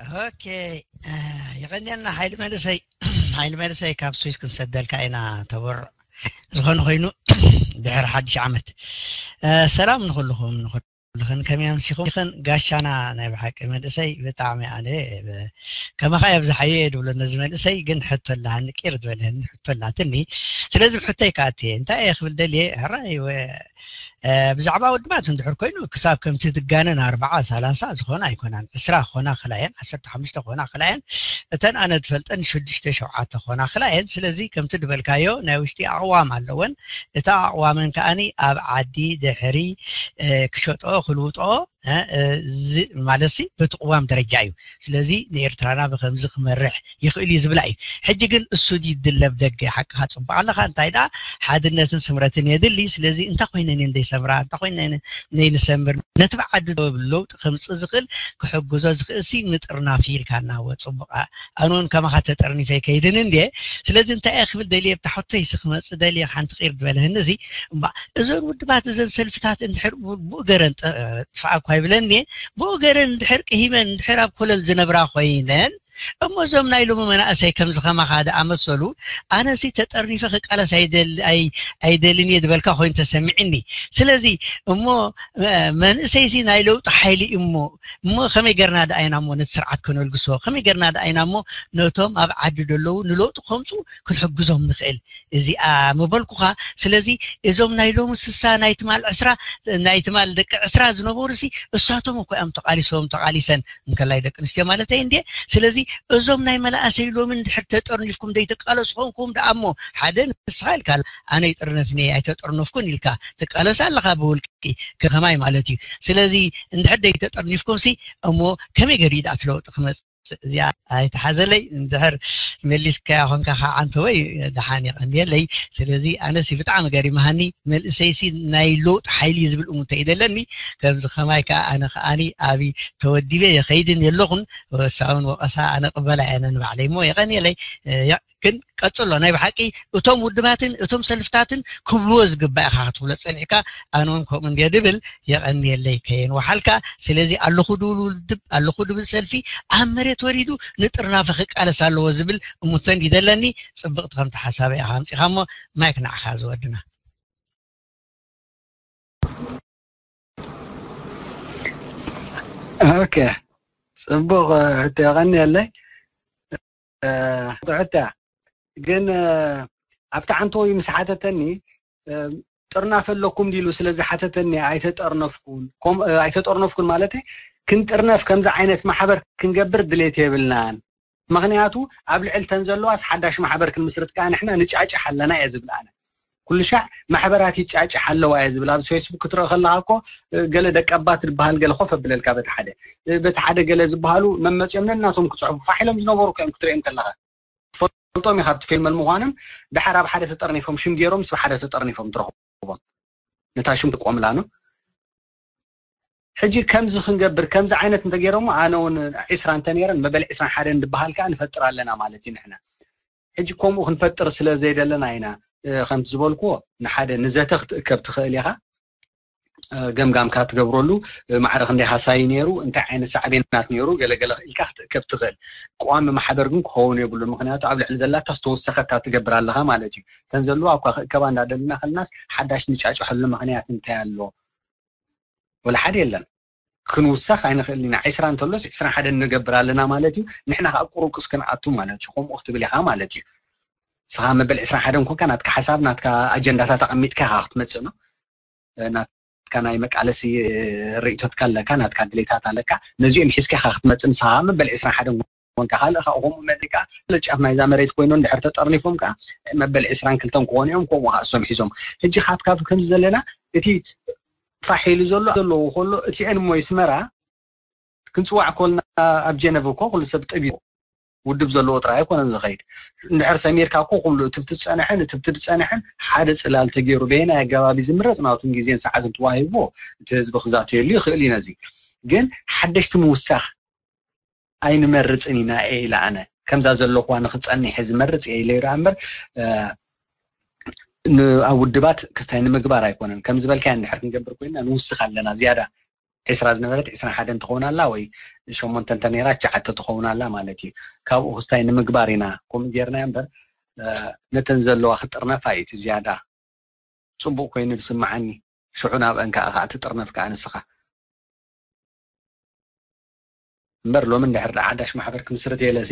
ኦኬ፣ የቐንየልና ሓይሊ መንእሰይ። ሓይሊ መንእሰይ ካብ ስዊስ ክንሰደልካ ኢና ተበርዕ። ዝኾነ ኮይኑ ድሕሪ ሓድሽ ዓመት። ሰላም ንኹልኹም ንኹልኽን፣ ከመይ ኣምሲኹም? ይኽን ጋሻና ናይ ብሓቂ መንእሰይ ብጣዕሚ ኣነ ከማኻ የብዝሓዮ እየ ድብሎ ነዚ መንእሰይ። ግን ሕቶ ኣላሃኒ፣ ቂር ዝበለኒ ሕቶ ኣላትኒ። ስለዚ ሕቶይ ከኣትየ እንታይ እየ ክብል ደልየ? ሕራይ ብዛዕባ ውድባት እንድሕር ኮይኑ ክሳብ ከምቲ ትጋነን ኣርባዓ ሰላሳ ዝኾና ኣይኮናን፣ ዕስራ ክኾና ክላየን፣ ዓሰርተ ሓሙሽተ ክኾና ክላየን፣ እተን ኣነ ዝፈልጠን ሽዱሽተ ሸውዓተ ክኾና ክላየን። ስለዚ ከምቲ ዝበልካዮ ናይ ውሽጢ ኣቕዋም ኣለወን። እታ ኣቕዋመን ከኣኒ ኣብ ዓዲ ድሕሪ ክሸጦ ክልውጦ ማለት ሲ በቲ ቅዋም ደረጃ እዩ። ስለዚ ንኤርትራና ብከምዚ ክመርሕ ይኽእል እዩ ዝብላ እዩ። ሕጂ ግን እሱ ድዩ ድለብ ደገ? ሓቅኻ ጽቡቕ ኣለኻ። እንታይ ደኣ ሓድነትን ስምረትን የድሊ። ስለዚ እንታይ ኮይነን እየን ዘይሰምራ? እንታይ ኮይነን ነይንሰምር? ነቲ ብዓዲ ለውጢ ከምጽእ ዝኽእል ክሕግዞ ዝኽእል ሲ ምጥርናፍ ኢልካና ወ ጽቡቕ። ኣነ እውን ከማኻ ተጠርኒፈ ከይድን እንድየ። ስለዚ እንታይ እየ ክብል ደልየ ብታ ሕቶይ ሲ ክመጽእ ደልየ ሓንቲ ቂር ዝበለህኒ እዚ እምባ እዞን ውድባት እዘን ሰልፍታት እንድሕር ብኡ ገረን ጥፋ እኳ ይብለኒ እየ። ብኡ ገረን እንድሕር ቅሂመን እንድሕር ኣብ ኮለል ዝነብራ ኮይነን እሞ እዞም ናይ ሎሚ መናእሰይ ከምዚ ከማኻ ደኣመሰሉ ኣነሲ ተጠርኒፈ ክቃለስ ኣይደልን እየ ዝበልካ ኮይኑ ተሰሚዕኒ። ስለዚ እሞ መንእሰይሲ ናይ ለውጢ ሓይሊ እሞ እሞ ከመይ ገርና ደኣ ኢና እሞ ነቲ ስርዓት ከነልግሶ? ከመይ ገርና ደኣ ኢና እሞ ነቶም ኣብ ዓዲ ደለዉ ንለውጢ ከምፁ ክንሕግዞም ንኽእል? እዚኣ ምበልኩኻ። ስለዚ እዞም ናይ ሎሚ ስሳ ናይ ትማል ዕስራ ናይ ትማል ደቂ ዕስራ ዝነበሩ ሲ እሳቶም እኮ እዮም ተቃሊሶም ተቃሊሰን እንከላይ ደቂ ኣንስትዮ ማለት እየ እንዴ። ስለዚ እዞም ናይ መናእሰይ ሎሚ እንድሕር ተጠርኒፍኩም ዘይትቃለሱ ኮንኩም ደኣ እሞ ሓደ ንስኻ ኢልካ ኣነ ይጥርነፍኒ ኣይተጠርነፍኩን ኢልካ ትቃለስ ኣለኻ ብውልቂ ከማይ ማለት እዩ። ስለዚ እንድሕር ዘይተጠርኒፍኩም ሲ እሞ ከመይ ገዲኡ ደኣ ትለውጢ ክመፅእ እዚኣ ኣይተሓዘለይ። እንድሕር መሊስካያ ኮንካ ከዓ ኣንተ ወይ ደሓን የቐንየለይ። ስለዚ ኣነሲ ብጣዕሚ ገሪመሃኒ። መንእሰይሲ ናይ ለውጢ ሓይሊ እዩ ዝብል እሙንተ እዩ ዘለኒ። ከምዚ ከማይ ከዓ ኣነ ከዓኒ ኣብይ ተወዲበ የኸይድን የለኹን። ወሳውን ወቐሳ ኣነ ቅበላ እየ ነንባዕለይ እሞ የቐንየለይ። ግን ቀጽሎ ናይ ብሓቂ እቶም ውድባትን እቶም ሰልፍታትን ክብልዎ ዝግባእ ኢኻ ክትብሎ ጸኒሕካ ኣነ እውን ከምኡ እንድየ ድብል የቐንየለይ ከየን ወሓልካ። ስለዚ ኣለኹ ድብል ውድብ ኣለኹ ድብል ሰልፊ ኣብ መሬት ወሪዱ ንጥርናፈ ክቃለስ ኣለዎ ዝብል እሙንተ እንዲ ዘለኒ። ጽብቕቲ ከምቲ ሓሳበይ ኢኻ ኣምጺኻ እሞ ማይክ ንዓኻ ዝወድና። ኦኬ፣ ጽቡቕ ሕቶ የቐንየለይ። ሕቶ ግን ኣብቲ ዓንተወይ ምስ ሓተተኒ ጥርናፍ ኣለኩም ዲሉ ስለ ዝሓተተኒ ኣይተጠርነፍኩን ኣይተጠርነፍኩን ማለት ክንጥርነፍ ከምዚ ዓይነት ማሕበር ክንገብር ድሌት የብልናን። ምክንያቱ ኣብ ልዕል ተን ዘለዋስ ሓዳሽ ማሕበር ክንምስርት ከዓ ንሕና ንጫጭሕ ኣለና እየ ዝብል ኣነ። ኩሉ ሻዕ ማሕበራት ይጫጭሕ ኣለዋ እየ ዝብል። ኣብዚ ፌስቡክ ክትርኢ ከለካ እኮ ገለ ደቀባት ዝበሃል ገለ ኮፍ ኣብለልካ በቲ ሓደ በቲ ሓደ ገለ ዝበሃሉ መመፅኦም ነናቶም ክፅሕፉ ፋሕ ኢሎም ዝነበሩ እዮም ክትርእዮም ከለካ ትፈልጦም ኢኻ ብቲ ፌልመል ምዃኖም ድሓር ኣብ ሓደ ተጠርኒፎም ሽም ገይሮም ምስ ሓደ ተጠርኒፎም ትረኽቦም ነታ ሽም ትቆምላ ነው። ሕጂ ከምዚ ክንገብር ከምዚ ዓይነት እንተገይሮሞ ኣነ እውን ዒስራ እንተነይረን መበል ዒስራን ሓደን ዝበሃል ከዓ ንፈጥር ኣለና ማለት እዩ ንሕና። ሕጂ ከምኡ ክንፈጥር ስለ ዘይደለና ኢና ከምቲ ዝበልክዎ ንሓደ ንዘተ ክትእከብ ትኽእል ኢኻ። ገምጋምካ ትገብረሉ ማዕረ ክንደይ ሃሳይ ነይሩ እንታይ ዓይነት ሳዕቤናት ነይሩ ገለገለ ኢልካ ክትእከብ ትኽእል። ቀዋሚ ማሕበር ግን ክኸውን የብሉን። ምክንያቱ ኣብ ልዕሊ ዘላታ ዝተወሰኸታ ትገብር ኣለኻ ማለት እዩ። እተን ዘለዋ እኳ ክእከባ እንዳደልና ከለናስ ሓዳሽ ንጫጭሐሉ ምክንያት እንታይ ኣሎ? ወላ ሓደ የለን። ክንውሰኽ ኣይንኽእልን ኢና። ዒስራ እንተሎስ ዒስራን ሓደን ንገብር ኣለና ማለት እዩ። ንሕና ከዓ ቁሩቅስ ክንኣቱ ማለት እዩ። ከምኡ ክትብል ኢኻ ማለት እዩ። ንስኻ መበል ዒስራን ሓደን ኮንካ ናትካ ሓሳብ ናትካ ኣጀንዳታት ኣቐሚጥካ ኢኻ ክትመጽእ ነው። ናትካ ናይ መቃለሲ ርእይቶትካ ኣለካ፣ ናትካ ድሌታት ኣለካ። ነዚኦም ሒዝካ ኢኻ ክትመጽእ ንስኻ መበል ዒስራን ሓደን ኮንካ ካልእ ካብ ከምኡ መሊካ ጫፍ ናይዛ መሬት ኮይኑ እንድሕር ተጠርኒፎም ከዓ መበል ዒስራን ክልተን ክኾኑ እዮም። ከምኡ ከዓ እሶም ሒዞም ሕጂ ካብ ካብ ከምዚ ዘለና እቲ ፋሕ ኢሉ ዘሎ ዘለዎ ከሎ እቲአን እሞ ይስመራ ክንፅዋዕ ኮልና ኣብ ጀነቭ እኮ ኩሉ ሰብ ጠቢቡ ውድብ ዘለዎ ጥራይ ኣይኮነን ዝኸይድ። እንድሕር ሰሚርካ እኮ ኩሉ እትብቲ ዝፀንሐን እትብቲ ዝፀንሐን ሓደ ፅላል ተገይሩ በየናይ ኣገባብ እዩ ዝምረፅ ናቱን ግዜን ሰዓትን ተዋሂብዎ እቲ ህዝቢ ክዛተየሉ ይኽእል እዩ። ነዚ ግን ሓደሽቲ ምውሳኽ ኣይንመርፅን ኢና እየ ኢለ ኣነ ከምዛ ዘለኹዋ ንክፀኒሕ እየ ዝመርፅ እየ ኢለ ይረኣ እምበር ኣብ ውድባት ክስታይ ንምግባር ኣይኮነን። ከም ዝበልካዮ እንድሕር ክንገብር ኮይና ንውስኽ ኣለና ዝያዳ ዒስራ ዝነበረት ዒስራን ሓደን ትኸውን ኣላ፣ ወይ ሸሞንተ እንተ ነይራ ትሽዓተ ትኸውን ኣላ ማለት እዩ። ካብኡ ክስታይ ንምግባር ኢና ከምኡ ጌርናዮ እምበር፣ እ፣ ነተን ዘለዋ ክጥርነፋ እዩ እቲ ዝያዳ ጽቡቕ ኮይኑ ዝስምዓኒ። ሽዑ ናብአን ከኣ፣ ከኣ ትጥርነፍ ከኣ ንስኻ። እምበር ሎሚ እንድሕር ደኣ ሓዳሽ ማሕበር ክምስርት የለሲ፣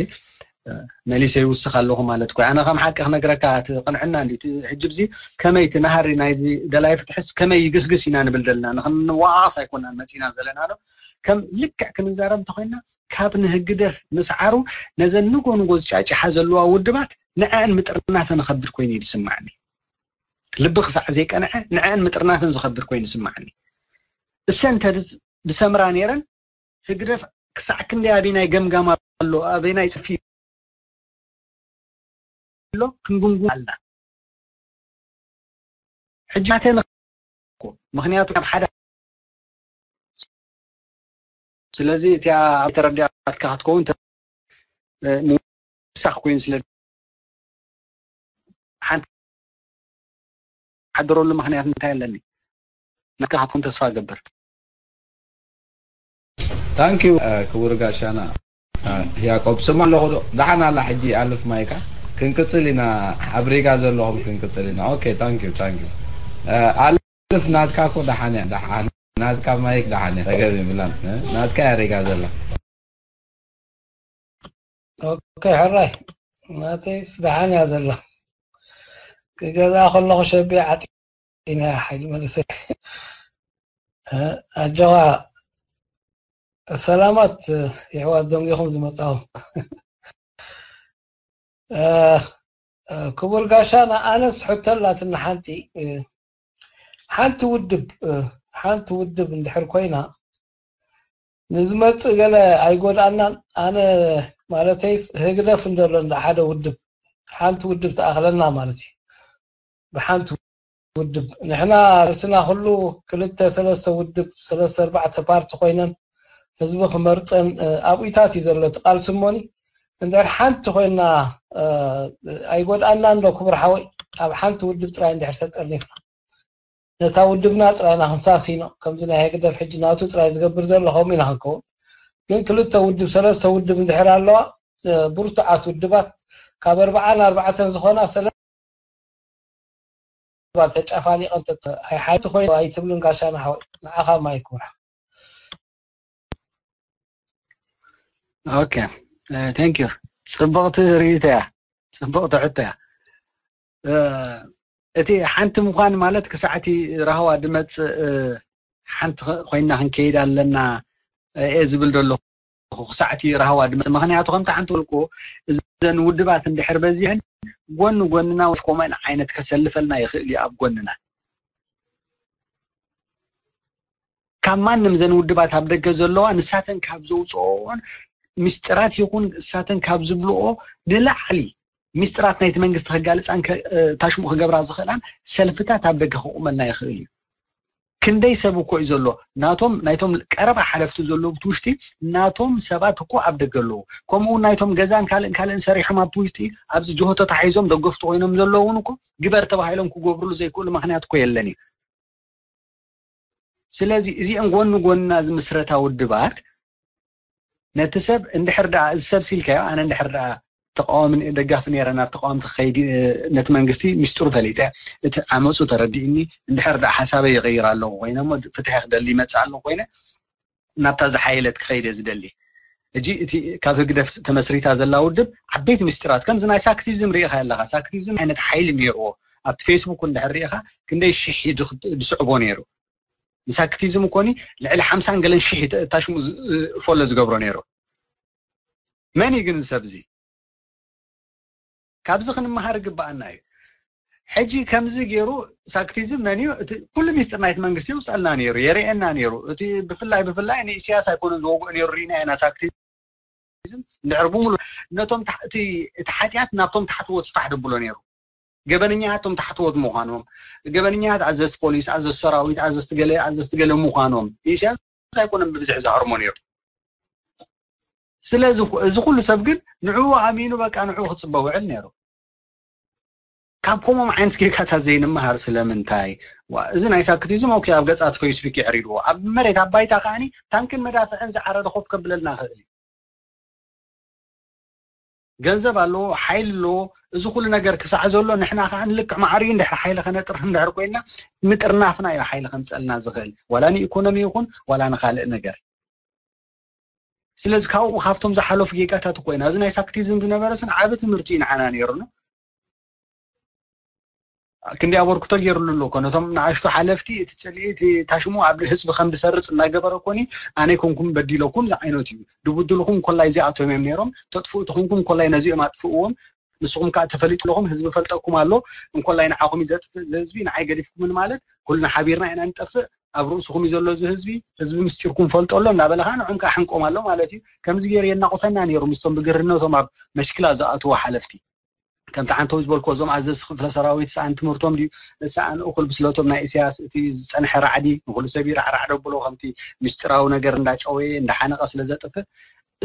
እ፣ መሊሰ ይውስኽ ኣለኹ ማለት እኮ። ኣነ ከም ሓቂ ክነግረካ፣ እቲ ቅንዕና እንዲ፣ እቲ ሕጂ ብዚ ከመይ እቲ ናህሪ ናይዚ ደላይ ፍትሕስ ከመይ ይግስግስ ኢና ንብል ዘለና። ንኽንወቓቐስ ኣይኮናን መጺና ዘለና ዶ። ከም ልክዕ ክንዛረብ እንተኾይንና፣ ካብ ንህግደፍ ምስዓሩ ነዘን ንጎ ንጎ ዝጫጭሓ ዘለዋ ውድባት ንዐን ምጥርናፈ ንኸብድ ኮይኑ እዩ ዝስማዕኒ። ልቢ ክሳዕ ዘይቀንዐ ንዐን ምጥርናፈን ዝኸብድ ኮይኑ ይስማዕኒ። እሰን እንተ ድስ-፣ ድሰምራ ነይረን፣ ህግደፍ ክሳዕ ክንደይ ኣበይናይ ገምጋም ኣሎ፣ ኣበይናይ ጽፊ ኣሎ ክንጉምጉም ኣልና። ሕጂ ኣተን እኮ፣ ምኽንያቱ ካብ ሓደ፣ ስለዚ እቲኣ ኣብ ተረዲኣትካ ክትከውን ተ-፣ እ፣ ምውሳኽ ኮይኑ ስለ ሓንቲ ሓድረሉ ምኽንያት እንታይ ኣለኒ? ናትካ ክትከውን ተስፋ እገብር። ታንኪዩ፣ እ፣ ክቡር ጋሻና፣ እ፣ ያዕቆብ። ስማ ኣለኹ ዶ? ደሓን ኣላ ሕጂ ኣልፍ ማይካ። ክንቅጽል ኢና፣ ኣብ ሪጋ ዘለኹም ክንቅጽል ኢና። ኦኬ፣ ታንኪዩ፣ ታንኪዩ። እ፣ ኣልፍ ናትካ እኮ ደሓን እያ፣ ደሓን። ናትካ ማይክ ደሓን እያ፣ ጸገም የብላን። እ፣ ናትካ እያ ሪጋ ዘላ። ኦኬ፣ ሕራይ። ናተይስ ደሓን እያ ዘላ። ክገዛ ከለኹ ሸቢያ ዓጢና እያ ሓይሊ መልሰ። እ፣ ኣጆኻ። ሰላማት የሕዋት ደንጊኹም ዝመጻኹም። እ፣ እ፣ ክቡር ጋሻና፣ ኣነስ ሕቶ ኣላትኒ ሓንቲ፣ እ፣ ሓንቲ ውድብ፣ እ፣ ሓንቲ ውድብ እንድሕር ኮይና ንዝመጽእ ገለ ኣይጎድኣናን። ኣነ ማለተይስ ህግደፍ እንደሎ እንዳ ሓደ ውድብ፣ ሓንቲ ውድብ ትኣኽለና ማለት እዩ። ብሓንቲ ውድብ ንሕና ቃልስና ኩሉ ክልተ ሰለስተ ውድብ፣ ሰለስተ ኣርባዕተ ፓርቲ ኮይነን ህዝቢ ክመርጸን፣ እ፣ ኣብኡታት እዩ ዘሎ እቲ ቃልሲ። እሞኒ እንድሕር ሓንቲ ኮይና፣ እ፣ ኣይጎድኣናን ዶ ክቡር ሓወይ? ኣብ ሓንቲ ውድብ ጥራይ እንድሕር ተጠርኒፍና ነታ ውድብና ጥራይና ክንሳሲኖ፣ ከምዚ ናይ ህግደፍ ሕጂ ናቱ ጥራይ ዝገብር ዘሎ ከምኡ ኢና ክንከውን። ግን ክልተ ውድብ ሰለስተ ውድብ እንድሕር ኣለዋ፣ እ፣ ብርቱዓት ውድባት ካብ ኣርባዓን ኣርባዕተን ዝኾና ሰለ ተጨፋሊቐን ተተ-፣ ኣይ ሓይቲ ኮይኑ ኣይትብልን ጋሻና ሓወይ፣ ንዓኻ ማይክ ውራሕ። ኦኬ፣ ቴንክ ዩ። ጽብቕቲ ርእይቶ እያ፣ ጽብቕቲ ሕቶ እያ። እ፣ እቲ ሓንቲ ምዃን ማለት ክሳዕቲ ራህዋ ድመጽእ፣ እ፣ ሓንቲ ኸ-፣ ኮይንና ክንከይድ ኣለና፣ እ፣ እየ ዝብል ዘለኹ። ክሳዕቲ ራህዋ ድመጽእ። ምኽንያቱ ከምቲ ሓንቲ በልኩ፣ እዘን ውድባት እንድሕር በዚሐን ጎኒ ጎንና ወይ ከምአን ዓይነት ከሰልፈልና ይኽእል እዩ ኣብ ጎንና። ካብ ማንም ዘን ውድባት ኣብ ደገ ዘለዋ ንሳተን ካብ ዘውፅኦን ምስጢራት ይኹን ንሳተን ካብ ዝብልኦ ንላዕሊ ምስጢራት ናይቲ መንግስቲ ከጋልፃን ከ-፣ እ፣ ታሽሙ ክገብራ ዝኽእላን ሰልፍታት ኣብ ደገ ክቑመልና ይኽእል እዩ። ክንደይ ሰብ እኮ እዩ ዘሎ ናቶም፣ ናይቶም ቀረባ ሓለፍቲ ዘለዉ ኣብቲ ውሽጢ ናቶም ሰባት እኮ ኣብ ደገ ኣለዉ። ከምኡ እውን ናይቶም ገዛን ካልእን ካልእን ሰሪሖም ኣብቲ ውሽጢ ኣብዚ ጅሆ ተታሒዞም ደገፍቲ ኮይኖም ዘለዉ እውን እኮ ግበር ተባሂሎም ክገብርሉ ዘይክእሉ ምኽንያት እኮ የለን እዩ። ስለዚ እዚኦም ጎኒ ጎንና ዝምስረታ ውድባት ነቲ ሰብ እንድሕር ደኣ እዚ ሰብ ሲልካዮ፣ ኣነ እንድሕር ደኣ ተቃዋሚ ነ-፣ ደጋፊ ነይረ ናብ ተቃዋምቲ ክኸይድ፣ እ፣ ነቲ መንግስቲ ሚስጥሩ ፈሊጠ፣ እቲ ዓመፁ ተረዲእኒ፣ እንድሕር ደኣ ሓሳበይ ይቕይር ኣለኹ ኮይነ እሞ ፍትሒ ክደሊ ይመፅእ ኣለኹ ኮይነ ናብታ ዝሓየለት ክኸይድ እየ ዝደሊ። ሕጂ እቲ ካብ ህግደፍ ተመስሪታ ዘላ ውድብ ዓበይቲ ምስጢራት ከምዚ ናይ ሳክቲዝም ርኢኻ ኣለኻ። ሳክቲዝም ዓይነት ሓይሊ ነይርዎ ኣብቲ ፌስቡክ እንድሕር ርኢኻ ክንደይ ሽሕ እዩ ዝኽ-፣ ዝስዕቦ ነይሩ። ንሳክቲዝም እኮኒ ልዕሊ ሓምሳን ገለን ሽሕ እዩ ተ-፣ ታሽሙ ዝ-፣ ፎሎ ዝገብሮ ነይሩ። መን እዩ ግን እዚ ሰብ እዚ? ካብዚ ክንመሃር ይግበኣና እዩ። ሕጂ ከምዚ ገይሩ ሳክቲዝም መን እዩ? እቲ ኩሉ ሚስጥር ናይቲ መንግስቲ ይውፀልና ነይሩ፣ የርእየና ነይሩ። እቲ ብፍላይ ብፍላይ ንኢሳያስ ኣይኮነን ዝወግኦ ነይሩ፣ ርኢና ኢና። ሳክቲዝም እንድሕር ብምሉ ነቶም ታሕ-፣ እቲ፣ እቲ ሓጢኣት ናብቶም ታሕትዎት ይፋሕ ደብሎ ነይሩ። ገበነኛታት እቶም ታሕትዎት ምዃኖም፣ ገበነኛታት ኣዘዝቲ ፖሊስ፣ ኣዘዝቲ ሰራዊት፣ ኣዘዝቲ ገለ፣ ኣዘዝቲ ገለ ምዃኖም ኢሳያስ ኣይኮነን ብብዝሒ ዝሃርሞ ነይሩ። ስለዚ ኩ-፣ እዚ ኩሉ ሰብ ግን ንዕኡ ኣሚኑ በቃ ንዕኡ ክጽበ ውዕል ነይሩ። ካብ ከምኦም ዓይነት ጌጋታት ዘይንመሃር ስለምንታይ? ዋ፣ እዚ ናይ ሳክቲዝም ኦኬ፣ ኣብ ገጻት ፌስቡክ የዕሪድዎ፣ ኣብ መሬት ኣብ ባይታ ከዓኒ ታንክን መዳፍዕን ዝዓረደ ኮፍ ከብለልና ይኽእል እዩ። ገንዘብ ኣለዎ፣ ሓይሊ ኣለዎ። እዚ ኩሉ ነገር ክሳዕ ዘሎ ንሕና ከዓ ንልክዕ ማዕሪኡ እንድሕር ሓይሊ ከነጥርህ እንድሕር ኮይና ምጥርናፍና እዩ ሓይሊ ከምፀልና ዝኽእል፣ ዋላ ንኢኮኖሚ ይኹን ዋላ ንካልእ ነገር። ስለዚ ካብኡ ካብቶም ዝሓለፉ ጌጋታት ኮይና እዚ ናይ ሳክቲዝም ዝነበረ ስን ዓቢ ትምህርቲ እዩ ንዓና ነይሩ ነው። ክንዲ ኣበርክቶ ገይርሉ ኣሎ እኮ ነቶም ንኣሽቱ ሓለፍቲ እቲ ፅልኢ እቲ ታሽሙ ኣብ ህዝቢ ከም ዝሰርፅ እናገበረ ኮኒ ኣነ ኮንኩም በዲለኩም ዝዓይነቱ እዩ። ድቡድልኩም ኮላይ እዚኣቶም እዮም ነይሮም፣ ተጥፍኡ ተኮንኩም ኮላይ ነዚኦም ኣጥፍእዎም። ንስኹም ከዓ ተፈሊጡ ኣለኹም፣ ህዝቢ ፈልጠኩም ኣሎ። እንኮላይ ንዓኹም እዩ ዘጥፍእ እዚ ህዝቢ፣ ንዓይ ገዲፍኩምን ማለት ኩልና ሓቢርና ኢና ንጠፍእ። ኣብ ርእስኹም እዩ ዘሎ እዚ ህዝቢ፣ ህዝቢ ምስጢርኩም ፈልጦ ኣሎ እናበለ ከዓ ንዕም ከዓ ሓንቆም ኣሎ ማለት እዩ። ከምዚ ገይሩ የናቑተና ነይሩ ምስቶም ብግርነቶም ኣብ መሽክላ ዝኣትዎ ሓለፍቲ። ከምቲ ዓንተው ዝበልኮ እዞም ኣዘዝቲ ክፍለ ሰራዊት ሰኣን ትምህርቶም ድዩ ሰኣን እኹል ብስለቶም ናይ ኢሳያስ እቲ ዝፀንሐ ራዕዲ ንኩሉ ሰብ ይራዕራዕ ደብሎ ከምቲ ምስጢራዊ ነገር እንዳጨወየ እንዳሓነቀ ስለ ዘጥፍእ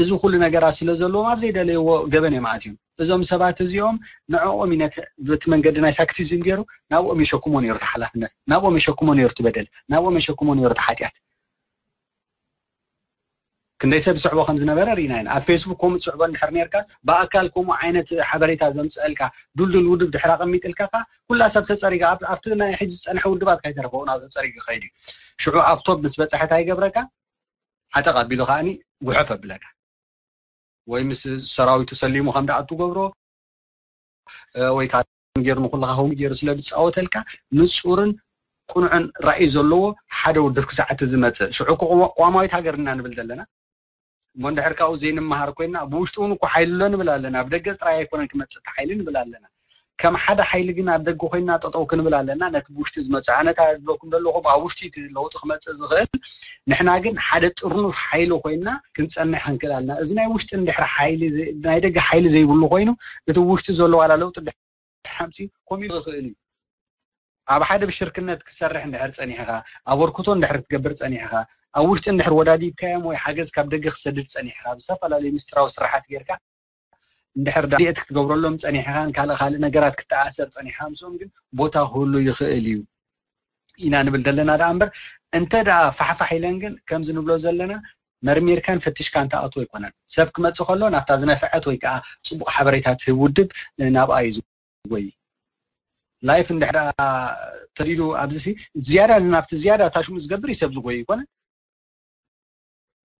እዚ ኩሉ ነገራት ስለ ዘለዎም ኣብ ዘይደለይዎ ገበን እዮም ኣትዮም። እዞም ሰባት እዚኦም ንዕኦም እዩ ነቲ በቲ መንገዲ ናይ ሳክቲዝም ገይሩ ናብኦም የሸክሞ ነይሩ እቲ ሓላፍነት፣ ናብኦም የሸክሞ ነይሩ እቲ በደል፣ ናብኦም የሸክሞ ነይሩ እቲ ሓጢኣት። ክንደይ ሰብ ዝስዕቦ ከም ዝነበረ ርኢና ኢና። ኣብ ፌስቡክ ከምኡ ትስዕቦ እንድሕር ነርካስ ብኣካል ከምኡ ዓይነት ሓበሬታ ዘምፅአልካ ዱልዱል ውድብ ድሕር ኣቐሚጥልካ ከ ኩላ ሰብ ተፀሪጋ ኣብቲ ናይ ሕጂ ዝፀንሐ ውድባት ከይተረፈ እውን ተፀሪጉ ይኸይድ እዩ። ሽዑ ኣብ ቶብ ምስ በፅሐ እንታይ ይገብረካ? ዓጠቕ ኣቢሉ ከዓኒ ጉሐፍ ኣብለካ ወይ ምስ ሰራዊቱ ሰሊሙ ከም ደኣ ትገብሮ ወይ ከዓ ገይሩ ንኩልካ ከምኡ ገይሩ ስለ ዝፃወተልካ ንፁርን ቅኑዕን ራእይ ዘለዎ ሓደ ውድብ ክሳዕ እቲ ዝመፅእ ሽዑ እኮ ቅዋማዊት ሃገር ኢና ንብል ዘለና እሞ እንድሕር ካብኡ ዘይንመሃር ኮይና ብውሽጢ እውን እኮ ሓይሊ ኣሎ ንብል ኣለና ብደገ ጥራይ ኣይኮነን ክመፅእ እቲ ሓይሊ ንብል ኣለና ከም ሓደ ሓይሊ ግን ኣብ ደገ ኮይና ጠጠው ክንብል ኣለና ነቲ ብውሽጢ ዝመፅእ ኣነ እታ ዝብለኩም ዘለኹ ኣብ ውሽጢ እቲ ለውጢ ክመፅእ ዝኽእል ንሕና ግን ሓደ ጥርኑፍ ሓይሊ ኮይና ክንፀንሕ ክንክእል ኣለና እዚ ናይ ውሽጢ እንድሕር ሓይሊ ናይ ደገ ሓይሊ ዘይብሉ ኮይኑ እቲ ውሽጢ ዘሎ ዋላ ለውጢ ሓምፂ ኮሚት ዝኽእል እዩ ኣብ ሓደ ብሽርክነት ክሰርሕ እንድሕር ፀኒሕኻ ኣበርክቶ እንድሕር ክትገብር ፀኒሕኻ ኣብ ውሽጢ እንድሕር ወዳዲብካዮም ወይ ሓገዝ ካብ ደገ ክሰድድ ፀኒሕኻ ብዝተፈላለዩ ምስጢራዊ ስራሓት ጌርካ እንድሕር ዳት ክትገብረሎም ፀኒሕኻን ካልእ ካልእ ነገራት ክተኣሰር ፀኒሕኻ ምስኦም ግን ቦታ ክህሉ ይኽእል እዩ ኢና ንብል ዘለና ደኣ እምበር እንተ ደኣ ፋሕፋሕ ኢለን ግን ከምዚ ንብሎ ዘለና መርሚርካን ፈቲሽካን ትኣትዎ ኣይኮነን ሰብ ክመፅእ ከሎ ናብታ ዝነፈዐት ወይ ከዓ ፅቡቅ ሓበሬታ ትህብ ውድብ ናብኣ እዩ ዝጎይ ላይፍ እንድሕር ተሪዱ ኣብዚ ዝያዳ ናብቲ ዝያዳ ታሽሙ ዝገብር እዩ ሰብ ዝጎይ ኣይኮነን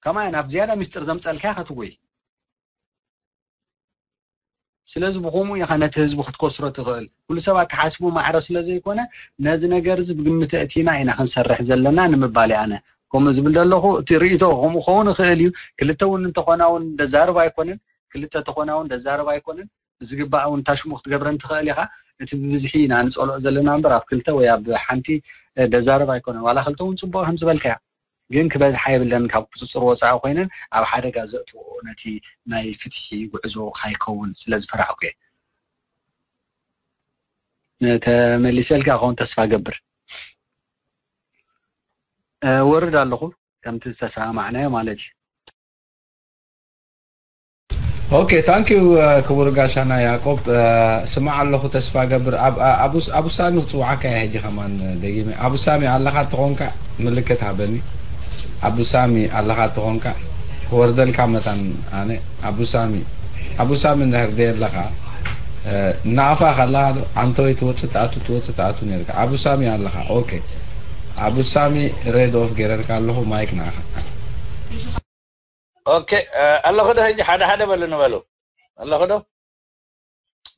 ከማያ ናብ ዝያዳ ሚስጥር ዘምፀልካ ኢኻ ትጎይ ስለዚ ብከምኡ ኢኻ ነቲ ህዝቢ ክትከስሮ ትኽእል ኩሉ ሰባት ክሓስቡ ማዕረ ስለ ዘይኮነ ነዚ ነገር እዚ ብግምት ኣእቲና ኢና ክንሰርሕ ዘለና ንምባል ኣነ ከምኡ ዝብል ዘለኹ እቲ ርእይቶ ከምኡ ክኸውን ይኽእል እዩ ክልተ እውን እንተኾና እውን ደዛርብ ኣይኮነን ክልተ ተኾና እውን ደዛርብ ኣይኮነን ብዝግባእ እውን ታሽሙ ክትገብረን ትኽእል ኢኻ እቲ ብብዝሒ ኢና ንፀልኦ ዘለና እምበር ኣብ ክልተ ወይ ኣብ ሓንቲ ደዛርብ ኣይኮነን ዋላ ክልተ እውን ፅቡቅ ከም ዝበልካያ ግን ክበዝሓ የብለን ካብ ቁፅፅር ወፃኢ ኮይነን ኣብ ሓደጋ ዘእትዎ ነቲ ናይ ፍትሒ ጉዕዞ ካይከውን ስለ ዝፈራሕኩ እየ ተመሊሰልካ ከውን ተስፋ ገብር ወርድ ኣለኹ ከምቲ ዝተሰማማዕናዮ ማለት እዩ ኦኬ ታንክ ዩ ክቡር ጋሻና ያቆብ ስማዕ ኣለኹ ተስፋ ገብር ኣቡ ሳሚ ክፅውዓካ እየ ሕጂ ከማን ደጊመ ኣቡ ሳሚ ኣለኻ ተኾንካ ምልክት ሃበኒ ኣቡ ሳሚ ኣለኻ ተኾንካ ክወርደልካ መታን ኣነ ኣቡ ሳሚ ኣቡ ሳሚ እንድሕር ደየ ኣለኻ ናቕፋ ከለኻ ዶ ዓንተወይ ትወፅእ ትኣቱ ትወፅእ ትኣቱ ነርካ ኣቡ ሳሚ ኣለኻ ኦኬ ኣቡ ሳሚ ሬድ ኦፍ ገይረልካ ኣለኹ ማይክ ንዓኻ ኦኬ ኣለኹ ዶ ሕጂ ሓደ ሓደ በሉ ንበሉ ኣለኹ ዶ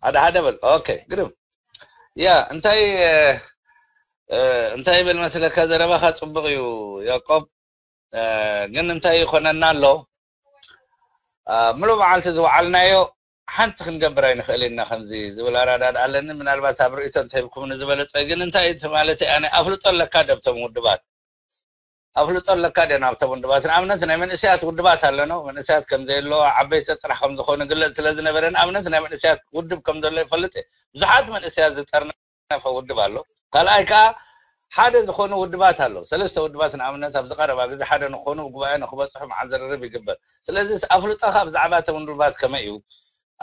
ሓደ ሓደ በል ኦኬ ግርም ያ እንታይ እንታይ ይብል መስለካ ዘረባኻ ፅቡቅ እዩ ያቆብ ግን እንታይ ይኮነና ኣሎ ምሉእ መዓልቲ ዝወዓልናዮ ሓንቲ ክንገብር ኣይንኽእል ኢና ከምዚ ዝብል ኣራዳድ ኣለኒ ምናልባት ኣብ ርእቶ እንተሂብኩም ንዝበለፀ ግን እንታይ ማለት ኣነ ኣፍልጦ ኣለካ ደብቶም ውድባት ኣፍልጦ ኣለካ ድዮ ናብቶም ውድባት ንኣብነት ናይ መንእሰያት ውድባት ኣለኖ መንእሰያት ከም ዘየለዎ ዓበይቲ ጥራሕ ከም ዝኾኑ ግለጽ ስለ ዝነበረ ንኣብነት ናይ መንእሰያት ውድብ ከም ዘሎ ይፈልጥ እየ ብዙሓት መንእሰያት ዝጠርነፈ ውድብ ኣሎ ካልኣይ ከዓ ሓደ ዝኾኑ ውድባት ኣሎ ሰለስተ ውድባት ንኣብነት ኣብዚ ቀረባ ግዜ ሓደ ንኾኑ ጉባኤ ንክበፅሑ መዓል ዝርርብ ይግበር ስለዚ ኣፍልጦኻ ብዛዕባ እቶም ውድባት ከመይ እዩ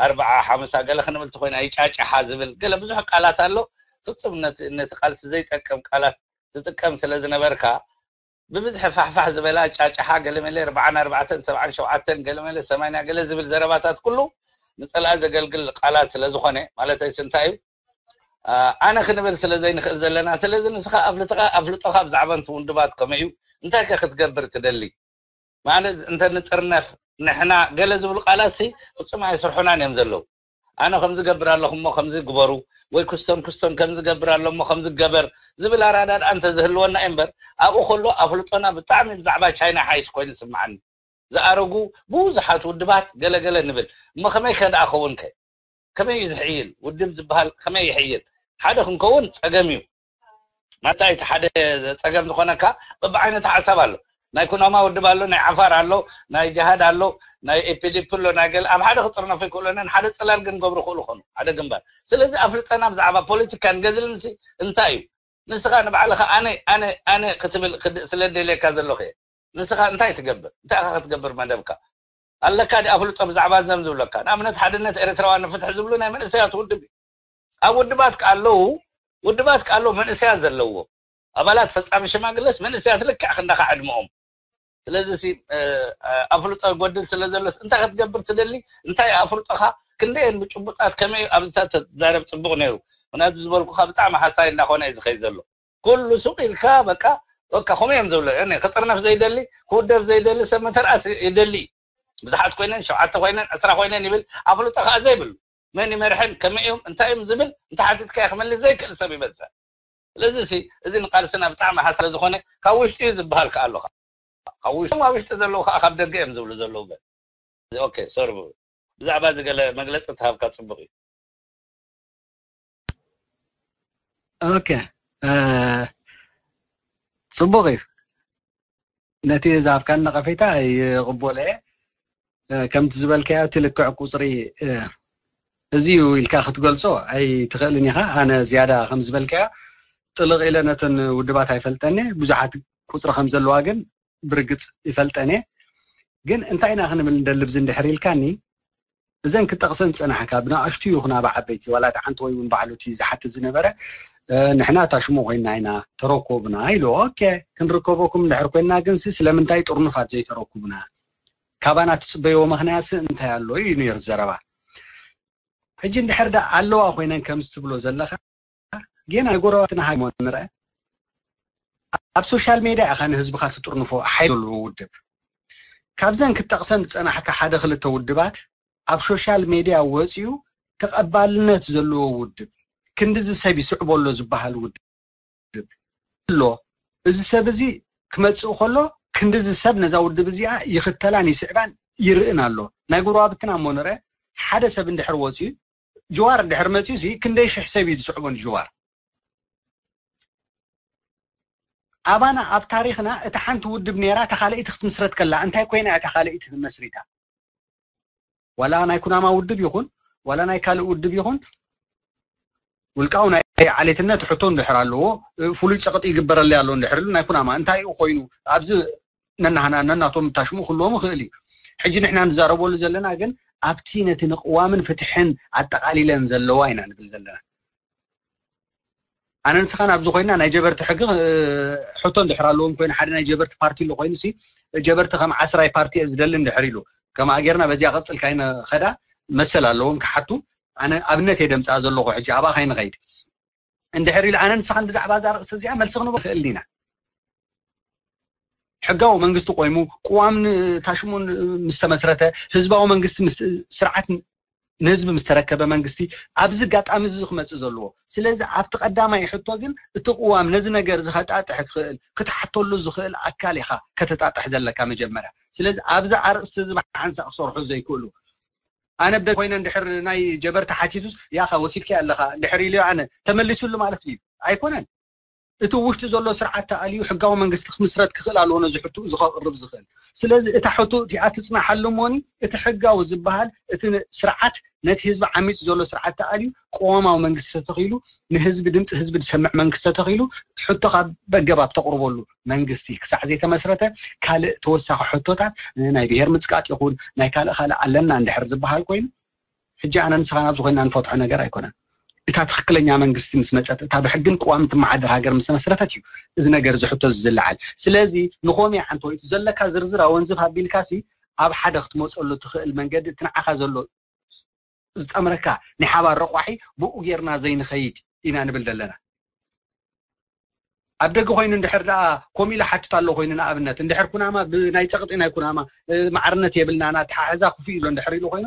ኣርብዓ ሓሙሳ ገለ ክንብል ተኮይና ይጫጫሓ ዝብል ገለ ብዙሕ ቃላት ኣሎ። ፍጹም ነቲ ቃልሲ ዘይጠቅም ቃላት ትጥቀም ስለ ዝነበርካ፣ ብብዝሒ ፋሕፋሕ ዝበላ ጫጫሓ ገለመለ ኣርባዓን ኣርባዕተን ሰብዓን ሸውዓተን ገለመለ ሰማንያ ገለ ዝብል ዘረባታት ኩሉ ንጸላኢ ዘገልግል ቃላት ስለ ዝኾነ፣ ማለተይስ እንታይ እዩ? ኣነ ክንብል ስለ ዘይንኽእል ዘለና። ስለዚ ንስኻ ኣፍልጥኻ ኣፍልጦኻ ብዛዕባ ንቲ ውድባት ከመይ እዩ? እንታይ ከ ክትገብር ትደሊ? ማለት እንተ ንጥርነፍ ንሕና ገለ ዝብሉ ቃላት ሲ ፍጹም ኣይስርሑናን እዮም ዘለዉ። ኣነ ከምዚ ገብር ኣለኹ እሞ ከምዚ ግበሩ፣ ወይ ክስቶን ክስቶን ከምዚ ገብር ኣሎ እሞ ከምዚ ገበር ዝብል ኣራዳድኣ እንተ ዝህልወና እዩ እምበር፣ ኣብኡ ከሎ ኣፍልጦና ብጣዕሚ ብዛዕባ ቻይና ሓይስ ኮይኑ ይስምዓኒ። ዝኣረጉ ብዙሓት ውድባት ገለገለ ንብል እሞ ከመይ ከ ደኣ ከውን ከ? ከመይ እዩ ዝሕይል? ውድብ ዝበሃል ከመይ ይሕይል? ሓደ ክንከውን ጸገም እዩ። ማለታ እቲ ሓደ ጸገም ዝኾነካ በብዓይነት ሓሳብ ኣሎ። ናይ ኩናማ ውድብ ኣሎ፣ ናይ ዓፋር ኣሎ፣ ናይ ጅሃድ ኣሎ፣ ናይ ኤፒዲፒ ኣሎ፣ ናይ ገለ ኣብ ሓደ ክጥርነፉ ይክእሉ ነን ሓደ ጽላል ግን ገብሩ ክእሉ ኾኑ ሓደ ግንባር። ስለዚ ኣፍልጠና ብዛዕባ ፖለቲካን ገዝልን ሲ እንታይ እዩ? ንስኻ ንባዕልኻ ኣነ ኣነ ኣነ ክትብል ክድ- ስለ ደልየካ ዘለኹ እየ። ንስኻ እንታይ ትገብር? እንታይ ኢኻ ክትገብር መደብካ? ኣለካ ዲ ኣፍልጦ ብዛዕባ ዘም ዝብለካ? ንኣብነት ሓድነት ኤርትራውያን ንፍትሒ ዝብሉ ናይ መንእሰያት ውድብ እዩ። ኣብ ውድባት ከ ኣለዉ ውድባት ከ ኣለዉ መንእሰያት ዘለዎ ኣባላት ፈጻሚ ሽማግለስ መንእሰያት ልክዕ ክንዳኻ ዕድመኦም። ስለዚ ሲ ኣፍልጦ ይጎድል ስለ ዘሎስ እንታይ ክትገብር ትደሊ? እንታይ ኣፍልጦኻ ክንደየን ብጭቡጣት ከመይ ኣብዚታት ተዛረብ ጽቡቕ ነይሩ። ምክንያቱ ዝበልኩኻ ብጣዕሚ ሓሳይ እንዳኾነ እዩ ዝኸይ ዘሎ። ኩሉ ሱቕ ኢልካ በቃ በቃ ከምኡ እዮም ዝብሎ። እኔ ክጥርነፍ ዘይደሊ ክውደብ ዘይደሊ ሰብ መተርኣስ ይደሊ። ብዙሓት ኮይነን ሸውዓተ ኮይነን ዕስራ ኮይነን ይብል ኣፍልጦ ከዓ ዘይብሉ መን ይመርሐን ከመይ እዮም እንታይ እዮም ዝብል እንተ ሓቲትካዮ ክመልስ ዘይክእል ሰብ ይበዝሕ። ስለዚ ሲ እዚ ንቃልስና ብጣዕሚ ሓሳብ ዝኾነ ካብ ውሽጢ እዩ ዝበሃል ከዓ ኣሎ። ካብ ውሽጢ ኣብ ውሽጢ ዘለዉ ከዓ ካብ ደገ እዮም ዝብሉ ዘለዉ። በል ኦኬ ሶሪ ብዛዕባ እዚ ገለ መግለፂ ተሃብካ ፅቡቅ እዩ። ኦኬ ጽቡቅ እዩ። ነቲ ዝሃብካኒ ነቐፌታ ይቕበሎ እየ። ከምቲ ዝበልካዮ እቲ ልክዕ ቁፅሪ እዚ እዩ ኢልካ ክትገልፆ ኣይትኽእልን ኢኻ። ኣነ ዝያዳ ከም ዝበልካዮ ጥልቕ ኢለ ነተን ውድባት ኣይፈልጠን እየ። ብዙሓት ቁፅሪ ከም ዘለዋ ግን ብርግፅ ይፈልጠን እየ። ግን እንታይ ኢና ክንብል እንደልብ ዝንድሕር ኢልካኒ እዘን ክጠቕሰን ዝጸናሕካ ብንኣሽቱ ይኹና ብዓበይቲ ዋላ እቲ ሓንቲ ወይ እውን ባዕሉ እቲ ዝሓትት ዝነበረ ንሕና እታ ሽሙ ኮይና ኢና ተረኮብና ኢሉ ኦኬ ክንርከበኩም እንድሕር ኮይና ግን ሲ ስለምንታይ ጥርኑፋት ዘይተረኩብና ካባና ትጽበይዎ ምኽንያት ሲ እንታይ ኣሎ እዩ ነይሩ ዘረባ ሕጂ እንድሕር ዳ ኣለዋ ኮይነን ከምዚ ትብሎ ዘለኻ ጌና ጎረባትና ሃይሞ ንርአ ኣብ ሶሻል ሜድያ ኢኻ ንህዝብኻ ትጥርንፎ ሓይሊ ዘለዎ ውድብ ካብዘን ክጠቕሰን ዝጸናሕካ ሓደ ክልተ ውድባት ኣብ ሶሻል ሜድያ ወጺኡ ተቐባልነት ዘለዎ ውድብ ክንድዚ ሰብ ይስዕቦ ኣሎ ዝበሃል ውድብ ኣሎ። እዚ ሰብ እዚ ክመጽእ ከሎ ክንድዚ ሰብ ነዛ ውድብ እዚኣ ይኽተላን ይስዕባን ይርእን ኣሎ። ናይ ጎረባብትና እሞ ንርአ ሓደ ሰብ እንድሕር ወጺኡ ጅዋር እንድሕር መጺኡ ሲ ክንደይ ሽሕ ሰብ እዩ ዝስዕቦ ንጅዋር። ኣባና ኣብ ታሪኽና እታ ሓንቲ ውድብ ነይራ እታ ካልኣይቲ ክትምስረት ከላ እንታይ ኮይና እያ እታ ካልኣይቲ መስሪታ ዋላ ናይ ኩናማ ውድብ ይኹን ዋላ ናይ ካልእ ውድብ ይኹን ውልቃዊ ናይ ዓሌትነት ሕቶ እንድሕር ኣለዎ ፍሉይ ፀቕጢ ይግበረለይ ኣሎ እንድሕር ኢሉ ናይ ኩናማ እንታይ እዩ ኮይኑ ኣብዚ ነናህና ነናቶም ታሽሙ ክህልዎም ይኽእል እዩ ሕጂ ንሕና ንዛረበሉ ዘለና ግን ኣብቲ ነቲ ንቅዋምን ፍትሕን ኣጠቓሊለን ዘለዋ ኢና ንብል ዘለና ኣነ ንስኻን ኣብዚ ኮይና ናይ ጀበርቲ ሕጊ ሕቶ እንድሕር ኣለዎም ኮይኑ ሓደ ናይ ጀበርቲ ፓርቲ ኣሎ ኮይኑ ሲ ጀበርቲ ከም ዓስራይ ፓርቲ እየ ዝደሊ እንድሕር ኢሉ ከም ኣገርና በዚያ ቀፅል ካይነ ኸዳ መሰል ኣለዎም ክሓቱ ኣነ ኣብነት እየ ደምፅኣ ዘለኹ ሕጂ ኣብኣ ካይንኸይድ እንድሕር ኢሉ ኣነ ንስኻን ብዛዕባ እዛ ርእሲ እዚኣ መልሲ ክንቦ ክእል ኢና ሕጋዊ መንግስቲ ቆይሙ ቅዋም ታሽሙ ምስ ተመስረተ ህዝባዊ መንግስቲ ስርዓት ንህዝቢ ምስ ተረከበ መንግስቲ ኣብዚ ኣጋጣሚ እዚ ክመፅእ ዘለዎ ስለዚ ኣብቲ ቀዳማይ ሕቶ ግን እቲ ቅዋም ነዚ ነገር እዚ ከጣጥሕ ክኽእል ክትሓተሉ ዝኽእል ኣካል ኢኻ ከተጣጥሕ ዘለካ መጀመርያ ስለዚ ኣብዚ ኣርእስቲ እዚ ብሓንሳእ ክሰርሑ ዘይክእሉ ኣነ ብደ ኮይነ እንድሕር ናይ ጀበርቲ ሓቲቱስ ያኻ ወሲድካ ኣለኻ እንድሕር ኢልዮ ኣነ ተመሊሱሉ ማለት እዩ ኣይኮነን እቲ ውሽጢ ዘሎ ስርዓት ተኣልዩ ሕጋዊ መንግስቲ ክምስረት ክኽእል ኣለዎ ነዚ ሕትኡ ዝኸቕርብ ዝኽእል ስለዚ እታ ሕቶ እቲኣ ትፅናሓሉ እሞኒ እቲ ሕጋዊ ዝበሃል እቲ ስርዓት ነቲ ህዝቢ ዓሚፁ ዘሎ ስርዓት ተኣልዩ ቅዋማዊ መንግስቲ ተተኺሉ ንህዝቢ ድምፂ ህዝቢ ዝሰምዕ መንግስቲ ተተኺሉ ሕቶኻ በገባብ ተቕርበሉ መንግስቲ ክሳዕ ዘይተመስረተ ካልእ ተወሳኺ ሕቶታት ናይ ብሄር ምፅቃጥ ይኹን ናይ ካልእ ካልእ ኣለና እንድሕር ዝበሃል ኮይኑ ሕጂ ኣነ ንስኻ ናብዚ ኮይና ንፈትሖ ነገር ኣይኮነን። እታ ትኽክለኛ መንግስቲ ምስ መፀት፣ እታ ብሕግን ቅዋምን ትመሓደር ሃገር ምስ ተመስረተት እዩ እዚ ነገር፣ እዚ ሕቶ እዚ ዝለዓል። ስለዚ ንኾምያ ዓንቶ፣ እቲ ዘለካ ዝርዝር ኣወንዝፍ ኣቢልካሲ ኣብ ሓደ ክትመፀሉ ትኽእል መንገዲ፣ እቲ ንዓኻ ዘሎ ዝጠምረካ ናይ ሓባር ረቋሒ ብኡ ጌርና ዘይንኸይድ ኢና ንብል ዘለና። ኣብ ደገ ኮይኑ እንድሕር ደኣ ከምኡ ኢለ ሓትት ኣሎ ኮይኑ፣ ንኣብነት እንድሕር ኩናማ ብናይ ጸቕጢ ናይ ኩናማ ማዕርነት የብልናን፣ ኣተሓሕዛ ክፉእ እዩ እንድሕር ኢሉ ኮይኑ፣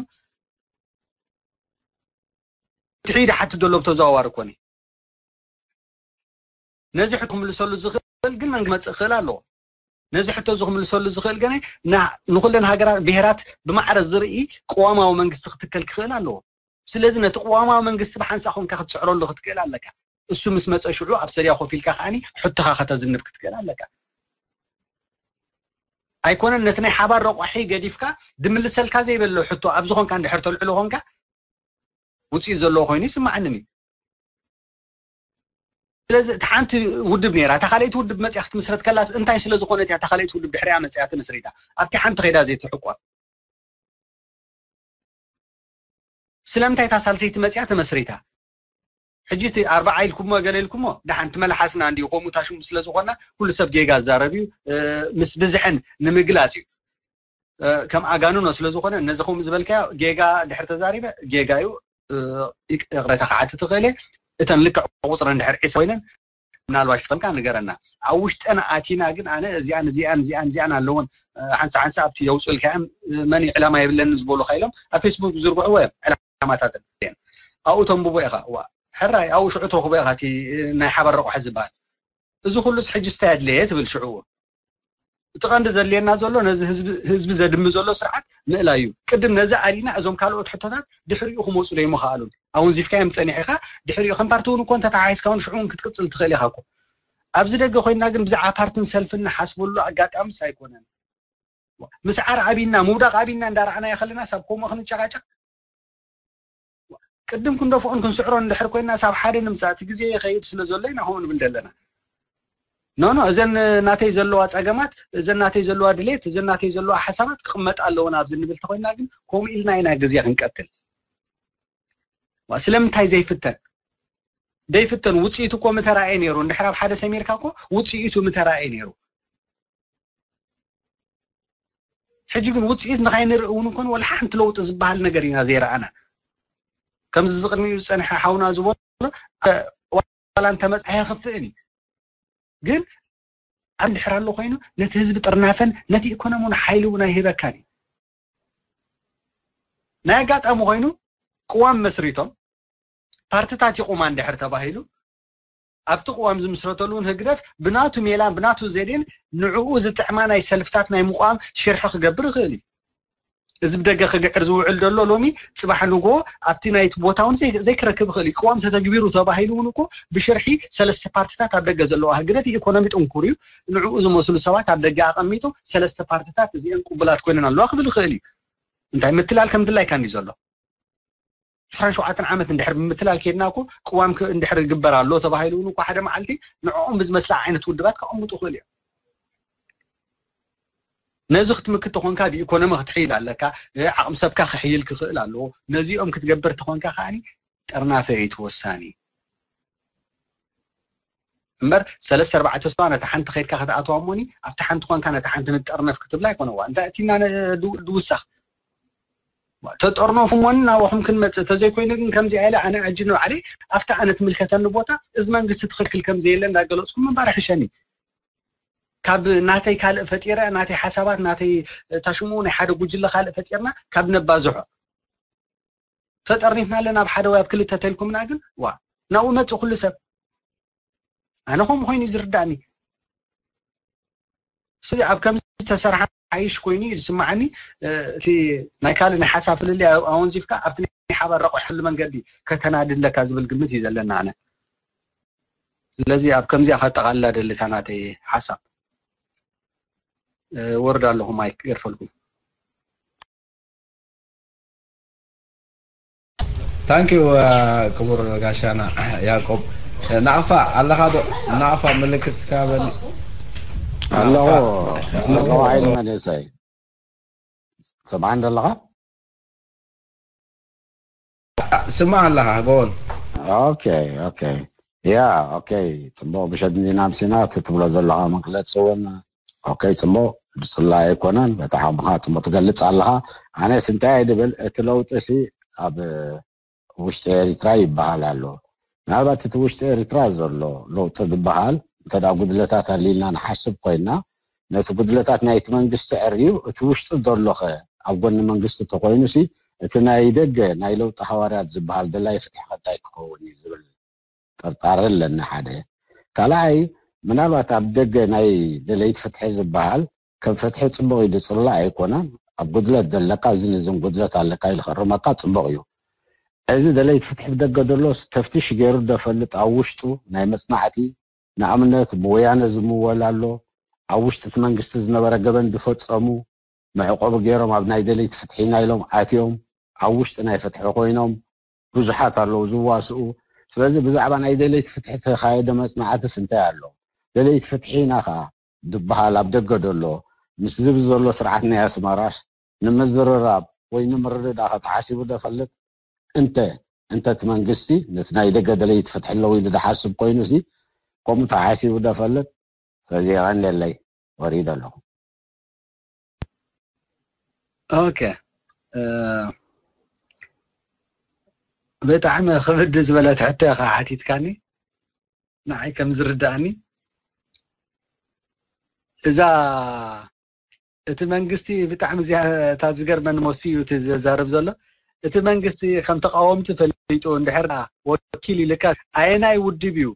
ትሒድ ሓትት ዘሎ ብተዘዋዋሪ ኮኒ። ነዚ ሕቶ ክምልሰሉ ዝኽእል ግን መንግስቲ መጽእ ክኽእል ኣለዎ። ነዚ ሕቶ እዚ ክምልሰሉ ዝኽእል ገና ንኩለን ሃገራት ብሄራት ብማዕረ ዝርኢ ቅዋማዊ መንግስቲ ክትከል ክኽእል ኣለዎ። ስለዚ ነቲ ቅዋማዊ መንግስቲ ብሓንሳ ኮንካ ክትስዕረሉ ክትክእል ኣለካ። እሱ ምስ መፀ ሽዑ ኣብ ሰድያ ኮፍ ኢልካ ከዓኒ ሕቶኻ ከተዝንብ ክትክእል ኣለካ። ኣይኮነን ነቲ ናይ ሓባር ረቋሒ ገዲፍካ ድምልሰልካ ዘይበሎ ሕቶ ኣብ ዝኾንካ እንድሕር ተልዕሎ ኮንካ ውፅኢት ዘለዎ ኮይኑ ይስማዓንን እዩ። ስለዚ እቲ ሓንቲ ውድብ ነይራ፣ እታ ካልኣይቲ ውድብ መፅያ ክትምስረት ከላስ እንታይ ስለ ዝኾነት እያ እታ ካልኣይቲ ውድብ ድሕሪያ መፅያ ተመስሪታ ኣብቲ ሓንቲ ከይዳ ዘይትሕቆፍ? ስለምንታይ እታ ሳልሰይቲ መፅያ ተመስሪታ? ሕጂ እቲ ኣርባዓ ኢልኩሞ ገለ ኢልኩሞ፣ ደሓን ትመልሓስና እንዲዩ፣ ከምኡ ታሽሙ ስለ ዝኾና ኩሉ ሰብ ጌጋ ዛረብ እዩ። ምስ ብዝሕን ንምግላፅ እዩ። ከም ኣጋንኖ ስለ ዝኾነ ነዚ ከምኡ ዝበልካዮ ጌጋ ድሕር ተዛሪበ ጌጋ እዩ። ይቅረታ ክዓቲ ትኽእል እየ። እተን ልክዕ ቁፅረን ድሕር ዒስራ ኮይነን ምናልባሽ ትፈልካ ንገረና። ኣብ ውሽጠን ኣቲና ግን ኣነ እዚኣን እዚኣን እዚኣን እዚኣን ኣለውን ሓንሳ ሓንሳ ኣብቲ የውፅልካ እዮም። መን ዕላማ የብለኒ ዝበሉካ ኢሎም ኣብ ፌስቡክ ዝዝርግሕዎ እዮም ዕላማታተን። ኣብኡ ተንብቦ ኢኻ። ዋ ሕራይ ኣብኡ ሽዑ ትረኽቦ ኢኻ እቲ ናይ ሓባር ረቑሐ ዝበሃል። እዚ ኩሉስ ሕጂ ስታይ ኣድለየ ትብል ሽዑ። እቲ ቀንዲ ዘድልየና ዘሎ ነዚ ህዝቢ ዘድሚ ዘሎ ስርዓት ምእላይ እዩ። ቅድም ነዚ ኣሊና እዞም ካልኦት ሕቶታት ድሕሪኡ ክመፁ ዶ ይምኽኣሉን? ኣወንዚፍካዮም ፀኒሕኻ ድሕሪኡ ከም ፓርቲ እውን እኮ እንተተሓሒዝካ እውን ሽዑ እውን ክትቅፅል ትኽእል ኢኻ እኮ። ኣብዚ ደገ ኮይና ግን ብዛዕባ ፓርትን ሰልፍን ንሓስበሉ ኣጋጣምስ ኣይኮነን። ምስዓር ኣቢና ምውዳቕ ኣቢና እንዳረኣናዮ ከለና ሳብ ከምኡ ክንጨቃጨቅ ቅድም ክንደፍኦን ክንስዕሮን እንድሕር ኮይና ሳብ ሓደ ንምፃእ እቲ ግዜ ይኸይድ ስለ ዘሎ ኢና ከምኡ ንብል ዘለና። ኖኖ እዘን ናተይ ዘለዋ ፀገማት እዘን ናተይ ዘለዋ ድሌት እዘን ናተይ ዘለዋ ሓሳባት ክቕመጣ ኣለወን ኣብዚ ንብል ተኮይና ግን ከምኡ ኢልና ኢና ግዜ ክንቀትል። ስለምንታይ ዘይፍተን? ዘይፍተን ውፅኢቱ እኮ ምተራእየ ነይሩ። እንድሕር ኣብ ሓደ ሰሚርካ እኮ ውፅኢቱ ምተራእየ ነይሩ። ሕጂ ግን ውፅኢት ንካይንርኢ እውን እኮን ወላ ሓንቲ ለውጢ ዝበሃል ነገር ኢና ዘይረኣና። ከምዚ ዝቅድሚኡ ዝፀንሐ ሓውና ዝበሎ ዋላ እንተመፅኣ ኣይኸፍእን እዩ። ግን ኣብ እንድሕር ኣሎ ኮይኑ ነቲ ህዝቢ ጥርናፈን ነቲ ኢኮኖሚን ሓይሊ እውን ኣይህበካን እዩ። ናይ ኣጋጣሚ ኮይኑ ቅዋም መስሪቶም ፓርትታት ይቑማ እንድሕር ተባሂሉ ኣብቲ ቅዋም ዝምስረተሉ እውን ህግደፍ ብናቱ ሜላን ብናቱ ዘዴን ንዕኡ ዝጥዕማ ናይ ሰልፍታት ናይ ምቋም ሽርሒ ክገብር ይኽእል እዩ። እዚ ብደገ ክግዕር ዝውዕል ዘሎ ሎሚ ፅባሕ ንጎ ኣብቲ ናይቲ ቦታ እውን ዘይክረክብ ይኽእል እዩ። ቅዋም ተተግቢሩ ተባሂሉ እውን እኮ ብሽርሒ ሰለስተ ፓርትታት ኣብ ደገ ዘለዋ ህግደፍ ኢኮኖሚ ጥንኩር እዩ፣ ንዕኡ ዝመስሉ ሰባት ኣብ ደገ ኣቐሚጡ ሰለስተ ፓርትታት እዚአን ቅቡላት ኮይነን ኣለዋ ክብል ይኽእል እዩ። እንታይ ምትላል ከም ድላይካ እንዲ ዘሎ ዕስራን ሸውዓተን ዓመት እንድሕር ብምትላል ከይድና እኮ ቅዋም እንድሕር ይግበር ኣሎ ተባሂሉ እውን እኮ ሓደ መዓልቲ ንዕኦም ብዝመስላ ዓይነት ውድባት ከቐምጡ ይኽእል እዮም። ነዚ ክትምክት ተኾንካ ብኢኮኖሚ ክትሕይል ኣለካ። ዓቕሚ ሰብካ ክሕይል ክኽእል ኣለዎ። ነዚኦም ክትገብር ተኾንካ ከዓኒ ጥርናፈ እዩ ተወሳኒ። እምበር ሰለስተ ኣርባዕተ ሰባ ነታ ሓንቲ ከይድካ ክትኣትዋ እሞኒ ኣብቲ ሓንቲ ኮንካ ነታ ሓንቲ ንጠርነፍ ክትብላ ኣይኮነዋ እንታይ እቲና ድውሳኽ ተጠርነፉ እሞኒ ናባኹም ክንመፅእ ተዘይኮይኑ ግን ከምዚ ኢለ ኣነ ዕጂ ንባዕለይ ኣብቲ ኣነ ትምልከተኒ ቦታ እዚ መንግስቲ ትኽክል ከምዘየለ እንዳገለፅኩም ምንባር ሕሸኒ ካብ ናተይ ካልእ ፈጢረ ናተይ ሓሳባት ናተይ ታሽሙ ናይ ሓደ ጉጅለ ካልእ ፈጢርና ካብ ነባዝሖ ተጠርኒፍና ኣለና ኣብ ሓደ ወይ ኣብ ክልተ ተልኩምና ግን ዋ ናብኡ መፅእ ኩሉ ሰብ ኣነ ከምኡ ኮይኑ እዩ ዝርዳእኒ ስለዚ ኣብ ከምዚ ዝተሰርሓ ሓይሽ ኮይኑ እዩ ዝስማዓኒ እቲ ናይ ካልእ ናይ ሓሳብ ፍልልይ ኣወንዚፍካ ኣብቲ ናይ ሓባር ረቑሕሉ መንገዲ ከተናድለካ ዝብል ግምት እዩ ዘለና ኣነ ስለዚ ኣብ ከምዚኣ ከጠቓልላ ደልታ ናተይ ሓሳብ ወርድ ኣለኹ ማይክ ገርፈልኩም ታንኪዩ ክቡር ጋሻና ያቆብ ናቕፋ ኣለኻ ዶ ናቕፋ ምልክት እስካ በል ኣለኹ ኣለኹ ዓይኒ መንእሰይ ሰምዓን ዘለኻ ስማዕ ኣለኻ ጎን ኦኬ ኦኬ ያ ኦኬ ጽቡቕ ብሸት እንዲና ምሲና እቲ ትብሎ ዘለኻ መግለፂ እውን ኦኬ ጽቡቕ ብፅላ ኣይኮነን በቲ ሓቕኻ ጽቡቕ ትገልፅ ኣለኻ ኣነስ እንታይ ድብል እቲ ለውጢ ሲ ኣብ ውሽጢ ኤሪትራ ይበሃል ኣሎ ምናልባት እቲ ውሽጢ ኤሪትራ ዘሎ ለውጢ ዝበሃል እንተ ጉድለታት ኣሊልና ንሓስብ ኮይና ነቲ ጉድለታት ናይቲ መንግስቲ ዕርዩ እቲ ውሽጢ ዘሎኸ ኣብ ጎኒ መንግስቲ ተኮይኑ ሲ እቲ ናይ ደገ ናይ ለውጢ ሃዋርያት ዝበሃል ደላይ ፍትሒ ከንታይ ክኸውን እዩ ዝብል ጥርጣረ ኣለኒ ሓደ ካልኣይ ምናልባት ኣብ ደገ ናይ ደለይቲ ፍትሒ ዝበሃል ከም ፍትሒ ፅቡቅ እዩ ዝፅላእ ኣይኮነን ኣብ ጉድለት ዘለካ እዚ ነዝን ጉድለት ኣለካ ኢሉ ከርመካ ፅቡቅ እዩ እዚ ደለይቲ ፍትሒ ብደገ ዘሎ ተፍትሽ ገይሩ ደፈልጥ ኣብ ውሽጡ ናይ መፅናዕቲ ንኣብነት ብወያነ ዝምወል ኣሎ ኣብ ውሽጢ እቲ መንግስቲ ዝነበረ ገበን ዝፈፀሙ መዕቆቢ ገይሮም ኣብ ናይ ደለይቲ ፍትሒ ኢና ኢሎም ኣትዮም ኣብ ውሽጢ ናይ ፍትሒ ኮይኖም ብዙሓት ኣለዉ ዝዋስኡ ስለዚ ብዛዕባ ናይ ደለይቲ ፍትሒ ተኻየደ መፅናዕትስ እንታይ ኣሎ ደለይቲ ፍትሒ ኢና ከዓ ዝበሃል ኣብ ደገ ደሎ ምስ ዝብ ዘሎ ስርዓት ናይ ኣስመራስ ንምዝርራብ ወይ ንምርድዳ ከተሓሲቡ ደፈልጥ እንተ እንተ እቲ መንግስቲ ነቲ ናይ ደገ ደለይቲ ፍትሒ ኣለዉ ኢሉ ዝሓስብ ኮይኑ ሲ ከምኡ ተሓሲቡ ደፈልጥ ስለዚ የቐንደለይ ወሪደ ኣለኹ ኦኬ ብጣዕሚ ክብድ ዝበለት ሕቶ ኢኻ ሓቲትካኒ ንዓይ ከም ዝርዳእኒ እዛ እቲ መንግስቲ ብጣዕሚ እዚኣታት ዝገርመኒ መሲዩ እቲ ዘዛርብ ዘሎ እቲ መንግስቲ ከም ተቃወምቲ ፈሊጡ እንድሕር ወኪል ኢልካ ኣየናይ ውድብ እዩ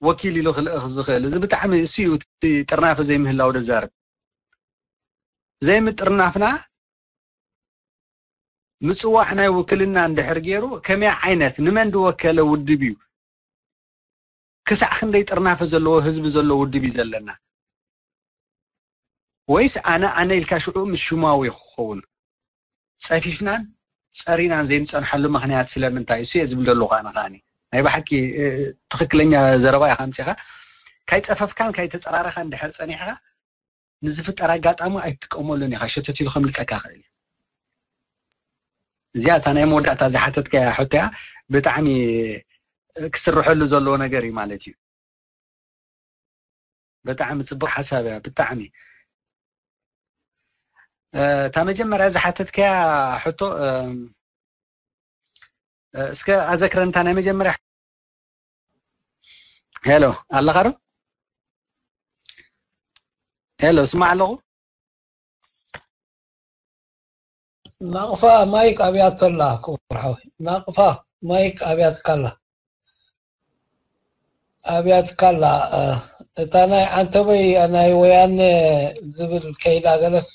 ወኪል ኢሉ ክልእኽ ዝኽእል እዚ ብጣዕሚ እሱ እዩ እቲ ጥርናፈ ዘይምህላው ደዛርብ ዘይምጥርናፍና ምፅዋዕ ናይ ውክልና እንድሕር ገይሩ ከመይ ዓይነት ንመን ዝወከለ ውድብ እዩ ክሳዕ ክንደይ ጥርናፈ ዘለዎ ህዝቢ ዘሎ ውድብ እዩ ዘለና ወይስ ኣነ ኣነ ኢልካ ሽዑ ምስ ሽማዊ ክኸውን ፀፊፍናን ፀሪናን ዘይንፀንሐሉ ምክንያት ስለምንታይ እሱ እየ ዝብል ዘለኹ ኣነ ከዓኒ ናይ ብሓቂ ትክክለኛ ዘረባ ኢካ ኣምፂኻ ካይፀፈፍካን ካይተፀራረኻን ድሕር ፀኒሕካ ንዝፍጠር ኣጋጣሚ ኣይትጥቀመሉን ኢኻ ሸተት ኢሉ ከምልቀካ ክእል እዩ እዚኣ እታ ናይ መወዳእታ ዝሓተትካያ ሕቶ እያ ብጣዕሚ ክስርሐሉ ዘለዎ ነገር እዩ ማለት እዩ ብጣዕሚ ፅቡቅ ሓሳብ እያ ብጣዕሚ እታ መጀመርያ ዝሓተትካያ ሕቶ እስከ ኣዘክረን እታ ናይ መጀመርያ ሄሎ ኣለኻ ዶ ሄሎ ስማዕ ኣለኹ ናቕፋ ማይክ ኣብያቶ ኣላ ክቡር ሓወይ ናቕፋ ማይክ ኣብያትካ ኣላ ኣብያትካ ኣላ እታ ናይ ዓንተበይ ናይ ወያነ ዝብል ከይዳ ገለስ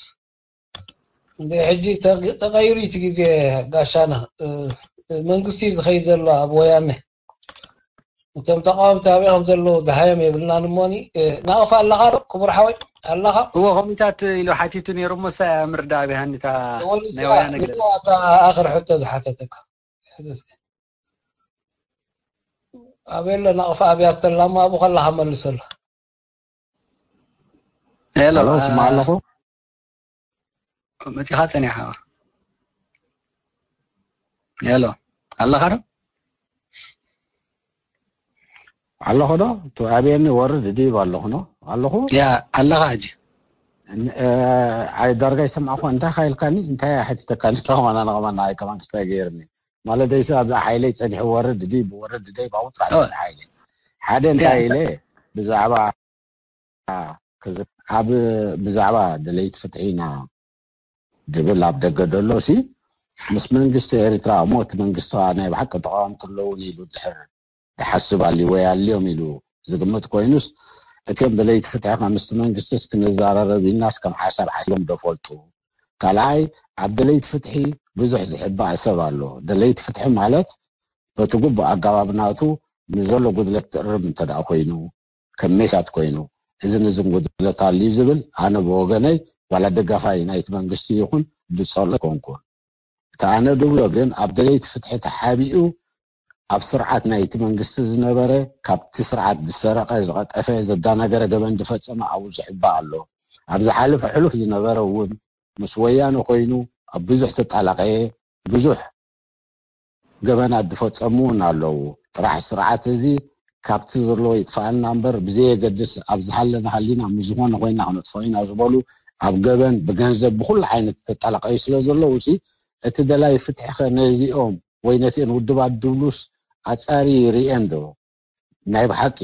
እንደ ሕጂ ተቀይሩ እቲ ግዜ ጋሻና መንግስቲ ዝኸይ ዘሎ ኣብ ወያነ እቶም ተቃወምቲ ኣበይ ከም ዘለዉ ድሃዮም የብልናን እሞኒ ናቕፋ ኣለኻ ዶ ክቡር ሓወይ ኣለኻ እዎ ከምኡታት ኢሉ ሓቲቱ ነይሩ እሞ ሳ ምርዳእ ኣብይ ሃኒታ ናይ ወያነ ገለ ኣኽር ሕቶ ዝሓተተካ ኣበሎ ናቕፋ ኣብያት ተላማ ኣብኡ ከለኻ መልሰሉ ሄሎ ስማ ኣለኹ መፂኻ ፀኒሓ ሄሎ ኣለኻ ዶ ኣለኹ ዶ ኣብየኒ ወርድ ድብ ኣለኹ ኖ ኣለኹ ያ ኣለኻ ሕጂ ኣይ ዳርጋ ይሰማዕኹ እንታይ ካ ኢልካኒ እንታይ ሓቲተካኒ ከማና ንኸማና ኣይ ከማን ክስታይ ገይርኒ ማለተይ ኣብ ሓይለይ ጸኒሑ ወርድ ድይ ብወርድ ድይ ባቡ ጥራሕ ጸኒሑ ሓይለይ ሓደ እንታይ ኢለ ብዛዕባ ኣብ ብዛዕባ ደለይቲ ፍትሒ ኢና ድብል ኣብ ደገ ደሎ ሲ ምስ መንግስቲ ኤርትራ እሞ እቲ መንግስቲ ናይ ብሓቂ ተቃወምቲ ኣለውን ኢሉ ድሕር ድሓስብ ኣልዩ ወይ ኣልዮም ኢሉ ዝግምት ኮይኑስ እቲኦም ደለይቲ ፍትሒ ከምስቲ መንግስቲስ ክንዘራረብ ኢልናስ ከም ሓሳብ ሓሲቦም ደፈልጡ ካልኣይ ኣብ ደለይቲ ፍትሒ ብዙሕ ዝሕባእ ሰብ ኣሎ ደለይቲ ፍትሒ ማለት በቲ ግቡእ ኣጋባብ ናቱ ንዘሎ ጉድለት ትእርም እንተ ኮይኑ ከም ሜሳት ኮይኑ እዚ ንዝን ጉድለት ኣልዩ ዝብል ኣነ ብወገነይ ዋላ ደጋፋይ ናይቲ መንግስቲ ይኹን ዝፀልኦ ኣይኮንኩን እቲ ኣነ ድብሎ ግን ኣብ ደለይቲ ፍትሒ ተሓቢኡ ኣብ ስርዓት ናይቲ መንግስቲ ዝነበረ ካብቲ ስርዓት ዝሰረቐ ዝቐጠፈ ዘዳናገረ ገበን ዝፈፀመ ኣብኡ ዝሕባእ ኣሎ ኣብ ዝሓለፈ ሕሉፍ ዝነበረ እውን ምስ ወያነ ኮይኑ ኣብ ብዙሕ ተጣላቐየ ብዙሕ ገበናት ዝፈጸሙ እውን ኣለዉ። ጥራሕ ስርዓት እዚ ካብቲ ዘሎ ይጥፋኣና እምበር ብዘየገድስ ኣብ ዝሃለና ሃሊና ምስ ዝኾነ ኮይና ክነጥፍኦ ኢና ዝበሉ ኣብ ገበን ብገንዘብ ብኩሉ ዓይነት ተጣላቀዩ ስለ ዘለዉ ሲ እቲ ደላይ ፍትሒ ከ ነዚኦም ወይ ነቲአን ውድባት ድብሉስ ኣጻሪ ይርእየን ዶ? ናይ ብሓቂ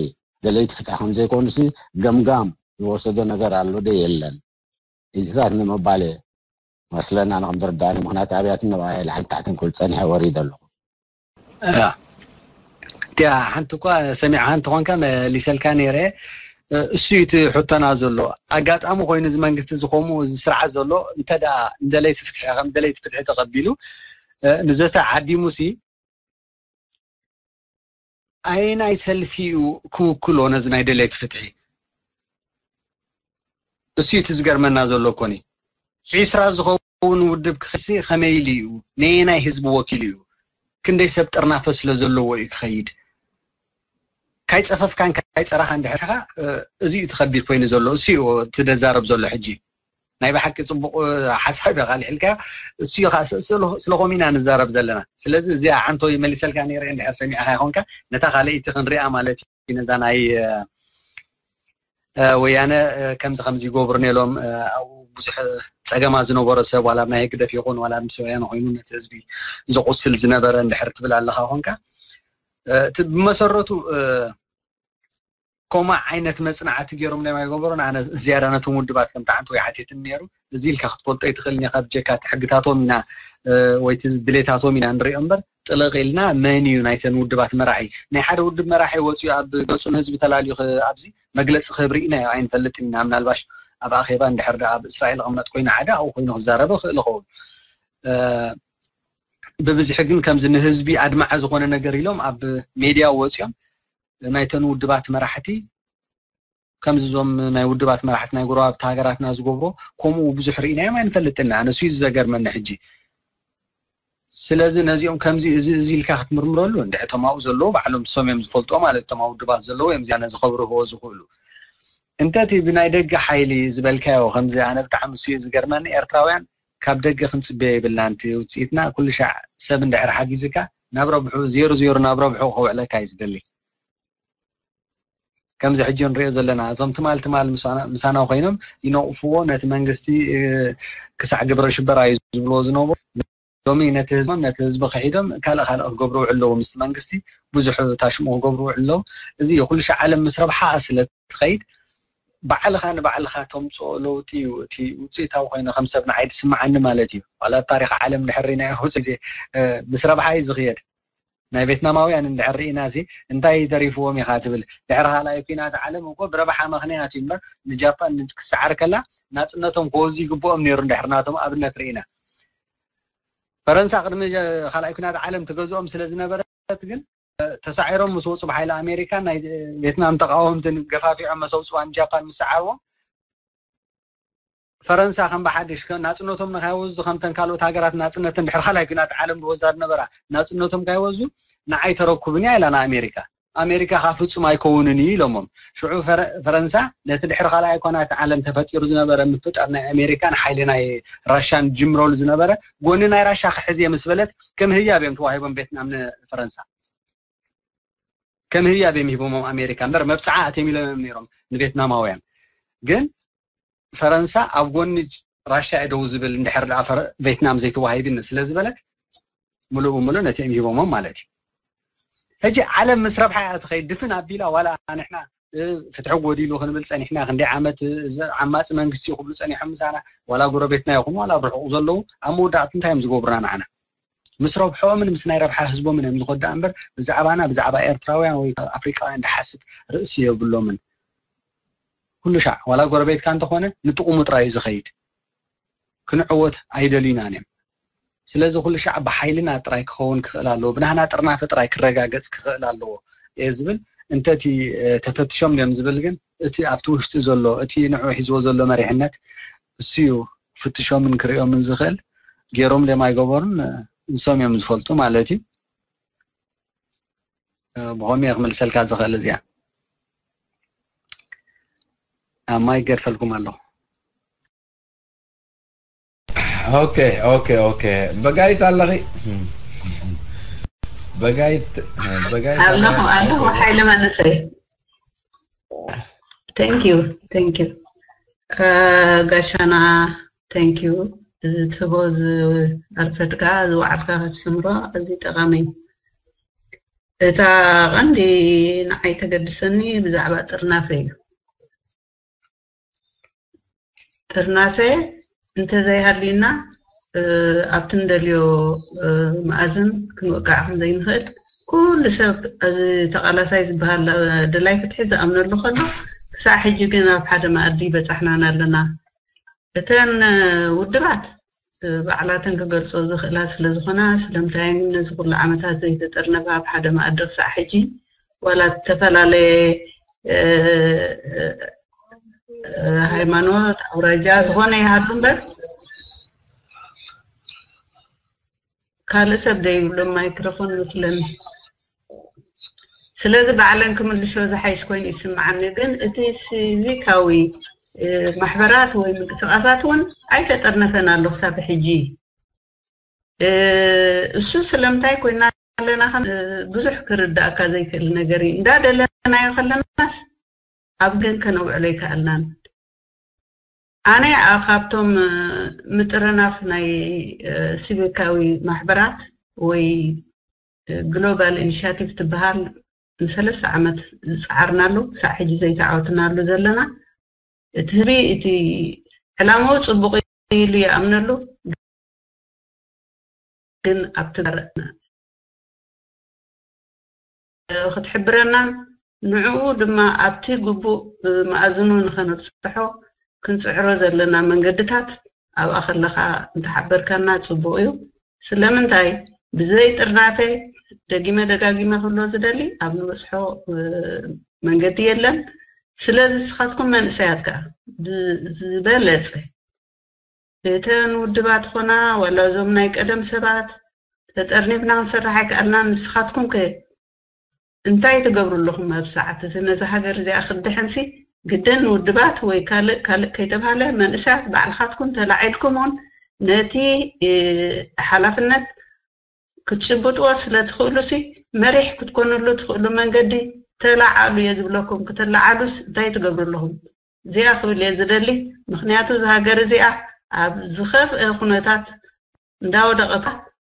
ደለይቲ ፍትሒ ከም ዘይኮኑሲ ገምጋም ዝወሰዶ ነገር ኣሎ ዶ የለን? እዚታት ንምባል መስለና ንክም ዝርዳእኒ ምክንያት ኣብያትን ነባየ ላዕሊ ታሕትን ክብል ፀኒሐ ወሪደ ኣለኹ። እያ ሓንቲ እኳ ሰሚዕካ እንተኾንካ መሊሰልካ ነይረ። እሱ እዩ እቲ ሕቶና ዘሎ። ኣጋጣሚ ኮይኑ እዚ መንግስቲ ዝኸምኡ እዚ ስርዓት ዘሎ እንተ ደኣ ንደለይቲ ፍትሒ ከም ደለይቲ ፍትሒ ተቐቢሉ ንዘተ ዓዲሙ ሲ ኣየናይ ሰልፊ እዩ ክውክሎ ነዚ ናይ ደለይቲ ፍትሒ? እሱ እቲ ዝገርመና ዘሎ ኮኒ ዒስራ ዝኸውን ውድብ ክኸሲ ከመይ ኢሉ እዩ ነየናይ ህዝቢ ወኪሉ እዩ ክንደይ ሰብ ጥርናፈ ስለ ዘለዎ እዩ ክኸይድ? ካይ ጸፈፍካን ካይ ጸራኻ እንድሕርካ እዚ እዩ ትኸቢድ ኮይኑ ዘሎ እሱ እዩ ትደዛረብ ዘሎ ሕጂ ናይ ብሓቂ ጽቡቕ ሓሳብ ኢኻ ኣልዒልካዮ። እሱ እዩ ከዓ ስለኾም ኢና ንዛረብ ዘለና። ስለዚ እዚኣ ሓንቶ ይመሊሰልካ ነይረ እንድሕር ሰሚዕካ ይኾንካ ነታ ካልኣይቲ ክንሪኣ ማለት እዩ ነዛ ናይ ወያነ ከምዚ ከምዚ ይገብሩ ነሎም ኣብኡ ብዙሕ ፀገማ ዝነበሮ ሰብ ዋላ ናይ ህግደፍ ይኹን ዋላ ምስ ወያነ ኮይኑ ነቲ ህዝቢ ዘቁስል ዝነበረ እንድሕር ትብል ኣለካ ኮንካ ብመሰረቱ ኮማ ዓይነት መፅናዕቲ ገይሮም ናይ ማይገበሩን ኣነ ዝያዳ ነቶም ውድባት ከም ተዓንተ ወይ ሓቲትን ነይሩ እዚ ኢልካ ክትፈልጦ ይትኽእል ኒካ ብጀካ እቲ ሕግታቶም ኢና ወይ ድሌታቶም ኢና ንሪኦ እምበር ጥልቕ ኢልና መን እዩ ናይተን ውድባት መራሒ ናይ ሓደ ውድብ መራሒ ወፅኡ ኣብ ገፁ ንህዝቢ ተላልዩ ኣብዚ መግለፂ ክህብ ርኢና ኣይንፈልጥ ኢና ምናልባሽ ኣብ ኣኼባ እንድሕር ኣብ እስራኤል ቅመጥ ኮይኑ ሓደ ኣብኡ ኮይኑ ክዛረበ ክእል ኸውን ብብዝሒ ግን ከምዚ ንህዝቢ ኣድማዒ ዝኾነ ነገር ኢሎም ኣብ ሜድያ ወፂኦም ናይተን ውድባት መራሕቲ ከምዚ እዞም ናይ ውድባት መራሕቲ ናይ ጎረባብቲ ሃገራትና ዝገብሮ ከምኡ ብዙሕ ርኢናዮም ኣይንፈልጥና ኣነሱ እዩ ዝዘገርመኒ ሕጂ ስለዚ ነዚኦም ከምዚ እዚ እዚ ኢልካ ክትምርምረሉ እንድዕ እቶም ኣብኡ ዘለዉ ባዕሎም ሰም እዮም ዝፈልጥዎ ማለት እቶም ኣብ ውድባት ዘለዉ እዮም እዚኣ ነዚ ከብርህዎ ዝኽእሉ እንተ እቲ ብናይ ደገ ሓይሊ ዝበልካዮ ከምዚ ኣነ ብጣዕሚ እሱ እዩ ዝገርመኒ ኤርትራውያን ካብ ደገ ክንፅበዮ የብልና ንቲ ውፅኢትና ኩሉ ሻዕ ሰብ እንድሕር ሓጊዝካ ናብ ረብሑ ዜሩ ዜሩ ናብ ረብሑ ከውዕለካ እዩ ዝደሊ ከምዚ ሕጂ ንሪኦ ዘለና እዞም ትማል ትማል ምሳና ኮይኖም ይነቕፍዎ ነቲ መንግስቲ ክሳዕ ግብረ ሽበራ እዩ ዝብልዎ ዝነበሩ ሎሚ ነቲ ህዝቦም ነቲ ህዝቢ ክሒዶም ካልእ ካልእ ክገብሩ ውዕለዎ ምስቲ መንግስቲ ብዙሕ ታሽሙ ክገብሩ ውዕለዉ እዚ ኩሉ ሻዕ ዓለም ምስ ረብሓ ስለ ትኸይድ ባዕልኻ ንባዕልኻ ተምፅኦ ለውጢ እዩ እቲ ውፅኢታዊ ኮይኑ ከም ሰብ ንዓይ ዝስምዓኒ ማለት እዩ ዋላ ታሪክ ዓለም ድሕር ሪናዮ ብዙ ግዜ ምስ ረብሓ እዩ ዝኽየድ ናይ ቬትናማውያን እንድሕር ርኢና ሲ እንታይ ተሪፍዎም ኢኻ ትብል ድሕሪ ካልኣይ ኩናት ዓለም እኮ ብረብሓ ምኽንያት እዩ እምበር ንጃፓን ክሰዓር ከላ ናፅነቶም ክወዙ ይግብኦም ነይሩ እንድሕር ናቶም ኣብነት ርኢና ፈረንሳ ቅድሚ ካልኣይ ኩናት ዓለም ትገዝኦም ስለ ዝነበረት ግን ተሳዒሮም ምስ ወፁ ብሓይሊ ኣሜሪካ ናይ ቬትናም ተቃወምትን ገፋፊዖም መሰውፅዋን ጃፓን ምስ ሰዓርዎም ፈረንሳ ከም ብሓድሽ ናፅነቶም ንካይወዙ ከምተን ካልኦት ሃገራት ናፅነትን ድሕሪ ካልኣይ ኩናት ዓለም ዝወዛ ዝነበራ ናፅነቶም ካይወዙ ንዓይ ተረኩብን እያ ኢላ ንኣሜሪካ ኣሜሪካ ካ ፍፁም ኣይከውንን እዩ ኢሎሞም ሽዑ ፈረንሳ ነቲ ድሕሪ ካልኣይ ኩናት ዓለም ተፈጢሩ ዝነበረ ምፍጣር ናይ ኣሜሪካን ሓይሊ ናይ ራሻን ጅምረሉ ዝነበረ ጎኒ ናይ ራሻ ክሕዝ እየ ምስ በለት ከም ህያብ እዮም ተዋሂቦም ቬትናም ንፈረንሳ ከም ህያብ እዮም ሂቦሞም ኣሜሪካ እምበር መብፅዓ ኣትዮም ኢሎም እዮም ነይሮም ንቬትናማውያን ግን ፈረንሳ ኣብ ጎኒ ራሻ እየ ደው ዝብል እንድሕር ደኣ ቬትናም ዘይተዋሂብኒ ስለ ዝበለት ምሉእ ብምሉእ ነቲኦም ሂቦሞም ማለት እዩ ሕጂ ዓለም ምስ ረብሓ እያ ትኸይድ ድፍን ኣቢላ ዋላ ንሕና ፍትሒ ጎዲሉ ክንብል ፀኒሕና ክንደይ ዓመት ዓማፂ መንግስቲ ክብሉ ፀኒሖም ምሳና ዋላ ጎረቤትና ይኹን ዋላ ኣብ ርሑቕ ዘለዉ ኣብ መወዳእቱ እንታይ እዮም ዝገብሩና ንዓና ምስ ረብሖምን ምስ ናይ ረብሓ ህዝቦምን እዮም ዝኸዱ እምበር ብዛዕባና ብዛዕባ ኤርትራውያን ወይ ኣፍሪቃውያን ድሓስብ ርእሲ የብሎምን ኩሉ ሻዕ ዋላ ጎረቤትካ እንተኾነ ንጥቕሙ ጥራይ እዩ ዝኸይድ ክንዕወት ኣይደልዩናን እዮም ስለዚ ኩሉ ሻዕ ብሓይልና ጥራይ ክኸውን ክኽእል ኣለዎ ብናህና ጥርናፈ ጥራይ ክረጋገፅ ክኽእል ኣለዎ እየ ዝብል እንተ እቲ ተፈትሾም ድዮም ዝብል ግን እቲ ኣብቲ ውሽጢ ዘሎ እቲ ንዑ ሒዝዎ ዘሎ መሪሕነት እሱ እዩ ፍትሾምን ክርእዮምን ዝኽእል ገይሮም ድዮም ኣይገበሩን ንሶም እዮም ዝፈልጡ ማለት እዩ ብኸምኡ እየ ክምልሰልካ ዝኽእል እዚኣ ኣብ ማይ ገድፈልኩም ኣለኹ ኦኬ ኦኬ ኦኬ በጋይት ኣለኺ በጋይት በጋይት ኣለኹ ኣለኹ። ሓይለ መንእሰይ፣ thank you thank you። ጋሻና፣ thank you። እዚ ትህቦ፣ ዝኣርፈድካ ዝወዓልካ ከስተምሮ ኣዝዩ ጠቓሚ እዩ። እታ ቀንዲ ንዓይ ተገድሰኒ ብዛዕባ ጥርናፈ እዩ። ጥርናፈ እንተዘይሃልዩና ኣብቲ ንደልዮ መኣዝን ክንወቅዕ ከም ዘይንኽእል ኩሉ ሰብ፣ እዚ ተቓላሳይ ዝበሃል ደላይ ፍትሒ ዝኣምነሉ ከሎ፣ ክሳዕ ሕጂ ግን ኣብ ሓደ መኣዲ በጻሕናን ኣለና። እተን ውድባት ባዕላተን ክገልጾ ዝኽእላ ስለ ዝኾና፣ ስለምንታይ ነዚ ኩሉ ዓመታት ዘይተጠርነፋ ኣብ ሓደ መኣዲ ክሳዕ ሕጂ፣ ዋላ ዝተፈላለየ ሃይማኖት፣ ኣውራጃ ዝኾነ ይሃሉ እምበር፣ ካልእ ሰብ ደይብሎም ማይክሮፎን መስለኒ። ስለዚ ባዕለን ክምልሾ ዝሓይሽ ኮይኑ ይስምዓኒ። ግን እቲ ሲቪካዊ ማሕበራት ወይ ምንቅስቃሳት እውን ኣይተጠርነፈን ኣሎ ክሳብ ሕጂ። እሱ ስለምንታይ ኮይና ኣለና ከም ብዙሕ ክርዳእካ ዘይክእል ነገር እዩ። እንዳደለናዮ ከለናስ ኣብ ግን ከነውዕሎ ይከኣልናን። ኣነ ካብቶም ምጥርናፍ ናይ ሲቪካዊ ማሕበራት ወይ ግሎባል ኢኒሽቲቭ ትበሃል ንሰለስተ ዓመት ዝፀዓርናሉ፣ ክሳዕ ሕጂ ዘይተዓወትናሉ ዘለና፣ እቲ ህዝቢ እቲ ዕላማኡ ፅቡቕ ኢሉ ይኣምነሉ፣ ግን ኣብ ትግባር ክትሕብረናን ንዕኡ ድማ ኣብቲ ግቡእ መኣዝኑ ንኸነብፅሖ ክንፅዕሮ ዘለና መንገድታት ኣብኣ ከለኻ እንተሓበርካና ፅቡቕ እዩ። ስለምንታይ ብዘይ ጥርናፈ፣ ደጊመ ደጋጊመ ክብሎ ዝደሊ፣ ኣብ ንበፅሖ መንገዲ የለን። ስለዚ ንስኻትኩም መንእሰያት ከዓ ብዝበለፀ እተን ውድባት ኾና ዋላ እዞም ናይ ቀደም ሰባት ተጠርኒፍና ክንሰርሕ ኣይከኣልናን። ንስኻትኩም ከ እንታይ ትገብሩ ኣለኹም ኣብ ሰዓት እዚ? ነዛ ሃገር እዚኣ ክድሕንሲ ግድን ውድባት ወይ ካልእ ካልእ ከይተባሃለ መንእሰያት ባዕልኻትኩም ተላዒልኩምን ነቲ ሓላፍነት ክትጭብጥዎ ስለ ትኽእሉሲ መሪሕ ክትኮንሉ ትኽእሉ መንገዲ ተላዓሉ እየ ዝብለኩም። ክትላዓሉስ እንታይ ትገብሩ ኣለኹም? እዚኣ ክብል እየ ዝደሊ። ምኽንያቱ እዛ ሃገር እዚኣ ኣብ ዝኸፍአ ኩነታት እንዳወደቐታ፣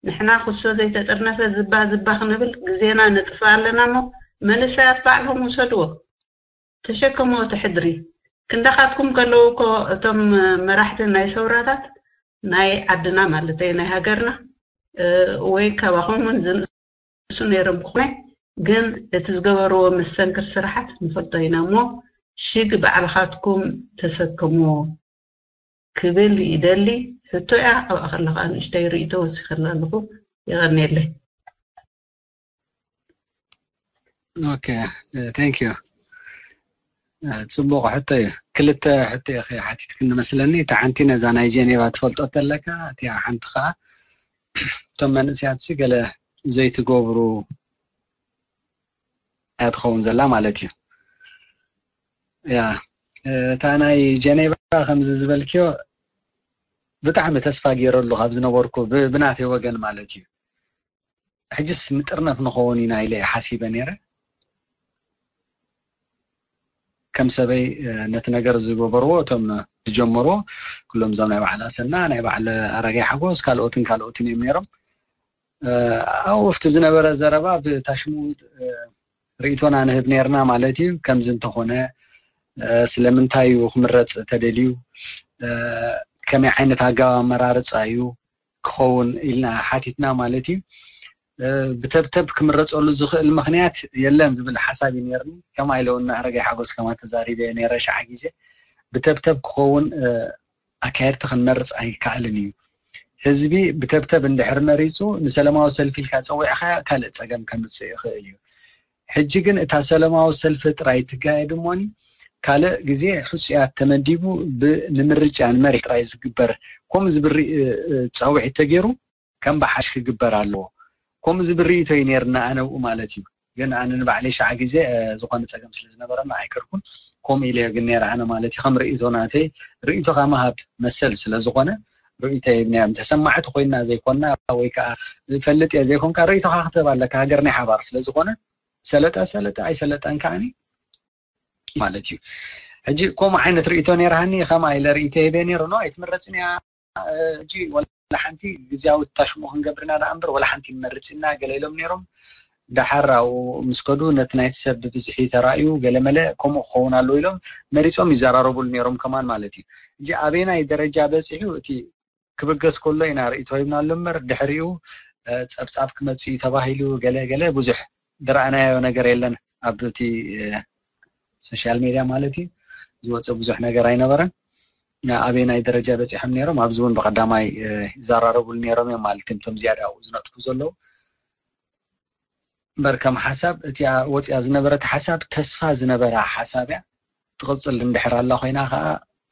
ንሕና ኩሶ ዘይተጠርነፈ ዝባ ዝባ ክንብል ግዜና ነጥፍእ ኣለና እሞ መንእሰያት ባዕልኹም ውሰድዎ፣ ተሸከምዎ እቲ ሕድሪ። ክንዳኻትኩም ከለዉ እኮ እቶም መራሕቲ ናይ ሰውራታት ናይ ዓድና ማለተይ ናይ ሃገርና ወይ ካባኹም እውን ዝንእሱ ነይሮም ክኾነ፣ ግን እቲ ዝገበርዎ መስተንክር ስራሓት ንፈልጦ ኢና እሞ ሽግ ባዕልኻትኩም ተሰከምዎ ክብል ይደሊ። ሕቶ እያ፣ ኣብኣ ከለኻ ንእሽተይ ርእይቶ ወሲኸላ ኣለኹ። የቐንየለይ። ኦኬ፣ thank you። ጽቡቕ ሕቶ እዩ። ክልተ ሕቶ ኢኺ ሓቲትክኒ መስለኒ። እታ ሓንቲ ነዛ ናይ ጀኔቫ ትፈልጦ ተለካ፣ እቲኣ ሓንቲ ከኣ እቶም መንእሰያትሲ ገለ ዘይትገብሩ እያ ትኸውን ዘላ ማለት እዩ። ያ፣ እታ ናይ ጀኔቫ ከምዚ ዝበልክዮ ብጣዕሚ ተስፋ ገይረሉ ካብ ዝነበርኩ ብ-፣ ብናተይ ወገን ማለት እዩ። ሕጅስ ምጥርነፍ ንኸውን ኢና ኢለ እየ ሓሲበ ነይረ። ከም ሰበይ ነቲ ነገር ዝገበርዎ እቶም ዝጀመርዎ ኩሎም እዞም ናይ በዓል ኣሰና፣ ናይ በዓል ኣረጋይ ሓጎስ፣ ካልኦትን ካልኦትን እዮም ነይሮም። ኣብኡ ኣብቲ ዝነበረ ዘረባ ብታሽሙ ርእይቶና ንህብ ነይርና ማለት እዩ። ከምዚ እንተኾነ ስለምንታይ እዩ ክምረፅ ተደልዩ፣ ከመይ ዓይነት ኣገባብ ኣመራርፃ እዩ ክኸውን ኢልና ሓቲትና ማለት እዩ። ብተብተብ ክምረፀሉ ዝኽእል ምኽንያት የለን ዝብል ሓሳብ እዩ ነይርኒ። ከምኣ ኢለ እውን ንኣረጋይ ሓጎስ ከማ ተዛሪበ ነይረ ሸዓ ግዜ። ብተብተብ ክኸውን ኣካየድቲ ክንመርፅ ኣይከኣልን እዩ። ህዝቢ ብተብተብ እንድሕር መሪፁ ንሰላማዊ ሰልፊ ኢልካ ፀዊዕኻዮ ካልእ ፀገም ከምፅእ ይኽእል እዩ። ሕጂ ግን እታ ሰላማዊ ሰልፊ ጥራይ ትካየድ እሞኒ ካልእ ግዜ ሕፁያት ተመዲቡ ብ-፣ ንምርጫ ንመሪሕ ጥራይ ዝግበር ከምኡ ዝብል እ-፣ እ-፣ ፃውዒት ተገይሩ ከም ብሓሽ ክግበር ኣለዎ። ከምኡ ዝብል ርእይቶ እዩ ነይርና ኣነ ኣብኡ ማለት እዩ። ግን ኣነ ንባዕለይ ሸዓ ግዜ እ፣ ዝኾነ ፀገም ስለ ዝነበረና ኣይከድኩን። ከምኡ ኢለ ግን ነይረ ኣነ ማለት እዩ። ከም ርእይቶ ናተይ ርእይቶኻ ምሃብ መሰል ስለ ዝኾነ ርእይቶ ይብናዮም ተሰማዕቲ ኮይና ዘይኮና ወይ ከዓ ፈልጥ እየ ዘይኮንካ ርእይቶካ ክትህብ ኣለካ። ሃገር ናይ ሓባር ስለዝኮነ ሰለጠ ሰለጠ ኣይሰለጠን ከዓኒ ማለት እዩ። ሕጂ ከምኡ ዓይነት ርእይቶ ነይርሃኒ ከማ ኢለ ርእይቶ ሂበ ነይሩ ኖ ኣይትምረፅን እያ። ሕጂ ወላ ሓንቲ ግዜያዊ ታሽሙ ክንገብርና ደኣ እምበር ወላ ሓንቲ ንመርፅ ኢና ገለ ኢሎም ነይሮም። ደሓር ኣብኡ ምስ ከዱ ነቲ ናይቲ ሰብ ብብዝሒ ተራእዩ ገለመለ ከምኡ ክኸውን ኣለዎ ኢሎም መሪፆም ይዘራረቡሉ ነይሮም ከማን ማለት እዩ። ሕጂ ኣበየናይ ደረጃ በፂሑ እቲ ክብገስ ከሎ ኢና ርእይቶ ሂብናሉ እምበር ድሕሪኡ ጸብጻብ ክመጽእ እዩ ተባሂሉ ገለ ገለ ብዙሕ ዝረኣናዮ ነገር የለን። ኣብ እቲ ሶሻል ሜድያ ማለት እዩ ዝወፀ ብዙሕ ነገር ኣይነበረን። ኣበየናይ ደረጃ በፂሖም ነይሮም ኣብዚ እውን ብቀዳማይ ይዘራረቡሉ ነይሮም እዮም ማለት እዮም እቶም ዝያዳ ኣብኡ ዝነጥፉ ዘለዉ። እምበር ከም ሓሳብ እቲኣ ወፂኣ ዝነበረት ሓሳብ ተስፋ ዝነበራ ሓሳብ እያ። ትቕፅል እንድሕር ኣላ ኮይና ከዓ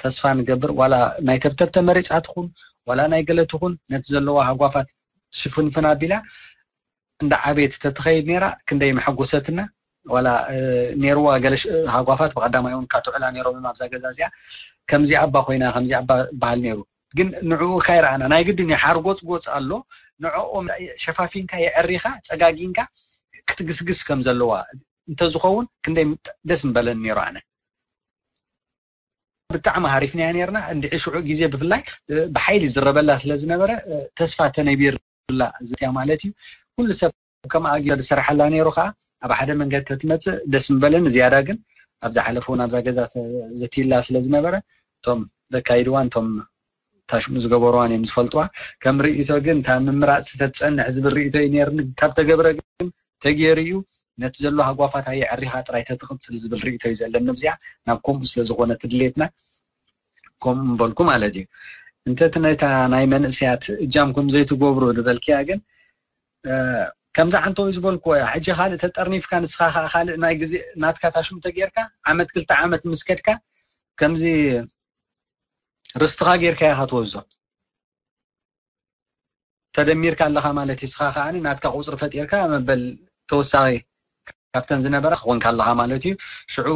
ተስፋ ንገብር ዋላ ናይ ተብተብ ተመሪፃ ትኹን ዋላ ናይ ገለ ትኹን ነቲ ዘለዋ ሃጓፋት ሽፍንፍን ኣቢላ እንዳ ዓበየት ተትኸይድ ነይራ ክንደይ መሐጎሰትና። ዋላ ነይርዋ ገለ ሃጓፋት ብቀዳማይ እውን ካትዕላ ነይሮም ኣብዛ ገዛ እዚኣ ከምዚ ኣባ ኮይና ከምዚ ኣባ በሃል ነይሩ። ግን ንዕኡ ካይረኣና ናይ ግድን ሓርጎፅጎፅ ኣሎ። ንዕኦም ሸፋፊንካ የዕሪኻ ፀጋጊንካ ክትግስግስ ከም ዘለዋ እንተዝኸውን ክንደይ ደስ ምበለኒ ነይሩ ኣነ። ብጣዕሚ ሃሪፍናያ ነርና እንድዒ ሽዑ ግዜ ብፍላይ ብሓይሊ ዝረበላ ስለ ዝነበረ ተስፋ ተነቢርላ ዝትያ ማለት እዩ። ኩሉ ሰብ ከም ኣጊ ዝሰራሓላ ነይሩ ከዓ ኣብ ሓደ መንገዲ ተትመፅእ ደስ ምበለኒ ዝያዳ ግን ኣብ ዝሓለፈ እውን ኣብዛ ገዛ ዘትይላ ስለ ዝነበረ እቶም ዘካይድዋን እቶም ታሽሙ ዝገበርዋን እዮም ዝፈልጥዋ። ከም ርእይቶ ግን እታ ምምራፅ ተትፀንሕ ዝብል ርእይቶ እዩ ነይርኒ። ካብ ተገብረ ግን ተገይሩ እዩ። ነቲ ዘሎ ሃጓፋት ኣየዕሪኻ ጥራይ ተትቕፅል ዝብል ርእይቶ እዩ ዘለኒ። ኣብዚኣ ናብ ከምኡ ስለ ዝኾነ ትድሌትና ከምኡ ምበልኩ ማለት እዩ። እንተ እቲ ነታ ናይ መንእሰያት እጃምኩም ዘይትገብሩ ዝበልክያ ግን ከምዚ ዓንተዊ ዝበልክዎ እያ። ሕጂ ካልእ ተጠርኒፍካ ንስኻ ከዓ ካልእ ናይ ግዜ ናትካ ታሽሙ ተጌርካ ዓመት ክልተ ዓመት ምስ ከድካ ከምዚ ርስትኻ ጌርካ ኢኻ ትወዞ። ተደሚርካ ኣለኻ ማለት እዩ። ንስኻ ከዓኒ ናትካ ቁፅሪ ፈጢርካ መበል ተወሳኺ ካብተን ዝነበራ ክኾንካ ኣለኻ ማለት እዩ። ሽዑ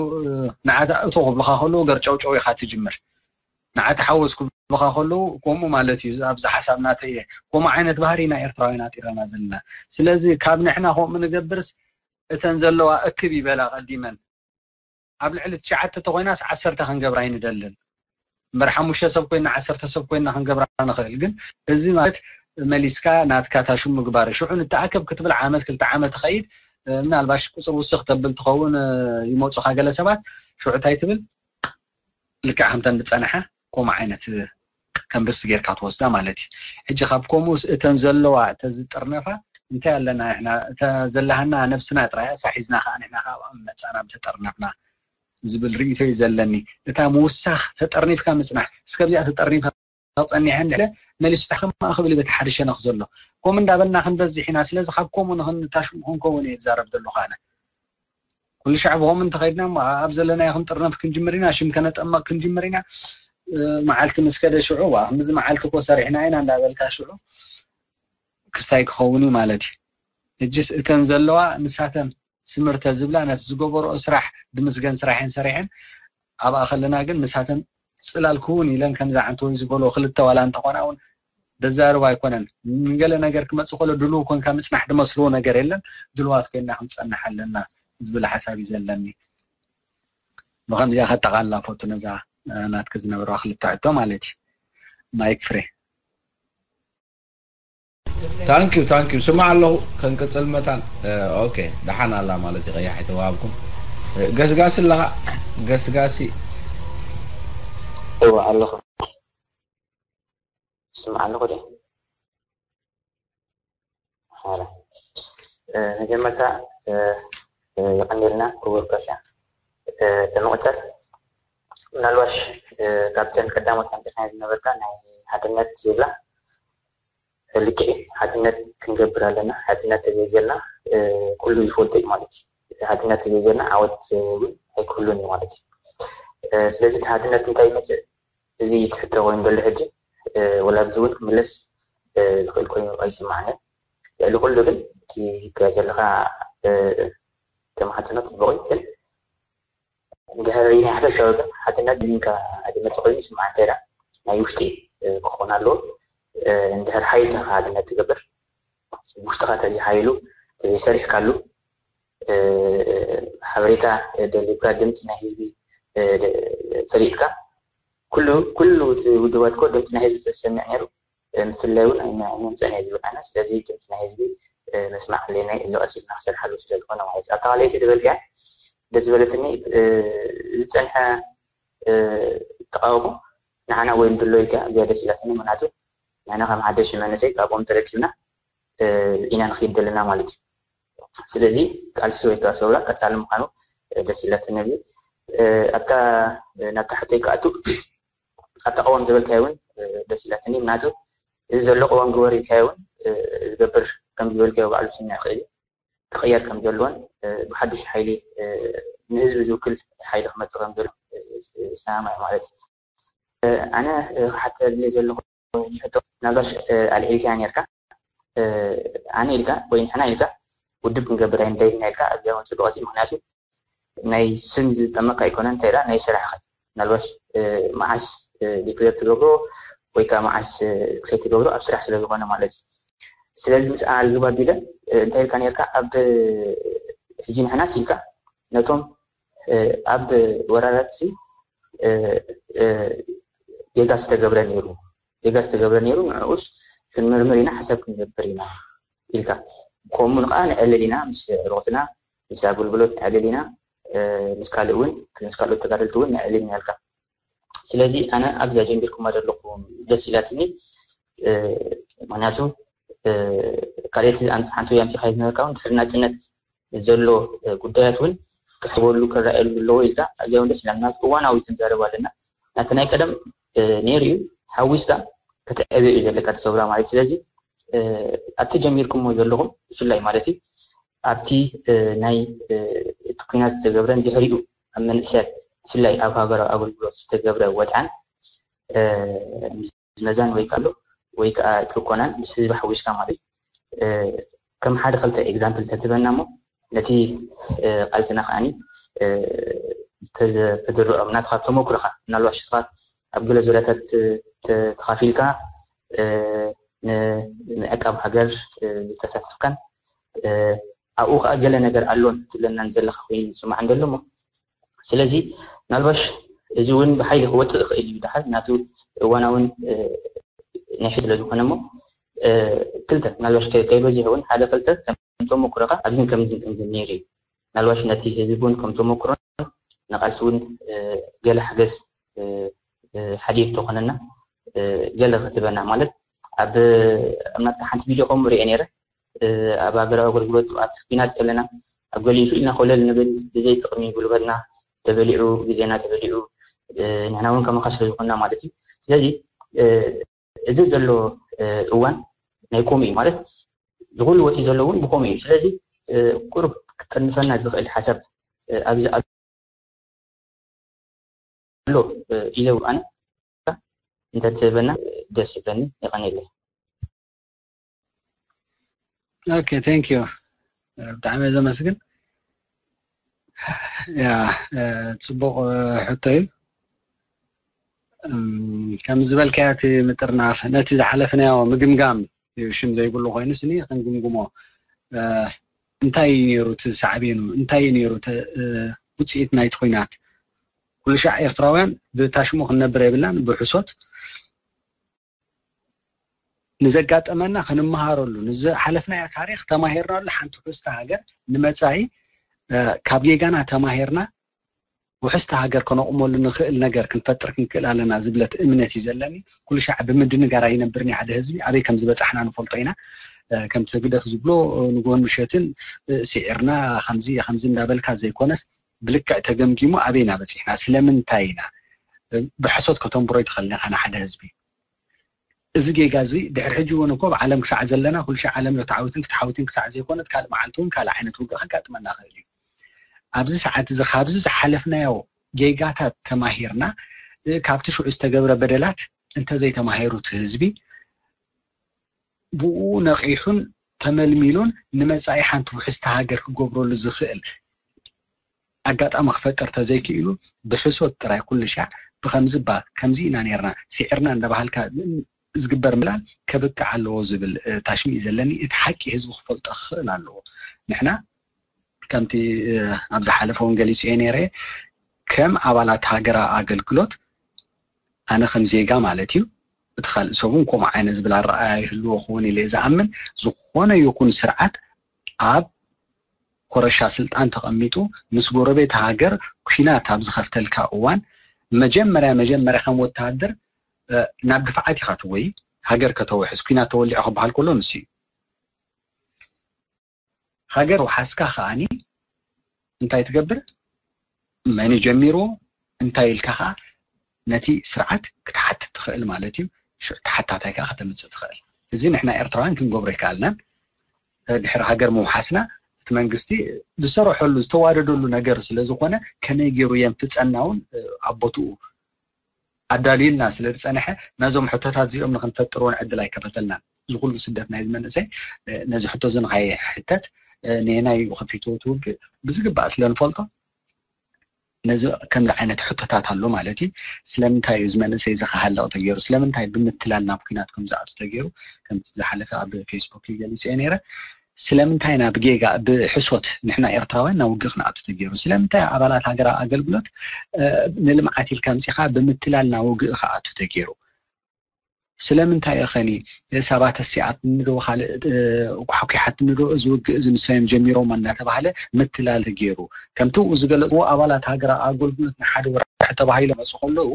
ንዓታ እቶ ክብልኻ ከለዉ ገርጨውጨው ኢኻ ትጅምር። ንዓታ ሓወስ ክብልኻ ከለዉ ከምኡ ማለት እዩ። ኣብዚ ሓሳብ ናተይ እየ። ከምኡ ዓይነት ባህሪ ኢና ኤርትራውያን ኣጢረና ዘለና። ስለዚ ካብ ንሕና ከምኡ ንገብርስ እተን ዘለዋ እክብ ይበላ ቀዲመን። ኣብ ልዕሊ ትሽዓተ ተኮይናስ ዓሰርተ ክንገብራ ኣይንደልን እምበር ሓሙሽተ ሰብ ኮይና ዓሰርተ ሰብ ኮይና ክንገብራ ንኽእል። ግን እዚ ማለት መሊስካ ናትካ ታሹም ምግባር ሽዑ ንተኣከብ ክትብል ዓመት ክልተ ዓመት ትኸይድ። ምናልባሽ ቁፅር ውስኽ ተብል ትኸውን ይመፁኻ ገለ ሰባት ሽዑ እንታይ ትብል ልክዕ ከምተን ዝፀንሓ ከምኡ ዓይነት ከም ርስቲ ጌርካ ትወስዳ ማለት እዩ። ሕጂ ካብ ከምኡስ እተን ዘለዋ እተ ዝጥርነፋ እንታይ ኣለና ንሕና እተ ዘለሃና ነብስና ጥራይ እሳ ሒዝና ከዓ ንሕና ከዓ መፃና ምተጠርነፍና ዝብል ርእቶ እዩ ዘለኒ። እታ ምውሳኽ ተጠርኒፍካ ምፅናሕ እስከብዚኣ ተጠርኒፍካ ፀኒሐ እንድሕለ መሊሱ ታኸማ ክብል በቲ ሓደ ሸነኽ ዘሎ ከምኡ እንዳበልና ክንበዝሕ ኢና። ስለዚ ካብ ከምኡ ንኽንታሽሙ ክንከውን እየ ዝዛረብ ዘለኹ ኣነ። ኩሉ ሻዕ ብኸምኡ እንተኸይድና ኣብ ዘለናዮ ክንጥርነፍ ክንጅምር ኢና፣ ሽም ከነጠመቕ ክንጅምር ኢና። መዓልቲ ምስ ከደ ሽዑ ዋ ከምዚ መዓልቲ እኮ ሰሪሕና ኢና እንዳበልካ ሽዑ ክስታይ ክኸውን እዩ ማለት እዩ። እጅስ እተን ዘለዋ ንሳተን ስምርተ ዝብላ ነቲ ዝገበርኦ ስራሕ ድምስገን ስራሕን ሰሪሐን ኣብኣ ከለና ግን ንሳተን ፅላል ክውን ኢለን ከምዚ ዓንተወይ ዝበሎ ክልተ ዋላ እንተኾና እውን ደዛርብ ኣይኮነን። ንገለ ነገር ክመፅእ ከሎ ድልው ኮንካ ምፅናሕ ድመስልዎ ነገር የለን። ድልዋት ኮይና ክንፀንሕ ኣለና ዝብል ሓሳብ እዩ ዘለኒ። ብከምዚኣ ከጠቓልላ ፈቱ ነዛ ናትኪ ዝነበረዋ ክልተ ሕቶ ማለት እዩ። ማይክ ፍሬ። ታንኪዩ ታንኪዩ ስማዕ ኣለኹ ከንቅፅል መታን ኦኬ ደሓን ኣላ ማለት እዩ ቀያሕ ኣይተዋሃብኩም ገስጋሲ ኣለኻ ገስጋሲ እወ ኣለኹ ስማዕ ኣለኹ ደ ሓረ መጀመርታ የቐንየልና ክቡር ጋሻ ብምቕፀል ምናልባሽ ካብተን ቀዳሞት ኣምፂእናዮ ዝነበርካ ናይ ሓድነት ዝብላ ልክዕ ሓድነት ክንገብር ኣለና። ሓድነት ተዘይጌርና ኩሉ ይፈልጦ እዩ ማለት እዩ። ሓድነት ተዘይጌርና ዓወት እውን ኣይክህሉን እዩ ማለት እዩ። ስለዚ እቲ ሓድነት እንታይ ይመፅእ? እዚ ትሕቶ ኮይኑ ዘሎ ሕጂ ወላ ብዚ እውን ክምለስ ዝኽእል ኮይኑ ኣይስማዓንን። ልዕሊ ኩሉ ግን እቲ ክያ ዘለካ ተማሓትኖ ፅቡቕ እዩ ግን እንድሕር ናይ ሓፈሻዊ ግን ሓድነት ሚንካ ኣድመ ተኮይኑ ስምዓንተ ኢላ ናይ ውሽጢ ክኾን ኣለዎ እንድሕር ሓይልካ ከዓድነት ትገብር ውሽጥኻ ተዘይሓይሉ ተዘይሰሪሕካሉ ሓበሬታ ደሊብካ ድምፂ ናይ ህዝቢ ፈሊጥካ ኩሉ ኩሉ እቲ ውድባት ኮ ድምፂ ናይ ህዝቢ ተሰሚዕ ነይሩ ምፍላይ እውን ኣይመፅእን እየ ዝብል ኣነ። ስለዚ ድምፂ ናይ ህዝቢ መስማዕ ክልናይ እዚ ቀሲልና ክሰርሓሉ ስለ ዝኾነ ማለት እዩ። ኣብታ ካልኣይቲ ዝበልካ ደስ ዝበለትኒ ዝፀንሐ ተቃውሞ ንዓና ወይ ንድሎ ኢልካ እዚኣ ደስ ኢላትኒ። ምክንያቱ ንሕና ከም ሓደሽ መንእሰይ ካብኦም ተረኪብና ኢና ንኽይድ ዘለና ማለት እዩ። ስለዚ ቃልሲ ወይ ከዓ ሰውራ ቀፃሊ ምዃኑ ደስ ኢላትኒ። ኣብዚ ኣብታ ናብታ ሕቶይ ክኣቱ ኣብታ ቀወም ዝበልካዮ እውን ደስ ኢላትኒ። ምክንያቱ እዚ ዘሎ ቀወም ግበር ኢልካዮ እውን ዝገብር ከም ዝበልካዮ ባዕሉ ስምዕ ይኽእል እዩ። ክቕየር ከም ዘለዎን ብሓዱሽ ሓይሊ ንህዝቢ ዝውክል ሓይሊ ክመፅእ ከም ዘሎ ዝሰማማዕ ማለት እዩ። ኣነ ክሓተልየ ዘለኹ ሕቶ ምናልባሽ ኣልዒልካ ነርካ ኣነ ኢልካ ወይ ንሕና ኢልካ ውድብ ክንገብር ኣይንደይና ኢልካ ኣብዚኣ እውን ፅቡቐት እዩ። ምክንያቱ ናይ ስም ዝጠመቅ ኣይኮነን እንታይ ናይ ስራሕ ኸ ምናልባሽ መዓስ ዲክሌር ትገብሮ ወይ ከዓ መዓስ ክሰይ ትገብሮ ኣብ ስራሕ ስለ ዝኾነ ማለት እዩ። ስለዚ ምስ ኣልግብ ኣቢለ እንታይ ኢልካ ነርካ ኣብ ሕጂ ንሕናስ ኢልካ ነቶም ኣብ ወራራት ሲ ጌጋ ዝተገብረ ነይሩ ጌጋ ዝተገብረ ነይሩ ንዕኡስ ክንምርምር ኢና ሓሳብ ክንገብር ኢና ኢልካ ከምኡ ንከዓ ንዕልል ኢና ምስ ዕሩቕትና ምስ ኣገልግሎት ንዕልል ኢና ምስ ካልእ እውን ምስ ካልኦት ተጋደልቲ እውን ንዕልል ኢና ኢልካ ስለዚ ኣነ ኣብዛ ጀሚርኩማ ዘለኹ ደስ ኢላትኒ ምክንያቱ ካልኦት ሓንቲ ወያምቲ ካይት ነበርካ እውን ድሕሪ ናፅነት ዘሎ ጉዳያት እውን ክሕበሉ ክረኣየሉ ኣለዎ ኢልካ ኣብዚኣ እውን ደስ ኢላና እዋናዊ ክንዛረብ ኣለና ናቲ ናይ ቀደም ነይሩ እዩ ሓዊስካ ክትዕበ እዩ ዘለካ ተሰብራ ማለት ስለዚ ኣብቲ ጀሚርኩሞ ዘለኹም ብፍላይ ማለት እዩ ኣብቲ ናይ እቲ ኩናት ዝተገብረን ድሕሪኡ ኣብ መንእሰያት ብፍላይ ኣብ ሃገራዊ ኣገልግሎት ዝተገብረ ወፅዓን ዝመዛን ወይ ከዓ ወይ ከዓ ጭቆናን ምስ ህዝቢ ሓዊስካ ማለት ከም ሓደ ክልተ ኤግዛምፕል ተትበና እሞ ነቲ ቃልስና ከዓኒ ተዘክድርዖም ናትካ ተመክሮካ ምናልባት ሽትካ ኣብ ገለ ዙርያታት ተኻፊልካ ንምዕቃብ ሃገር ዝተሳተፍካን ኣብኡ ከዓ ገለ ነገር ኣሎን ትብለናን ዘለካ ኮይኑ ዝስማዕ እንደሎ እሞ ስለዚ ምናልባሽ እዚ እውን ብሓይሊ ክወፅእ ይኽእል እዩ ድሓር ናቱ እዋናውን ናይ ስለ ዝኾነ እሞ ክልተ ምናልባሽ ከይበዚሑ እውን ሓደ ክልተ ከም ተመክሮካ ኣብዝን ከምዝን ከምዝን ነይሩ እዩ ምናልባሽ ነቲ ህዝቢ እውን ከም ተመክሮን ንቃልሲ እውን ገለ ሓገዝ ሓዲር ተኾነና ገለ ክትበና ማለት ኣብ ኣብ ናትካ ሓንቲ ቪድዮ ከምኡ ሪኤ ነይረ ኣብ ሃገራዊ ኣገልግሎት ኣብ ኩናት ከለና ኣብ ገሊኡ ኢልና ኮለል ንብል ብዘይ ጥቕሚ ጉልበትና ተበሊዑ ግዜና ተበሊዑ ንሕና እውን ከማኻ ስለ ዝኾንና ማለት እዩ ስለዚ እዚ ዘሎ እዋን ናይ ኮሚ እዩ ማለት ዝኩሉ ወፂ ዘሎ እውን ብኮሚ እዩ ስለዚ ቁሩብ ክጠንፈና ዝኽእል ሓሳብ ኣብዚ ኣሎ ኢለ ኣነ እንተትህበና ደስ ይብለኒ ይቀኒለይ okay thank you ብጣዕሚ ዘመስግን ያ ፅቡቅ ሕቶ እዩ ከም ዝበልካያ እቲ ምጥርናፍ ነቲ ዝሓለፍናዮ ምግምጋም እዩ ሽም ዘይብሉ ኮይኑ ስኒ ክንግምግሞ እንታይ እዩ ነይሩ እቲ ሳዕቤኑ እንታይ እዩ ነይሩ ውፅኢት ናይቲ ኩናት ኩሉ ሻዕ ኤርትራውያን ብታሽሙ ክንነብር የብልናን ብሕሶት ንዘጋጠመና ክንመሃረሉ ንዝሓለፍናዮ ታሪክ ተማሂርናሉ ሓንቲ ውሕስቲ ሃገር ንመፃኢ ካብ ጌጋና ተማሂርና ውሕስቲ ሃገር ከነቑመሉ ንኽእል ነገር ክንፈጥር ክንክእል ኣለና ዝብለት እምነት እዩ ዘለኒ። ኩሉ ሻዕ ብምድንጋር ኣይነብርን እዩ ሓደ ህዝቢ። ኣበይ ከም ዝበጻሕና ንፈልጦ ኢና። ከምቲ ህግደፍ ዝብሎ ንግሆን ምሸትን ስዒርና ከምዚ ከምዚ እንዳበልካ ዘይኮነስ ብልክዕ ተገምጊሙ ኣበይና በጺሕና ስለምንታይ ኢና ብሐሶት ከተንብሮ ይትኸል ኢኻ ንሓደ ህዝቢ። እዚ ጌጋ እዚ ድሕሪ ሕጂ እውን እኮ ኣብ ዓለም ክሳዕ ዘለና ኩልሻዕ ዓለም ርትዓዊትን ፍትሓዊትን ክሳዕ ዘይኮነት ካልእ መዓልቲ እውን ካልእ ዓይነት ውግእ ከጋጥመና ይኽእል እዩ። ኣብዚ ሰዓት እዚ ካብዚ ዝሓለፍናዮ ጌጋታት ተማሂርና ካብቲ ሽዑ ዝተገብረ በደላት እንተዘይተማሂሩ እቲ ህዝቢ ብኡ ነቒሑን ተመልሚሉን ንመጻኢ ሓንቲ ውሕስቲ ሃገር ክገብረሉ ዝኽእል ኣጋጣሚ ክፈጥር ተዘይክኢሉ ብሕሶት ጥራይ ኩሉ ሻዕ ብከምዚ እባ ከምዚ ኢና ኔርና ስዒርና እንዳበሃልካ ዝግበር ምላል ከብቅዕ ኣለዎ ዝብል ታሽሚ እዩ ዘለኒ። እቲ ሓቂ ህዝቢ ክፈልጦ ክኽእል ኣለዎ። ንሕና ከምቲ ኣብ ዝሓለፈ እውን ገሊጹ እየ ነይረ፣ ከም ኣባላት ሃገራዊ ኣገልግሎት ኣነ ከም ዜጋ ማለት እዩ፣ እቲ ካልእ ሰብ እውን ከምኡ ዓይነት ዝብል ኣረኣያ ይህልዎ ክኸውን ኢለ ዝኣምን። ዝኾነ ይኹን ስርዓት ኣብ ኮረሻ ስልጣን ተቐሚጡ ምስ ጎረቤት ሃገር ኲናት ኣብ ዝኸፍተልካ እዋን መጀመርያ መጀመርያ ከም ወተሃደር ናብ ድፍዓት ኢኻ ትወይ። ሃገር ከተውሕስ ኲናት ተወሊዑ ክበሃል ከሎ ንሱ እዩ። ሃገር ውሓስካ ከኣኒ እንታይ ትገብር? መን ጀሚርዎ? እንታይ ኢልካ ከዓ ነቲ ስርዓት ክትሓትት ትኽእል ማለት እዩ። ተሓታታይ ከዓ ከተምፅእ ትኽእል። እዚ ንሕና ኤርትራውያን ክንገብሮ ይከኣልናን ድሕሪ ሃገር ምውሓስና እቲ መንግስቲ ዝሰረሐሉ ዝተዋደደሉ ነገር ስለዝኾነ ከመይ ገይሩ የንፍፀና እውን ኣብ ቦትኡ ኣዳልዩልና ስለ ዝፀንሐ ነዞም ሕቶታት እዚኦም ንክንፈጥር እውን ዕድል ኣይከፈተልናን። እዚ ኩሉ ስደት ናይ ዝመንእሰይ ነዚ ሕቶ እዚ ንኸይሕተት ንየናይ እዩ ከፊትዎ እቲ ውግእ ብዝግባእ ስለ ንፈልጦ ነዚ ከምዚ ዓይነት ሕቶታት ኣሎ ማለት እዩ። ስለምንታይ እዩ እዚ መንእሰይ እዚ ክሃልቕ ተገይሩ? ስለምንታይ ብምትላል ናብ ኲናት ከም ዝኣቱ ተገይሩ? ከምቲ ዝሓለፈ ኣብ ፌስቡክ ገሊፀ ነይረ። ስለምንታይ ናብ ጌጋ ብሕሶት ንሕና ኤርትራውያን ናብ ውግእ ክንኣቱ ተገይሩ? ስለምንታይ ኣባላት ሃገራዊ ኣገልግሎት ንልምዓት ኢልካ ምፂኻ ብምትላል ናብ ውግእ ክኣቱ ተገይሩ? ስለምንታይ እኸኒ ሰባት ኣሲኣትኒ ዶ ካልእ ኳሕኲሓትኒ ዶ እዚ ውግእ እዚ ንሳዮም ጀሚሮሞ እናተባህለ ምትላል ተገይሩ? ከምቲ ኡ ዝገለፅዎ ኣባላት ሃገራዊ ኣገልግሎት ንሓደ ወርሒ ተባሂሎም መፁ ከለዉ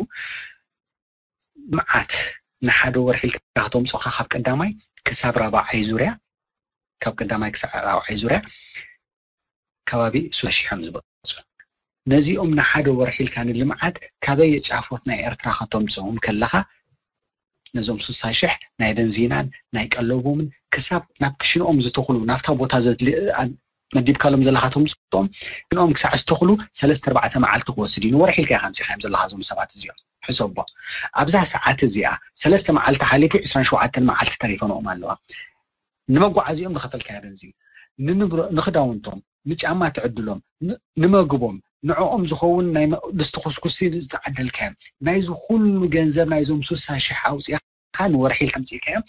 መዓት ንሓደ ወርሒ ኢልካ ከተምፅኦኻ ካብ ቀዳማይ ክሳብ ራብዓይ ዙርያ ካብ ቀዳማይ ክሳብ ራብዓይ ዙርያ ከባቢ ሱሳ ሺሕ እዮም ዝበፅሑ። ነዚኦም ንሓደ ወርሒ ኢልካ ንልምዓት ካበየ ጫፎት ናይ ኤርትራ ከተምፅኦም ከለኻ ነዞም ሱሳ ሽሕ ናይ በንዚናን ናይ ቀለቦምን ክሳብ ናብ ክሽንኦም ዝተኽሉ ናብታ ቦታ ዘድሊ መዲብካሎም ዘለኻ ተምፅኦም ክሽንኦም ክሳዕ ዝተኽሉ ሰለስተ ኣርባዕተ መዓልቲ ክወስድ እዩ። ንወርሒ ኢልካ ኢኻ ኣምፂኻዮም ዘለኻ እዞም ሰባት እዚኦም ሕሰቦ። ኣብዛ ሰዓት እዚኣ ሰለስተ መዓልቲ ሓሊፉ ዕስራን ሸውዓተን መዓልቲ ተሪፈንኦም ኣለዋ። ንመጓዓዚኦም ንኸፈልካያ በንዚን ንንብሮ ንክዳውንቶም ንጫማ ትዕድሎም ንመግቦም ንዕኦም ዝኸውን ናይ ድስቲ ኩስኩሲ ዝተዓደልካዮም ናይዚ ኩሉ ገንዘብ ናይዞም ሱሳ ሽሕ ኣውፅእካ ንወርሒ ኢልካ ኣምፅእካዮም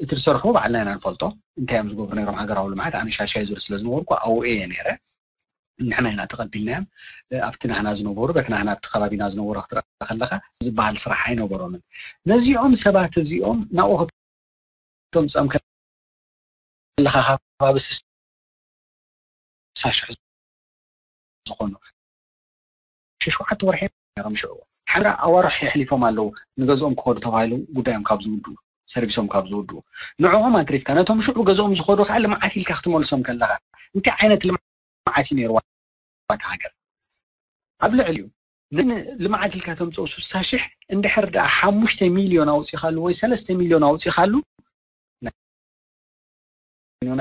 እቲ ዝሰርሕዎ ባዕልና ኢና ንፈልጦ እንታይ እዮም ዝገብሩ ነይሮም ሃገራዊ ልምዓት ኣነ ሻሻይ ዙር ስለ ዝነበርኩ ኣብኡ እየ ነይረ ንሕና ኢና ተቐቢልናዮም ኣብቲ ናህና ዝነበሩ በቲ ናህና ኣብቲ ከባቢና ዝነበሩ ክትረኣ ከለካ ዝበሃል ስራሕ ኣይነበሮምን ነዚኦም ሰባት እዚኦም ናብኡ ተምፀም ከለካ ከባቢ ስሳ ሽሕ ዝኾኑ ሸውዓተ ወርሒ ነሮም ሽዑ ሓምራ ኣዋርሕ የሕሊፎም ኣለዉ ንገዝኦም ክኸዱ ተባሂሉ ጉዳዮም ካብ ዝውድኡ ሰርቪሶም ካብ ዝውድኡ ንዕኦም ኣትሪፍካ ነቶም ሽዑ ገዝኦም ዝኸዱ ከዓ ልምዓት ኢልካ ክትመልሶም ከለካ እንታይ ዓይነት ልምዓት እዩ ነይርዋ ሃገር ኣብ ልዕሊኡ ን ልምዓት ኢልካ ተምፅኦ ስሳ ሽሕ እንድሕር ደኣ ሓሙሽተ ሚልዮን ኣውፂኻሉ ወይ ሰለስተ ሚልዮን ኣውፂኻሉ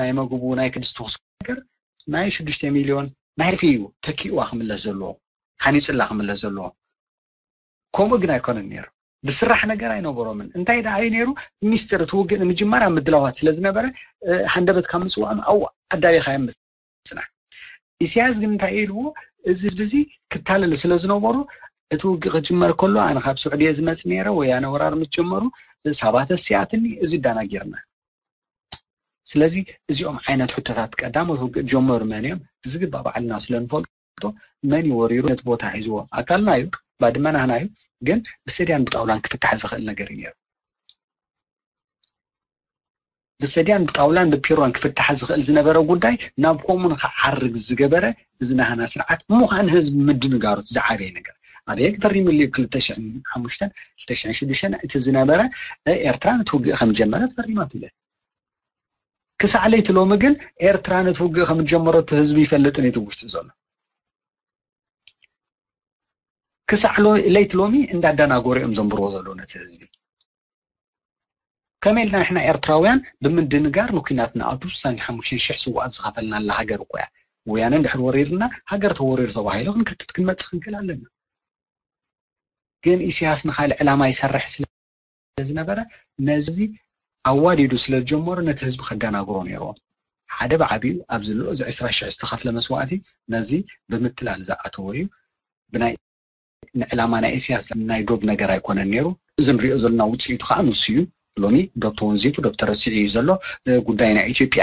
ናይ መግቡ ናይ ክድስቲ ክሱ ነገር ናይ ሽዱሽተ ሚልዮን ናይ ሕርፊ እዩ ተኪእዋ ክምለስ ዘለዎ ሃኒፅላ ክምለስ ዘለዎ ከምኡ ግን ኣይኮነን ነይሩ ዝስራሕ ነገር ኣይነበሮምን እንታይ ደኣ እዩ ነይሩ ሚኒስትር እቲ ውግእ ንምጅማር ኣብ ምድላዋት ስለ ዝነበረ ሃንደበት ካብ ምፅዋዖም ኣብኡ ኣዳቢኻዮም ምፅናሕ ኢሳያስ ግን እንታይ ኢልዎ እዚ ህዝቢ እዚ ክታለል ስለ ዝነበሩ እቲ ውግእ ክጅመር ከሎ ኣነ ካብ ስዑድየ ዝመፅ ነይረ ወያነ ወራር ምስ ጀመሩ ሳባት ኣሲኣትኒ እዚ ዳና ጌርና ስለዚ እዚኦም ዓይነት ሕቶታት ቀዳሞት ውግእ ጀመሩ መን እዮም ብዝግባእ ባዕልና ስለ ንፈልጦ መን እዩ ወሪሩ ነቲ ቦታ ሒዝዎ ኣካልና እዩ ባድመ ናህና እዩ ግን ብሰድያን ብጣውላን ክፍታሕ ዝኽእል ነገር እዩ ነይሩ ብሰድያን ብጣውላን ብፒሮን ክፍታሕ ዝኽእል ዝነበረ ጉዳይ ናብ ከምኡ ንክዓርግ ዝገበረ እዚ ናህና ስርዓት ምዃን ህዝቢ ምድንጋሩ ዝዓበየ ነገር ኣበየ ፈሪምሉ ክልተ ሽሕን ሓሙሽተን ክልተ ሽሕን ሽዱሽተን እቲ ዝነበረ ኤርትራ ነቲ ውግእ ከም ጀመረ ፈሪማትለ ክሳዕ ለይቲ ሎሚ ግን ኤርትራ ነቲ ውግእ ከም ጀመረቱ ህዝቢ ይፈልጥን እቲ ውሽጢ ዘሎ ክሳዕ ለይቲ ሎሚ እንዳደናጎሩ እዮም ዘንብርዎ ዘለዉ ነቲ ህዝቢ ከመይ ኢልና ንሕና ኤርትራውያን ብምድንጋር ንኲናት ንኣቱ ስሳን ሓሙሽተ ሽሕ ስዋኣት ዝኸፈልናላ ሃገር እኮ እያ ወያነ እንድሕር ወሪርና ሃገር ተወሪሩ ተባሂሉ ክንከትት ክንመፅእ ክንክእል ኣለና ግን ኢሳያስ ንካልእ ዕላማ ይሰርሕ ስለ ዝነበረ ነዚ ኣዋዲዱ ስለ ዝጀመሩ ነቲ ህዝቢ ከደናግሮ ነይርዎ ሓደ ብዓብዩ ኣብዚ ልዑ እዚ ዕስራ ሽሕ ዝተኸፍለ መስዋእቲ ነዚ ብምትላል ዝኣተወ እዩ ብናይ ንዕላማ ናይ ኢሳያስ ናይ ዶብ ነገር ኣይኮነን ነይሩ እዚ ንሪኦ ዘለና ውፅኢቱ ከዓ ንሱ እዩ ሎሚ ዶብ ተወንዚፉ፣ ዶብ ተረሲዑ እዩ ዘሎ። ጉዳይ ናይ ኢትዮጵያ፣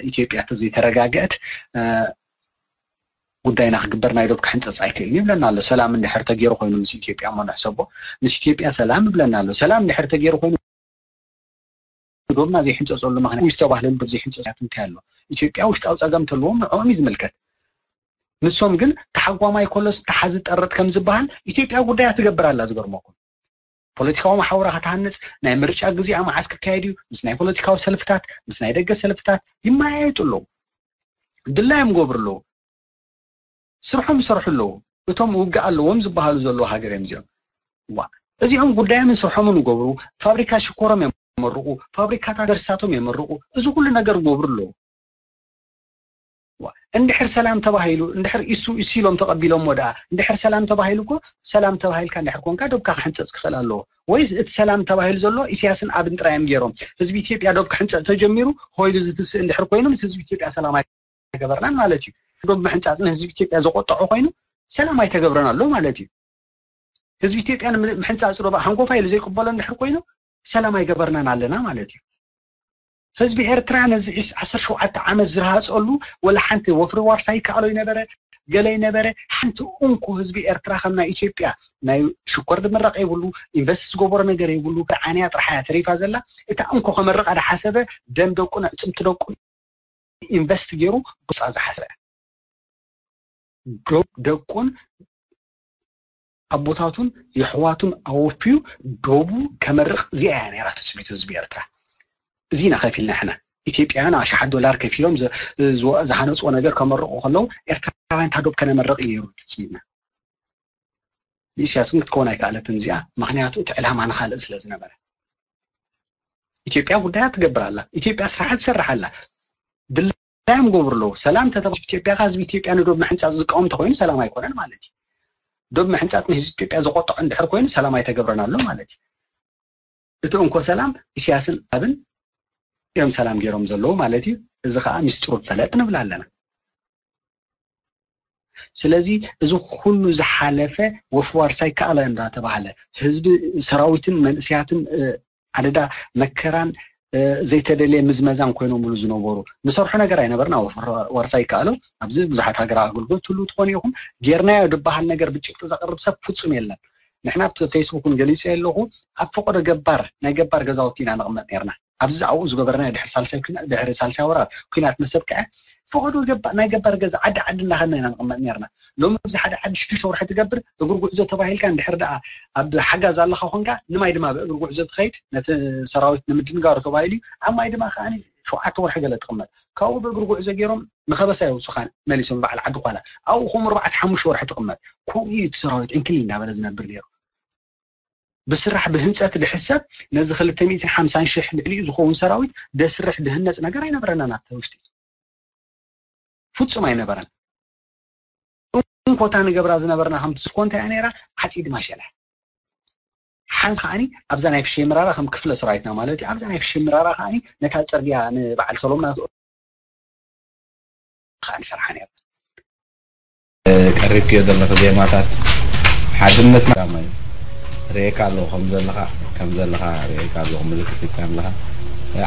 ኢትዮጵያ ተዘይተረጋገአት ጉዳይና ክግበር ናይ ዶብ ክሕንፀፅ ኣይክእልን ይብለና ኣሎ። ሰላም እንድሕር ተገይሩ ኮይኑ ምስ ኢትዮጵያ እሞ ንሕሰቦ፣ ምስ ኢትዮጵያ ሰላም ይብለና ኣሎ። ሰላም እንድሕር ተገይሩ ኮይኑ ዶብና ዘይሕንፀፀሉ ምክንያት ውስጣዊ ባህልን ዶብ ዘይሕንፀፀሉ እንታይ ኣሎ? ኢትዮጵያ ውሽጣዊ ፀገም ተለዎም ንዕኦም እዩ ዝምልከት። ንሶም ግን ተሓጓማይ ኮሎስ ተሓዚ ጠርጥ ከም ዝበሃል ኢትዮጵያ ጉዳያ ትገብር ኣላ። ዝገርመኩም ፖለቲካዊ መሓውራ ከተሃንፅ፣ ናይ ምርጫ ግዜኣ መዓስ ክካየድ እዩ፣ ምስ ናይ ፖለቲካዊ ሰልፍታት፣ ምስ ናይ ደገ ሰልፍታት ይመያየጡ ኣለዉ። ድላዮም ገብሩ ኣለዉ። ስርሖም ይሰርሑ ኣለዉ። እቶም ውግእ ኣለዎም ዝበሃሉ ዘለዉ ሃገር እዮም እዚኦም። ዋ፣ እዚኦም ጉዳዮምን ስርሖምን ይገብሩ፣ ፋብሪካ ሽኮሮም የመርቑ፣ ፋብሪካታት ደርሳቶም የመርቑ፣ እዚ ኩሉ ነገር ይገብሩ ኣለዉ። ዋ፣ እንድሕር ሰላም ተባሂሉ፣ እንድሕር ኢሱ ኢሱ ኢሎም ተቐቢሎሞ ደኣ፣ እንድሕር ሰላም ተባሂሉ እኮ፣ ሰላም ተባሂልካ እንድሕር ኮንካ ዶብካ ክሕንፀፅ ክኽእል ኣለዎ። ወይስ እቲ ሰላም ተባሂሉ ዘሎ ኢሳያስን ኣብን ጥራዮም ገይሮም? ህዝቢ ኢትዮጵያ ዶብ ክሕንፀፅ ተጀሚሩ፣ ሆይሉ ዝትስእ እንድሕር ኮይኑ ምስ ህዝቢ ኢትዮጵያ ሰላም ኣይገበርናን ማለት እዩ። ዶብ ምሕንፃፅ ንህዝቢ ኢትዮጵያ ዘቆጠዖ ኮይኑ ሰላም ኣይተገብረን ኣሎ ማለት እዩ። ህዝቢ ኢትዮጵያ ንምሕንፃፅ ዶብ ሃንጎፋ ኢሉ ዘይቅበሎ እንድሕር ኮይኑ ሰላም ኣይገበርናን ኣለና ማለት እዩ። ህዝቢ ኤርትራ ነዚ ዒስ-፣ ዓሰርተ ሸውዓተ ዓመት ዝረሃፀሉ ወላ ሓንቲ ወፍሪ ዋርሳይ ይከኣሎ ይነበረ፣ ገለ ይነበረ፣ ሓንቲ እንኮ ህዝቢ ኤርትራ ከም ናይ ኢትዮጵያ ናይ ሽኮር ድምረቕ የብሉ፣ ኢንቨስት ዝገበሮ ነገር የብሉ፣ ዓንያ ጥራሕ እያ ተሪፋ ዘላ። እታ እንኮ ከመርቓ ዝሓሰበ ደም ደቁን ኣዕፅምቲ ደቁን ኢንቨስት ገይሩ ብፃ ዝሓሰበ ዶ-፣ ደቁን ኣቦታቱን የሕዋቱን ኣወፍዩ ዶቡ ከመርቕ እዚኣ እያ ነይራ ትፅቢት ህዝቢ ኤርትራ። እዚ ኢና ከፊልና ሕና ኢትዮጵያውያን ኣሽሓት ዶላር ከፊሎም ዘ-፣ ዝወ-፣ ዝሃነፅዎ ነገር ከመርቑ ከለዉ ኤርትራውያን እታ ዶብ ከነመርቕ እዩ ነይሩ ትፅቢትና። ንኢሳያስ ግን ክትከውን ኣይከኣለትን እዚኣ፣ ምኽንያቱ እቲ ዕላማ ንኻልእ ስለ ዝነበረ። ኢትዮጵያ ጉዳያ ትገብር ኣላ፣ ኢትዮጵያ ስራሓ ትሰርሕ ኣላ። ድላዮም ገብሩ ኣለዉ። ሰላም ተተባሂሉ ኢትዮጵያ፣ ካብ ህዝቢ ኢትዮጵያ ንዶብ ምሕንፃፅ ዝቃወም እንተኮይኑ ሰላም ኣይኮነን ማለት እዩ። ዶብ ምሕንፃፅ ንህዝቢ ኢትዮጵያ ዘቆጥዖ እንድሕር ኮይኑ ሰላም ኣይተገብረን ኣሎ ማለት እዩ። እቲ እንኮ ሰላም ኢሳያስን ኣብን እዮም ሰላም ገይሮም ዘለዉ ማለት እዩ። እዚ ከዓ ሚስጥሩ ፈለጥ ንብል ኣለና። ስለዚ እዚ ኩሉ ዝሓለፈ ወፍሪ ዋርሳይ ከኣለ እንዳተባሃለ ህዝቢ ሰራዊትን መንእሰያትን፣ እ፣ ኣደዳ መከራን፣ እ፣ ዘይተደልየ ምዝመዛን ኮይኖምሉ ዝነበሩ ንሰርሖ ነገር ኣይነበርና። ወፍሪ ዋርሳይ ከኣሎ ኣብዚ ብዙሓት ሃገራዊ ኣገልግሎት ትህሉ ትኾኑ ኢኹም። ጌርናዮ ዝበሃል ነገር ብጭብጢ ዘቕርብ ሰብ ፍጹም የለን። ንሕና ኣብቲ ፌስቡክ እውን ገሊጸ ኣለኹ። ኣብ ፈቐዶ ገባር ናይ ገባር ገዛውቲ ኢና ንቕመጥ ነርና። ኣብዚ ኣብኡ ዝገበርናዮ ድሕሪ ሳልሳይ ኩና-፣ ድሕሪ ሳልሳይ ወራር ኩናት ምስ ኣብቅዐ ፈቐዶ ገባ-፣ ናይ ገባር ገዛ ዓዲ ዓዲ እናኸድና ኢና ንቕመጥ ነርና። ሎሚ ኣብዚ ሓደ ዓዲ ሽዱሽተ ወርሒ ትገብር እግሪ ጉዕዞ ተባሂልካ እንድሕር ደኣ ኣብ ሓጋዝ ኣለኻ ኮንካ ንማይ ድማ ብእግሪ ጉዕዞ ትኸይድ ነቲ ሰራዊት ንምድንጋሩ ተባሂሉ እዩ። ኣብ ማይ ድማ ከኣ ሸውዓተ ወርሒ ገለ ትቕመጥ። ካብኡ ብእግሪ ጉዕዞ ገይሮም ንኸበሳ የውፅኻ መሊሶም በዓል ዓዲ ኳላ። ኣብኡ ከም ኣርባዕተ ሓሙሽተ ወርሒ ትቕመጥ። ከምኡ እዩ እቲ ሰራዊት ዕንክሊል እናበለ ዝነብር ነይሩ። ብስራሕ ብህንፀት ድሕሰብ ነዚ ክልተ ሚእትን ሓምሳን ሽሕ ልዕሊኡ ዝኸውን ሰራዊት ደስርሕ ድህነፅ ነገር ኣይነበረናን ኣብቲ ውሽጢ። ፍጹም ኣይነበረን። እንኮታ ንገብራ ዝነበርና ከምቲ ስኮ እንታይ እያ ነይራ? ዓፂድ ማሸላ። ሓንስ ከዓኒ ኣብዛ ናይ ፍሸይ መራራ ከም ክፍለ ሰራዊትና ማለት እዩ። ኣብዛ ናይ ፍሸይ መራራ ከዓኒ ነታ ፅርግያ ንበዓል ሰሎምና ከኣ ንሰርሓ ነይርና። ቀሪብክዮ ዘለኺ ዜማታት ሓድነትና ቀዳማይ ርእየካ ኣለኹ ከም ዘለኻ፣ ከም ዘለኻ ርእየካ ኣለኹ፣ ምልክት ሂብካ ኣለኻ።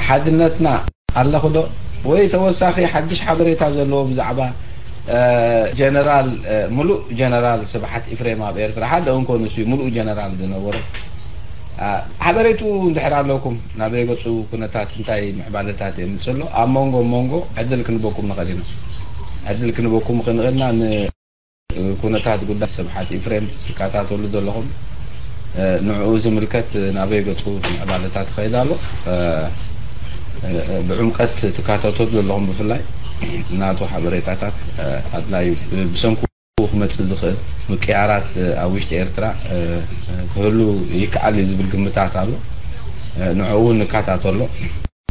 ሓድነትና ኣለኹ ዶ? ወይ ተወሳኺ ሓድሽ ሓበሬታ ዘለዎ ብዛዕባ፣ እ፣ ጀነራል፣ እ፣ ሙሉእ ጀነራል ስብሓት ኢፍሬም ኣብ ኤርትራ ሓደ እንኮ ንሱ እዩ ሙሉእ ጀነራል ዝነበሮ። እ፣ ሓበሬቱ እንድሕር ኣለኩም ናበይ ገጹ ኩነታት እንታይ ምዕባለታት የምጽእ ኣሎ ኣብ መንጎ መንጎ ዕድል ክንበኩም ንኽእል ኢና። ዕድል ክንበኩም ክንኽእልና ን-፣ ኩነታት ጉዳይ ስብሓት ኢፍሬም ትከታተሉ ዘለኹም፣ እ፣ ንዕኡ ዝምልከት ናበይ ገጹ ምዕባለታት ይኸይድ ኣሎ፣ እ፣ እ፣ ብዕምቀት ትከታተሉ ዘለኹም ብፍላይ ናቱ ሓበሬታታት፣ እ፣ ኣድላዩ ብ-፣ ብሰንኩ ክመጽእ ዝኽእል ምቅያራት፣ እ፣ ኣብ ውሽጢ ኤርትራ፣ እ፣ እ፣ ክህሉ ይከኣል እዩ ዝብል ግምታት ኣሎ። እ፣ ንዕኡ ንከታተሎ፣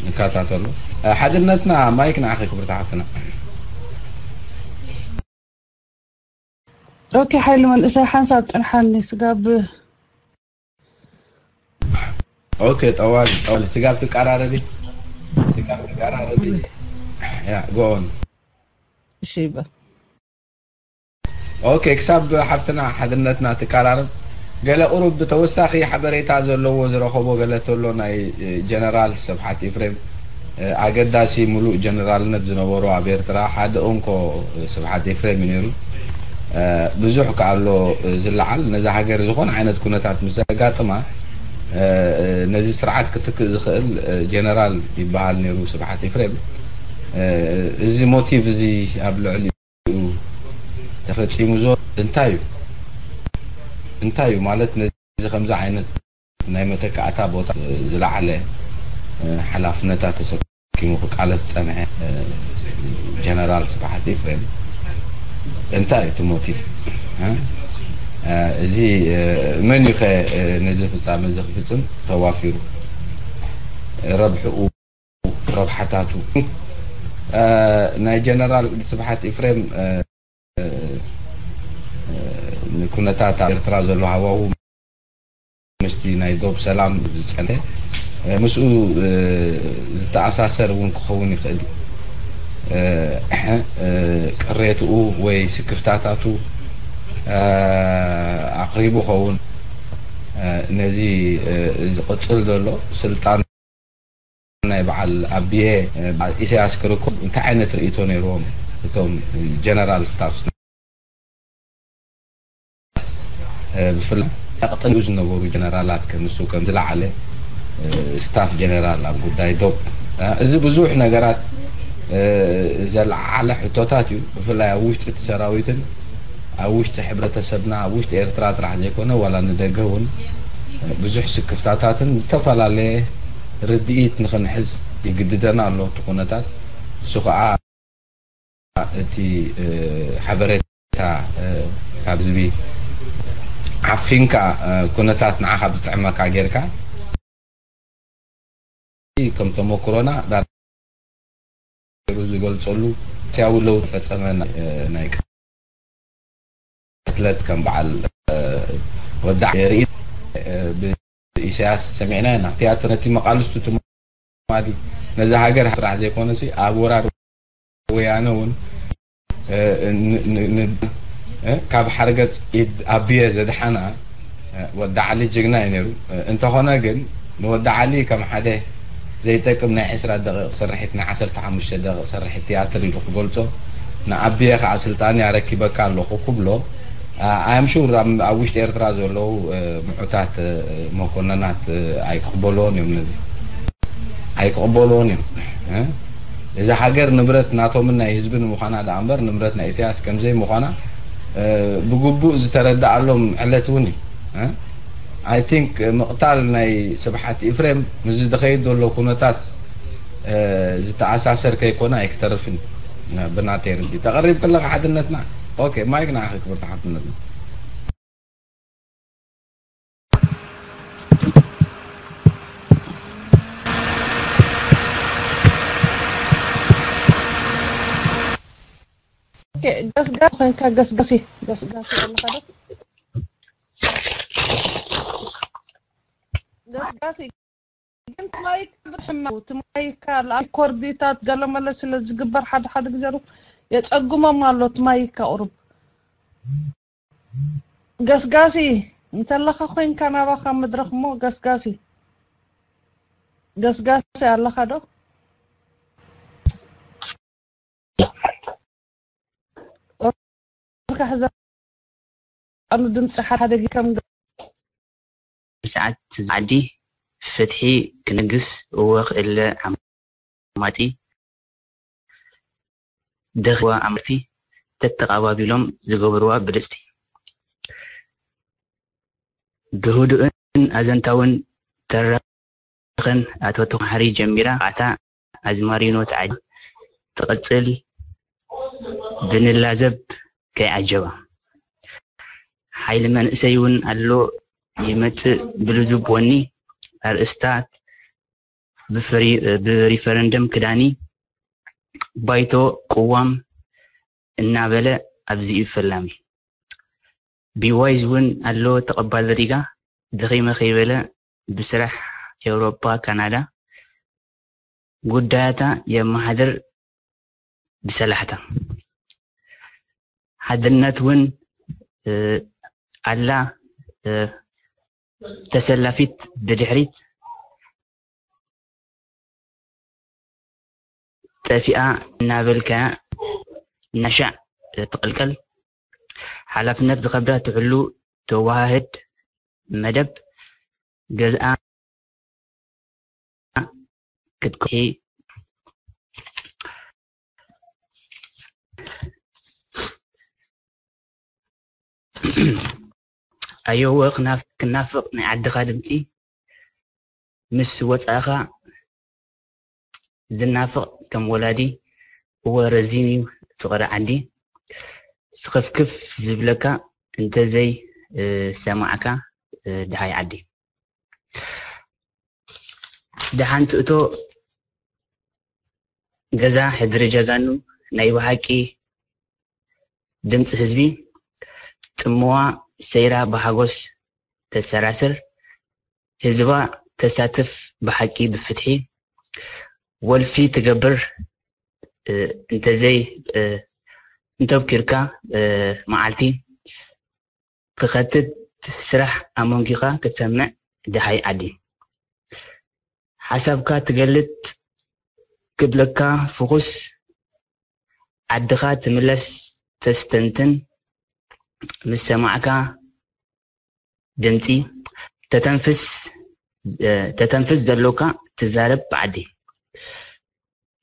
ንከታተሎ። እ፣ ሓድነትና ማይክ ንዓኺ ክብርቲ ሓፍትና። ኦኬ ሓይሊ መንእሰይ ሓንሳብ ጽንሓኒ ስጋብ ኦኬ ጠዋሊ ጠዋሊ ስጋብ ትቀራረቢ ስጋብ ትቀራረቢ ያ ጎን እሺ ይበል ኦኬ ክሳብ ሓፍትና ሓድነትና ትቀራረብ ገለ ቁሩብ ብተወሳኺ ሓበሬታ ዘለዎ ዝረኸቦ ገለ ተሎ ናይ ጀነራል ስብሓት ኤፍሬም ኣገዳሲ ምሉእ ጀነራልነት ዝነበሩ ኣብ ኤርትራ ሓደ እንኮ ስብሓት ኤፍሬም እዩ ነይሩ። ብዙሕ ከኣሎ ዝለዓል ነዛ ሃገር ዝኾነ ዓይነት ኩነታት ምስ ዘጋጥማ ነዚ ስርዓት ክትክእ ዝኽእል ጀነራል ይበሃል ነይሩ ስብሓት ኤፍሬም። እዚ ሞቲቭ እዚ ኣብ ልዕሊ ተፈጺሙ ዘሎ እንታይ እዩ? እንታይ እዩ ማለት ነዚ ከምዚ ዓይነት ናይ መተካእታ ቦታ ዝለዓለ ሓላፍነታት ተሰኪሙ ክቃለስ ዝጸንሐ ጀነራል ስብሓት ኤፍሬም እንታይ እዩ እቲ ሞቲቭ? እዚ መን እዩ ከ ነዚ ፍጻመ እዚ ክፍጽም ተዋፊሩ? ረብሕኡ ረብሓታቱ ናይ ጀነራል ስብሓት ኤፍሬም ንኩነታት ኣብ ኤርትራ ዘሎ ሃዋሁ ምስቲ ናይ ዶብ ሰላም ዝጸንተ ምስኡ ዝተኣሳሰር እውን ክኸውን ይኽእል እዩ። ቅሬትኡ ወይ ስክፍታታቱ ኣቕሪቡ ኸውን ነዚ ዝቕጽል ዘሎ ስልጣን ናይ በዓል ኣቢየ ኢሳያስ ክርክብ እንታይ ዓይነት ርእይቶ ነይርዎም እቶም ጀነራል ስታፍ ብፍላይ ቅጥንኡ ዝነበሩ ጀነራላት ከምሱ ከም ዝለዓለ ስታፍ ጀነራል ኣብ ጉዳይ ዶብ እዚ ብዙሕ ነገራት ዘለዓለ ሕቶታት እዩ። ብፍላይ ኣብ ውሽጢ እቲ ሰራዊትን ኣብ ውሽጢ ሕብረተሰብና ኣብ ውሽጢ ኤርትራ ጥራሕ ዘይኮነ ዋላ ንደገ እውን ብዙሕ ስክፍታታትን ዝተፈላለየ ርድኢት ንኽንሕዝ ይግድደና ኣሎ እቲ ኩነታት። እሱ ከዓ እቲ ሓበሬታ ካብ ህዝቢ ዓፊንካ ኩነታት ንዓኻ ብዝጥዕመካ ጌርካ ከም ተመክሮና ዳሩ ዝገልጸሉ ሲያዊ ለውጢ ፈጸመ ናይ ቅትለት ከም በዓል ወዳዕ የርኢ ብኢሳያስ ሰሚዕና ኢና። ቲያትር ነቲ መቃልስቱ ትማሊ ነዚ ሃገር ጥራሕ ዘይኮነሲ ኣብ ወራር ወያነ እውን ካብ ሓርገጽ ኢድ ኣቢየ ዘድሓና ወዲ ዓሊ ጅግና እዩ ነይሩ። እንተኾነ ግን ንወዲ ዓሊ ከም ሓደ ዘይጠቅም ናይ ዕስራ ደቂቕ ስርሒት ናይ ዓሰርተ ሓሙሽተ ደቂቕ ስርሒት ትያትር ኢሉ ክገልጾ ንኣቢየ ከዓ ስልጣን ያረኪበካ ኣለኹ ክብሎ ኣም ሹር ኣብ ውሽጢ ኤርትራ ዘለዉ ምዑታት መኮነናት ኣይቅበልዎን እዮም ነዚ ኣይቅበልዎን እዮም። እዛ ሃገር ንብረት ናቶምን ናይ ህዝብን ምዃና ደኣ እምበር ንብረት ናይ ኢሳያስ ከምዘይ ምዃና ብግቡእ ዝተረድኣሎም ዕለት እውን እዩ። ኣይ ቲንክ ምቕታል ናይ ስብሓት ኢፍሬም ምስዚ ዝኸይድ ዘሎ ኩነታት ዝተኣሳሰር ከይኮነ ኣይክተርፍን ብናተይ ርዲ ተቐሪብ ከለካ ሓድነትና ኦኬ ማይክ ንዓኺ ክብርቲ ሓፍትነትና ገስጋሲ ኮንካ ገስጋሲ ገስጋሲ ኣለካ ዶ ገስጋሲ ግን ትማይካ ብሕማው ትማይካ ሪኮርዲታት ገለመለ ስለ ዝግበር ሓደ ሓደ ግዜ የፀጉሞም ኣሎ ትማይካ ቁሩብ ገስጋሲ እንተለኻ ኮይንካ ናባኻ መድረኽ እሞ ገስጋሲ ገስጋሲ ኣለኻ ዶ ርካ ሕዘ ኣሉ ድምፂ ሓደ ግዜ ከም ሰዓት ዓዲ ፍትሒ ክነግስ እወ ክእለ ዓማፂ ደኽዋ ኣምርቲ ተተቓባቢሎም ዝገበርዋ ብልፅቲ ብህዱእን ኣዘንታውን ተራኸን ኣቶ ተኽሓሪ ጀሚራ ኣታ ኣዝማሪኖ ተዓጅባ ትቕፅል ብንላዘብ ከይዓጀባ ሓይሊ መንእሰይ እውን ኣሎ ይመፅእ ብልዙብ ወኒ ኣርእስታት ብሪፈረንደም ክዳኒ ባይቶ ቅዋም እናበለ ኣብዚኡ ፈላሚ ቢዋይዝ እውን ኣሎ ተቐባሊ ሪጋ ደኺመ ከይበለ ብስራሕ ኤውሮፓ ካናዳ ጉዳያታ የመሓድር ብሰላሕታ ሓድነት እውን ኣላ ተሰላፊት ብድሕሪት ጠፊኣ እናበልካያ እናሻዕ ትቕልቀል፣ ሓላፍነት ዝኸብዳ ትሕሉ፣ ተወሃህድ መደብ ገዝኣ ክትኮሒ። ኣየወ ክናፍ- ክናፍቕ ናይ ዓድኻ ድምፂ ምስ ወፃእኻ ዝናፍቕ ከም ወላዲ። እወ ረዚን እዩ ፍቕሪ ዓዲ፣ ስኽፍክፍ ዝብለካ እንተዘይ ሰማዕካ። ደሃይ ዓዲ ደሓን ትእቶ ገዛ ሕድሪ ጀጋኑ ናይ ብሓቂ ድምፂ ህዝቢ። ጥምዋ ሰይራ ብሓጎስ ተሰራስር፣ ህዝባ ተሳትፍ ብሓቂ ብፍትሒ። ወልፊ ትገብር እንተዘይ እንተብኪርካ መዓልቲ ትኸትት ስራሕ ኣሞንጊኻ ክትሰምዕ ደሃይ ዓዲ ሓሳብካ ትገልጥ ክብለካ ፍኹስ ዓድኻ ትምለስ ተስተንትን ምስ ሰማዕካ ድምፂ ተተንፍስ ተተንፍስ ዘሎካ ትዛረብ ብዓዲ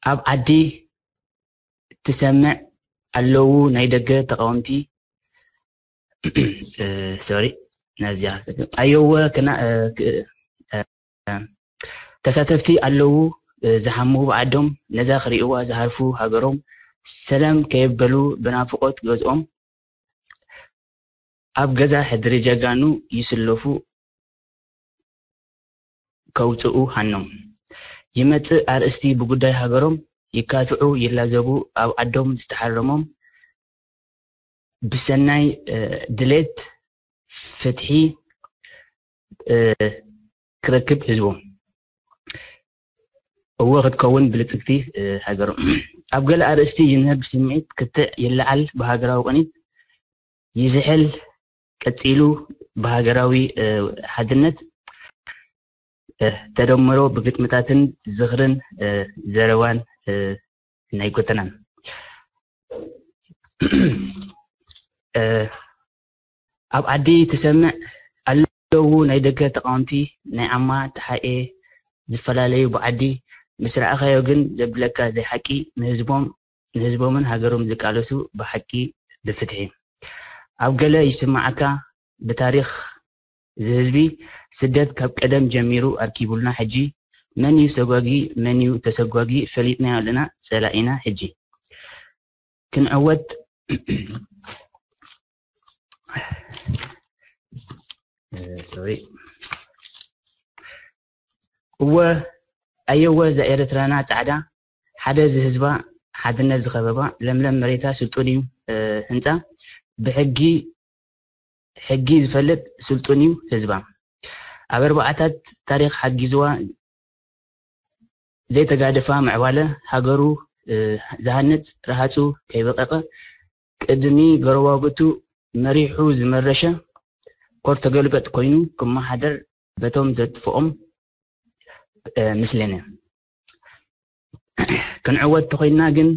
ኣብ ዓዲ ትሰምዕ ኣለዉ ናይ ደገ ተቃወምቲ። ሶሪ ነዚያ ኣየወ ክና ተሳተፍቲ ኣለዉ ዝሓሙ ብዓዶም ነዛ ክሪእዋ ዝሃርፉ ሃገሮም ሰላም ከየበሉ ብናፍቆት ገዝኦም ኣብ ገዛ ሕድሪ ጀጋኑ ይስለፉ ከውፅኡ ሃኖም ይመፅእ ኣርእስቲ ብጉዳይ ሃገሮም ይካትዑ ይላዘቡ ኣብ ዓዶም ዝተሓረሞም ብሰናይ ድሌት ፍትሒ ክረክብ ህዝቦም እወ ክትከውን ብልፅግቲ ሃገሮም ኣብ ገለ ኣርእስቲ ይንህብ ስምዒት ክትዕ ይለዓል ብሃገራዊ ቅኒት ይዝሕል ቀፂሉ ብሃገራዊ ሓድነት ተደምሮ ብግጥምታትን ዝኽርን ዘረባን ናይ ጎተናን ኣብ ዓዲ ትሰምዕ ኣለዉ ናይ ደገ ተቃወምቲ ናይ ዓማ ተሓኤ ዝፈላለዩ ብዓዲ ምስ ረኣኻዮ ግን ዘብለካ ዘይሓቂ ንህዝቦም ንህዝቦምን ሃገሮም ዝቃለሱ ብሓቂ ብፍትሒ ኣብ ገለ ይስምዓካ ብታሪኽ እዚ ህዝቢ ስደት ካብ ቀደም ጀሚሩ ኣርኪቡልና ሕጂ መን እዩ ሰጓጊ መን እዩ ተሰጓጊ ፈሊጥናዮ ኣለና ጸላኢና ሕጂ ክንዕወት እወ ኣየወ እዛ ኤርትራና ጻዕዳ ሓደ ዝህዝባ ሓድነት ዝኸበባ ለምለም መሬታ ስልጡን እዩ ህንፃ ብሕጊ ሕጊ ዝፈልጥ ስልጡን እዩ ህዝባ ኣብ ኣርባዓታት ታሪክ ሓጊዝዋ ዘይተጋደፋ ምዕባለ ሃገሩ ዝሃንፅ ረሃፁ ከይበቀቀ ቅድሚ ጎረባብቱ መሪሑ ዝመረሸ ኮር ተገልበጥ ኮይኑ ክመሓደር በቶም ዘጥፍኦም ምስለነ ክንዕወት ተኮይና ግን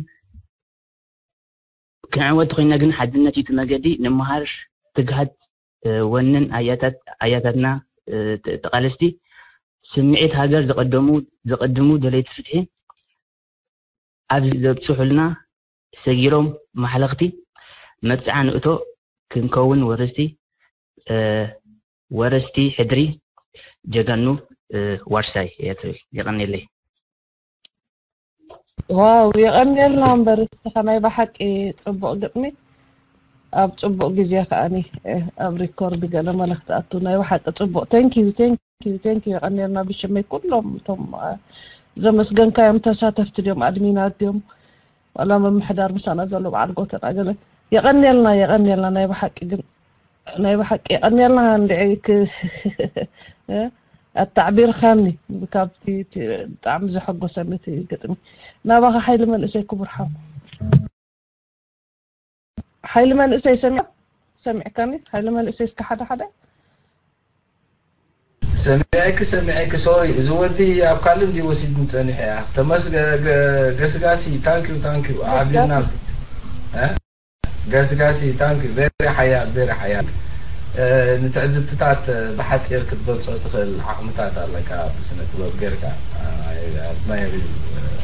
ክንዕወት ተኮይና ግን ሓድነት እዩ እቲ መገዲ ንምሃር ትግሃት ወንን ኣያታትና ተቃለስቲ ስምዒት ሃገር ዘቀድሙ ደለይቲ ፍትሒ ኣብዚ ዘብፅሑልና ሰጊሮም ማሕለኽቲ መብፅዓ ንእቶ ክንከውን ወረስቲ ወረስቲ ሕድሪ ጀጋኑ ዋርሳይ የቐንየለይ። ዋው የቐንየልና እምበር እስኻ ናይ ብሓቂ ፅቡቕ ግጥሚ ኣብ ፅቡቕ ግዜ ከዓኒ ኣብ ሪኮርድ ገለ መልእኽቲ ኣቱ ናይ ብሓቂ ፅቡቕ thank you thank you thank you የቐንየልና ብሽመይ ኩሎም እቶም ዘመስገንካዮም ተሳተፍቲ ድዮም ኣድሚናት ድዮም ዋላ ምምሕዳር ምሳና ዘሎ በዓል ጎተና ገለ የቐንየልና የቐንየልና ናይ ብሓቂ ግን ናይ ብሓቂ የቐንየልና እንድዒ ኣታዕቢርካኒ ካብቲ ብጣዕሚ ዘሐጎሰኒ እቲ ግጥሚ ናባኻ ሓይሊ መንእሰይ ክቡር ሓው ሓይሊ መንእሰይ ሰሚዕ ሰሚዕካኒ ሓይሊ መንእሰይ እስከ ሓደ ሓደ ሰሚዐኪ ሰሚዐኪ ሶሪ፣ እዚ ወዲ ኣብ ካልእ እንዲ ወሲድኒ ጸኒሐ እያ። ተመስገ ገስጋሲ ታንኪዩ ታንኪዩ። ዓቢና ገስጋሲ ታንኪዩ። ቬሪ ሓያል ቬሪ ሓያል። ንትዕዝብትታት ብሓፂር ክትገልፆ ትኽእል ዓቕምታት ኣለካ፣ ብስነ ጥበብ ጌርካ። ኣድማየር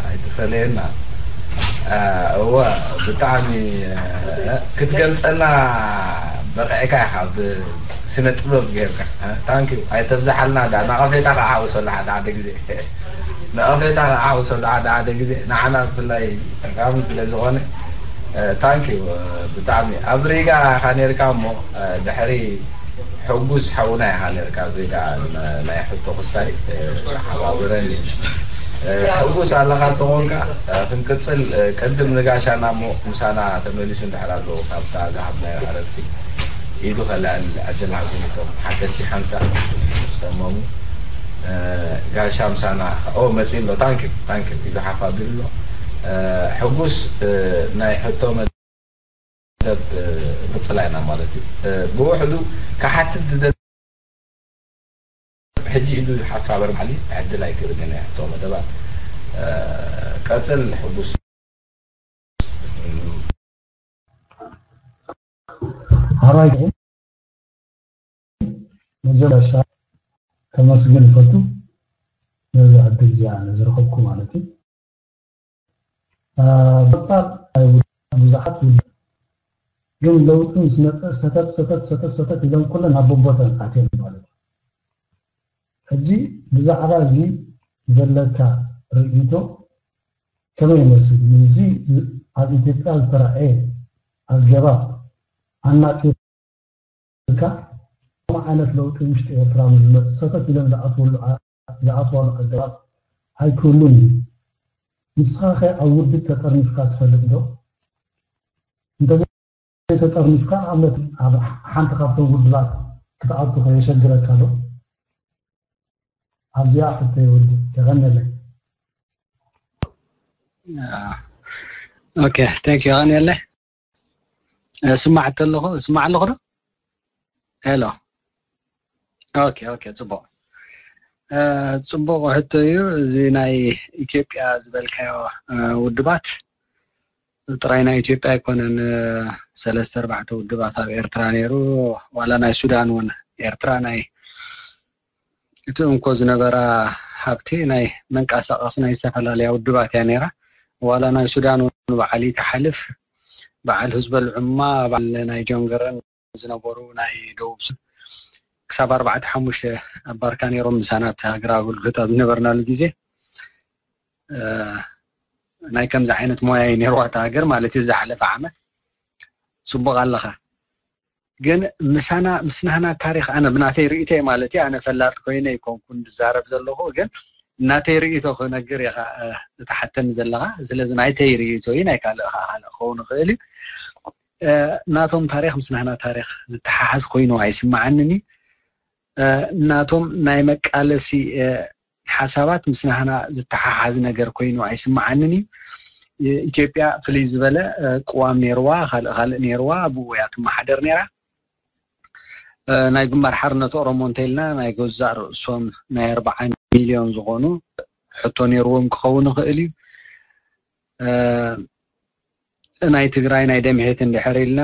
ኣይትፈለየና። እወ፣ ብጣዕሚ ክትገልፀና በቂዕካ ኢኻ ብስነ ጥበብ ጌርካ። ታንኪዩ። ኣይተብዝሓልና ዳ ነቐፌታ ከዓ ሓውሰሉ ሓደ ሓደ ግዜ። ነቐፌታ ከዓ ሓውሰሉ ሓደ ሓደ ግዜ። ንዓና ብፍላይ ጠቃሚ ስለ ዝኾነ ታንኪዩ። ብጣዕሚ ኣብ ሪጋ ኢኻ ኔርካ እሞ ድሕሪ ሕጉስ ሓውና ኢኻ ኔርካ፣ ዜጋ ናይ ሕቶ ክስታይ ሓባብረኒ። ሕጉስ ኣለኻ እንተኾንካ ክንቅጽል፣ ቅድም ንጋሻና እሞ ምሳና ተመሊሱ እንድሕር ኣሎ ካብታ ዝሃብናዮ ዕረፍቲ ኢዱ ከልዕል ዕድል ሃብዎም። እቶም ሓተቲ ሓንሳእ ጸመሙ። ጋሻ ምሳና ኦ መጺ ኣሎ። ታንኪዩ ታንኪዩ ኢዱ ሓፍ ኣቢሉ ኣሎ። ሕጉስ ናይ ሕቶ መደብ ቅጽላ ኢና ማለት እዩ። ብውሕዱ ክሓትት ዝደሊ ሕጂ ኢዱ ሓፍ ኣበር ማሊ ዕድል ኣይክእልን ናይ ሕቶ መደባት። ቀጽል ሕጉስ። ሓራይ መጀመርያ ከመስግን እፈቱ ነዚ ዕድል እዚኣ ንዝረኸብኩ ማለት እዩ። ብቐጻል ናይ ብዙሓት ውድብ ግን ለውጢ ምስ መፀ ሰተት ሰተት ሰተት ሰተት ኢሎም ኩለን ኣብ ቦቦተን ኣትዮም ማለት እዩ። ሕጂ ብዛዕባ እዚ ዘለካ ርእይቶ ከመይ ይመስል? ምስዚ ኣብ ኢትዮጵያ ዝተረኣየ ኣገባብ ኣናፂርካ ከምኡ ዓይነት ለውጢ ውሽጢ ኤርትራ ምስ ዝመፅእ ሰተት ኢሎም ዝኣትወሉ ዝኣትዋሉ ኣገባብ ኣይክህሉን እዩ። ንስኻ ኸ ኣብ ውድብ ተጠርኒፍካ ትፈልጥ ዶ? እንተዘይተጠርኒፍካ ንኣብነት ኣብ ሓንቲ ካብቶም ውድባት ክትኣቱ ከየሸግረካ ዶ? ኣብዚኣ ሕቶ የወዲ። የቐነለይ። ኦኬ፣ thank you። የቐነለይ። ስማዕ ተለኹ ስማዕ ኣለኹ ዶ? ሄሎ። ኦኬ ኦኬ፣ ጽቡቕ። ጽቡቕ ሕቶ እዩ። እዚ ናይ ኢትዮጵያ ዝበልካዮ ውድባት ጥራይ ናይ ኢትዮጵያ ኣይኮነን። ሰለስተ ኣርባዕተ ውድባት ኣብ ኤርትራ ነይሩ። ዋላ ናይ ሱዳን እውን ኤርትራ ናይ እቲ እንኮ ዝነበራ ሃብቲ ናይ መንቀሳቐሲ ናይ ዝተፈላለያ ውድባት እያ ነይራ። ዋላ ናይ ሱዳን እውን በዓል ይትሓልፍ፣ በዓል ህዝበል ዑማ፣ በዓል ናይ ጆንገረን ዝነበሩ ናይ ደቡብ ሱዳን ክሳብ ኣርባዕተ ሓሙሽተ ኣብ ባርካ ነይሮም ምሳና ኣብቲ ሃገር ኣገልግሎት ኣብ ዝነበርናሉ ግዜ። ናይ ከምዚ ዓይነት ሞያ እዩ ነይርዋ እታ ሃገር ማለት እዩ። ዝሓለፈ ዓመት ጽቡቕ ኣለኻ ግን ምሳና ምስ ናህና ታሪኽ ኣነ ብናተይ ርእይቶ ማለት እዩ። ኣነ ፈላጥ ኮይነ ይኮንኩን ዝዛረብ ዘለኹ ግን ናተይ ርእይቶ ክነግር እየ። እትሓተኒ ዘለኻ ስለዚ ናይተይ ርእይቶ እዩ፣ ናይ ካልእ ከዓ ካልእ ክኸውን ይኽእል እዩ። ናቶም ታሪኽ ምስ ናህና ታሪኽ ዝተሓሓዝ ኮይኑ ኣይስምዓንን እዩ። ናቶም ናይ መቃለሲ ሓሳባት ምስ ናህና ዝተሓሓዝ ነገር ኮይኑ ኣይስምዓንን እዩ። ኢትዮጵያ ፍልይ ዝበለ ቅዋም ነይርዋ፣ ካልእ ካልእ ነይርዋ፣ ብኡ እያ ትመሓደር ነይራ። ናይ ግንባር ሓርነት ኦሮሞ እንተኢልና ናይ ገዛእ ርእሶም ናይ ኣርባዓ ሚልዮን ዝኾኑ ሕቶ ነይርዎም ክኸውን ይኽእል እዩ። ናይ ትግራይ ናይ ደምሄት እንድሕር ኢልና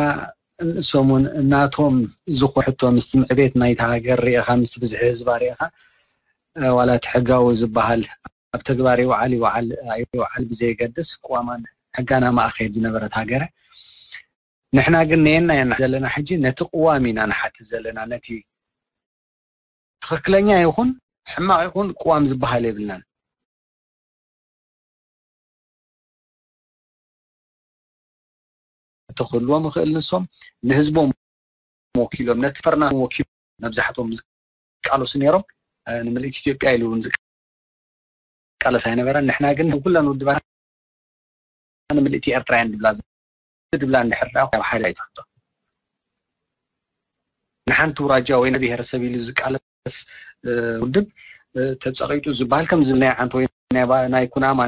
ንሶም እውን ናቶም ዝኾነ ሕቶ ምስቲ ምዕቤት ናይታ ሃገር ሪኢኻ ምስቲ ብዝሒ ህዝባ ሪኢኻ ዋላ እቲ ሕጋዊ ዝበሃል ኣብ ተግባር ይውዓል ይውዓል ኣይውዓል ብዘየገድስ ቅዋማን ሕጋና ማእኸል ዝነበረት ሃገረ ንሕና ግን ነየና ኢና ዘለና ሕጂ ነቲ ቅዋም ኢና ንሓትት ዘለና ነቲ ትኽክለኛ ይኹን ሕማቕ ይኹን ቅዋም ዝበሃል የብልናን። ተኽህልዎም ይኽእል ንሶም ንህዝቦም ወኪሎም ነቲ ፈርና ወኪሎም መብዛሕቶም ዝቃለሱ ነይሮም ንምልእቲ ኢትዮጵያ ኢሉ እውን ዝቃለስ ኣይነበረን። ንሕና ግን ኩለን ውድባት ንምልእቲ ኤርትራውያን ድብላ ድብላ እንድሕር ደኣ ኣብ ሓደ ኣይትሕቶ ንሓንቲ ውራጃ ወይ ብሄረሰብ ኢሉ ዝቃለስ ውድብ ተፀቂጡ ዝበሃል ከም ዝብል ናይ ዓንቶ ወይ ናይ ኩናማ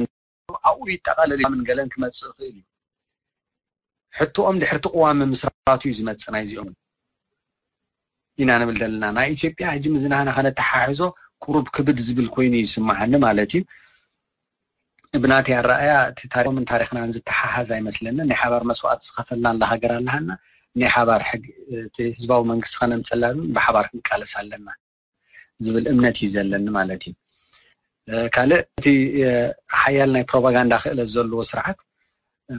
ኣብኡ ይጠቃለል ምን ገለን ክመፅእ ይኽእል እዩ። ሕቶኦም ድሕርቲ ቅዋም ምስራቱ እዩ ዝመፅእ ናይዚኦም ኢና ንብል ዘለና። ናይ ኢትዮጵያ ሕጂ ምዝናና ከነተሓሕዞ ቁሩብ ክብድ ዝብል ኮይኑ ይስምዓኒ ማለት እዩ። ብናተይ ኣረኣያ እቲ ታሪኮምን ታሪክናን ዝተሓሓዝ ኣይመስለንን። ናይ ሓባር መስዋእቲ ዝኸፈልናላ ሃገር ኣለሃና። ናይ ሓባር ሕግ-፣ እቲ ህዝባዊ መንግስቲ ከነምፀላ እውን ብሓባር ክንቃለስ ኣለና ዝብል እምነት እዩ ዘለኒ ማለት እዩ። ካልእ እቲ ሓያል ናይ ፕሮፓጋንዳ ክእለት ዘለዎ ስርዓት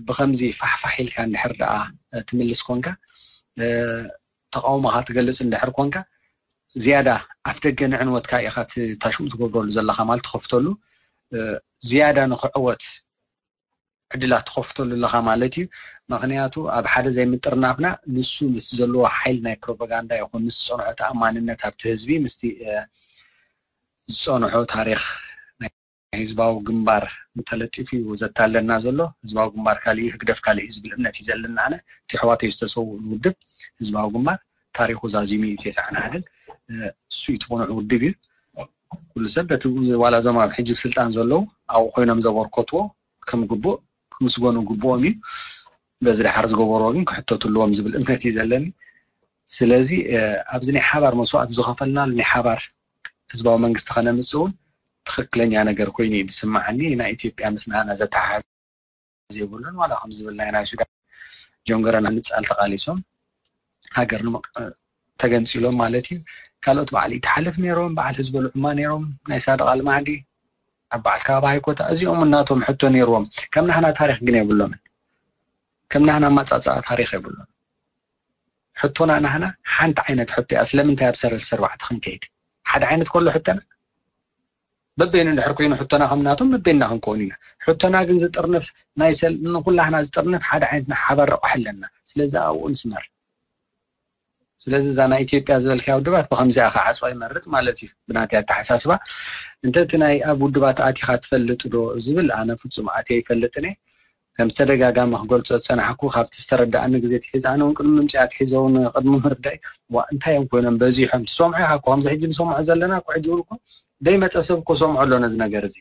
ብከምዚ ፋሕፋሕ ኢልካ እንድሕር ደኣ ትምልስ ኮንካ፣ ተቃውሞካ ትገልጽ እንድሕር ኮንካ፣ ዝያዳ ኣፍ ደገ ንዕንወትካ ኢኻ ታሽሙ ትገብረሉ ዘለካ ማለት ትኸፍተሉ፣ ዝያዳ ንክዕወት ዕድላት ትኸፍተሉ ኣለኻ ማለት እዩ። ምክንያቱ ኣብ ሓደ ዘይምጥርናፍና ንሱ ምስ ዘለዎ ሓይል ናይ ፕሮፓጋንዳ ይኹን ምስ ዝፀንሖ ተኣማንነት ኣብቲ ህዝቢ ምስቲ ዝፀንሖ ታሪክ ናይ ህዝባዊ ግንባር ተለጢፉ እዩ ዘታለና ዘሎ። ህዝባዊ ግንባር ካሊእ እዩ፣ ህግደፍ ካሊእ እዩ ዝብል እምነት እዩ ዘለና። ኣነ እቲ ኣሕዋተይ ዝተሰውእሉ ውድብ ህዝባዊ ግንባር ታሪኩ ዛዚሙ እዩ። ተስዓን ሓደን እሱ እዩ እቲ ቅኑዕ ውድብ እዩ። ኩሉ ሰብ በቲ ዋላ እዞም ኣብ ሕጂ ስልጣን ዘለዉ ኣብኡ ኮይኖም ዘበርከትዎ ከም ግቡእ ክምስገኑ ግቡኦም እዩ። በዚ ደሓር ዝገበርዎ ግን ክሕተቱ ኣለዎም ዝብል እምነት እዩ ዘለኒ። ስለዚ ኣብዚ ናይ ሓባር መስዋእቲ ዝኸፈልናሉ ናይ ሓባር ህዝባዊ መንግስቲ ከነምፅእ እውን ትኽክለኛ ነገር ኮይኑ እዩ ዝስምዓኒ። ናይ ኢትዮጵያ ምስ ናህና ዘተሓሓዝ የብሉን። ዋላ ከም ዝብል ናይ ናይ ሱዳን ጆንገረና ምፃል ተቃሊሶም ሃገር ተገንፂሎም ማለት እዩ። ካልኦት በዓል ይተሓልፍ ነይሮም፣ በዓል ህዝበ ልዑማ ነይሮም፣ ናይ ሳድቅ ኣልማህዲ ኣብ በዓል ካባ ሃይኮታ፣ እዚኦም እናቶም ሕቶ ነይርዎም። ከም ናህና ታሪክ ግን የብሎምን። ከም ናህና ኣማፃፅኣ ታሪክ የብሎም። ሕቶና ናህና ሓንቲ ዓይነት ሕቶ እያ። ስለምንታይ ኣብ ሰረዝ ኣርባዕተ ክንከይድ? ሓደ ዓይነት ከሎ ሕቶና በበይኑ እንድሕር ኮይኑ ሕቶና ከም ናቶም በበይንና ክንከውን ኢና። ሕቶና ግን ዝጥርንፍ ናይ ሰል-፣ ንኩላህና ዝጥርንፍ ሓደ ዓይነት ናይ ሓባር ረቋሒ ኣለና። ስለዚ ኣብኡ ንስመር። ስለዚ እዛ ናይ ኢትዮጵያ ዝበልካያ ውድባት ብከምዚኣ ክዓፅዋ ይመርፅ ማለት እዩ ብናተይ ኣተሓሳስባ። እንተ እቲ ናይ ኣብ ውድባት ኣቲኻ ትፈልጥ ዶ ዝብል ኣነ ፍፁም ኣትየ ይፈልጥን እየ። ከም ተደጋጋሚ ክገልፆ ዝፀናሕኩ ካብቲ ዝተረዳእኒ ግዜ ትሒዝ ኣነ እውን ቅድሚ ምምፅእ ኣትሒዘ እውን ቅድሚ ምርዳይ ዋ እንታይ እዮም ኮይኖም በዚሖም ትሰምዖ ኢኻ እኮ ከምዚ ሕጂ ንሰምዖ ዘለና እኮ ሕጂ እውን እኮ ደይመፀ ሰብ እኮ ሰምዖ ኣሎ ነዚ ነገር እዚ።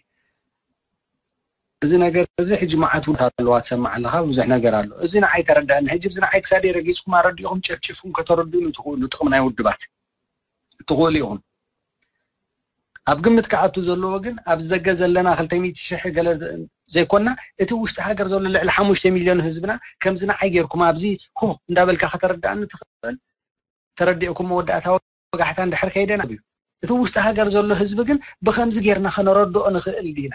እዚ ነገር እዚ ሕጂ መዓት ውድባት ኣለዋ ትሰምዕ ኣለኻ ብዙሕ ነገር ኣሎ። እዚ ንዓይ ተረዳእኒ። ሕጂ እዚ ንዓይ ክሳደይ ረጊፅኩም ኣረዲእኹም ጨፍጭፍኩም ከተረድኡኒ ትኽእሉ ጥቕሚ ናይ ውድባት ትኽእሉ ኢኹም። ኣብ ግምት ክኣቱ ዘለዎ ግን ኣብዚ ደገ ዘለና ክልተ ሚእቲ ሽሕ ገለ ዘይኮና እቲ ውሽጢ ሃገር ዘሎ ልዕሊ ሓሙሽተ ሚልዮን ህዝብና ከምዚ ንዓይ ጌርኩም ኣብዚ ሆ እንዳበልካ ከተረዳእኒ ትኽእል ተረዲእኩም መወዳእታ ወጋሕታ እንድሕር ከይደና እዩ። እቲ ውሽጢ ሃገር ዘሎ ህዝቢ ግን ብከምዚ ጌርና ከነረድኦ ንኽእል ዲና?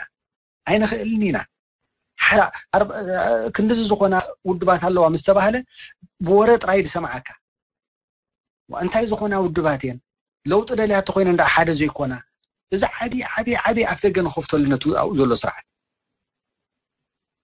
ኣይንኽእልን ኢና። ሓደ ኣርባ-፣ ክንድዚ ዝኾና ውድባት ኣለዋ ምስ ተባህለ ብወረ ጥራይ ዝሰምዓካ። እንታይ ዝኾና ውድባት እየን? ለውጢ ደልያ ተኮይነ እንዳ ሓደ ዘይኮና። እዚ ዓቢ ዓቢ ዓቢ ኣፍ ደገ ንኸፍተሉ ነቲ ኣብኡ ዘሎ ስርዓት።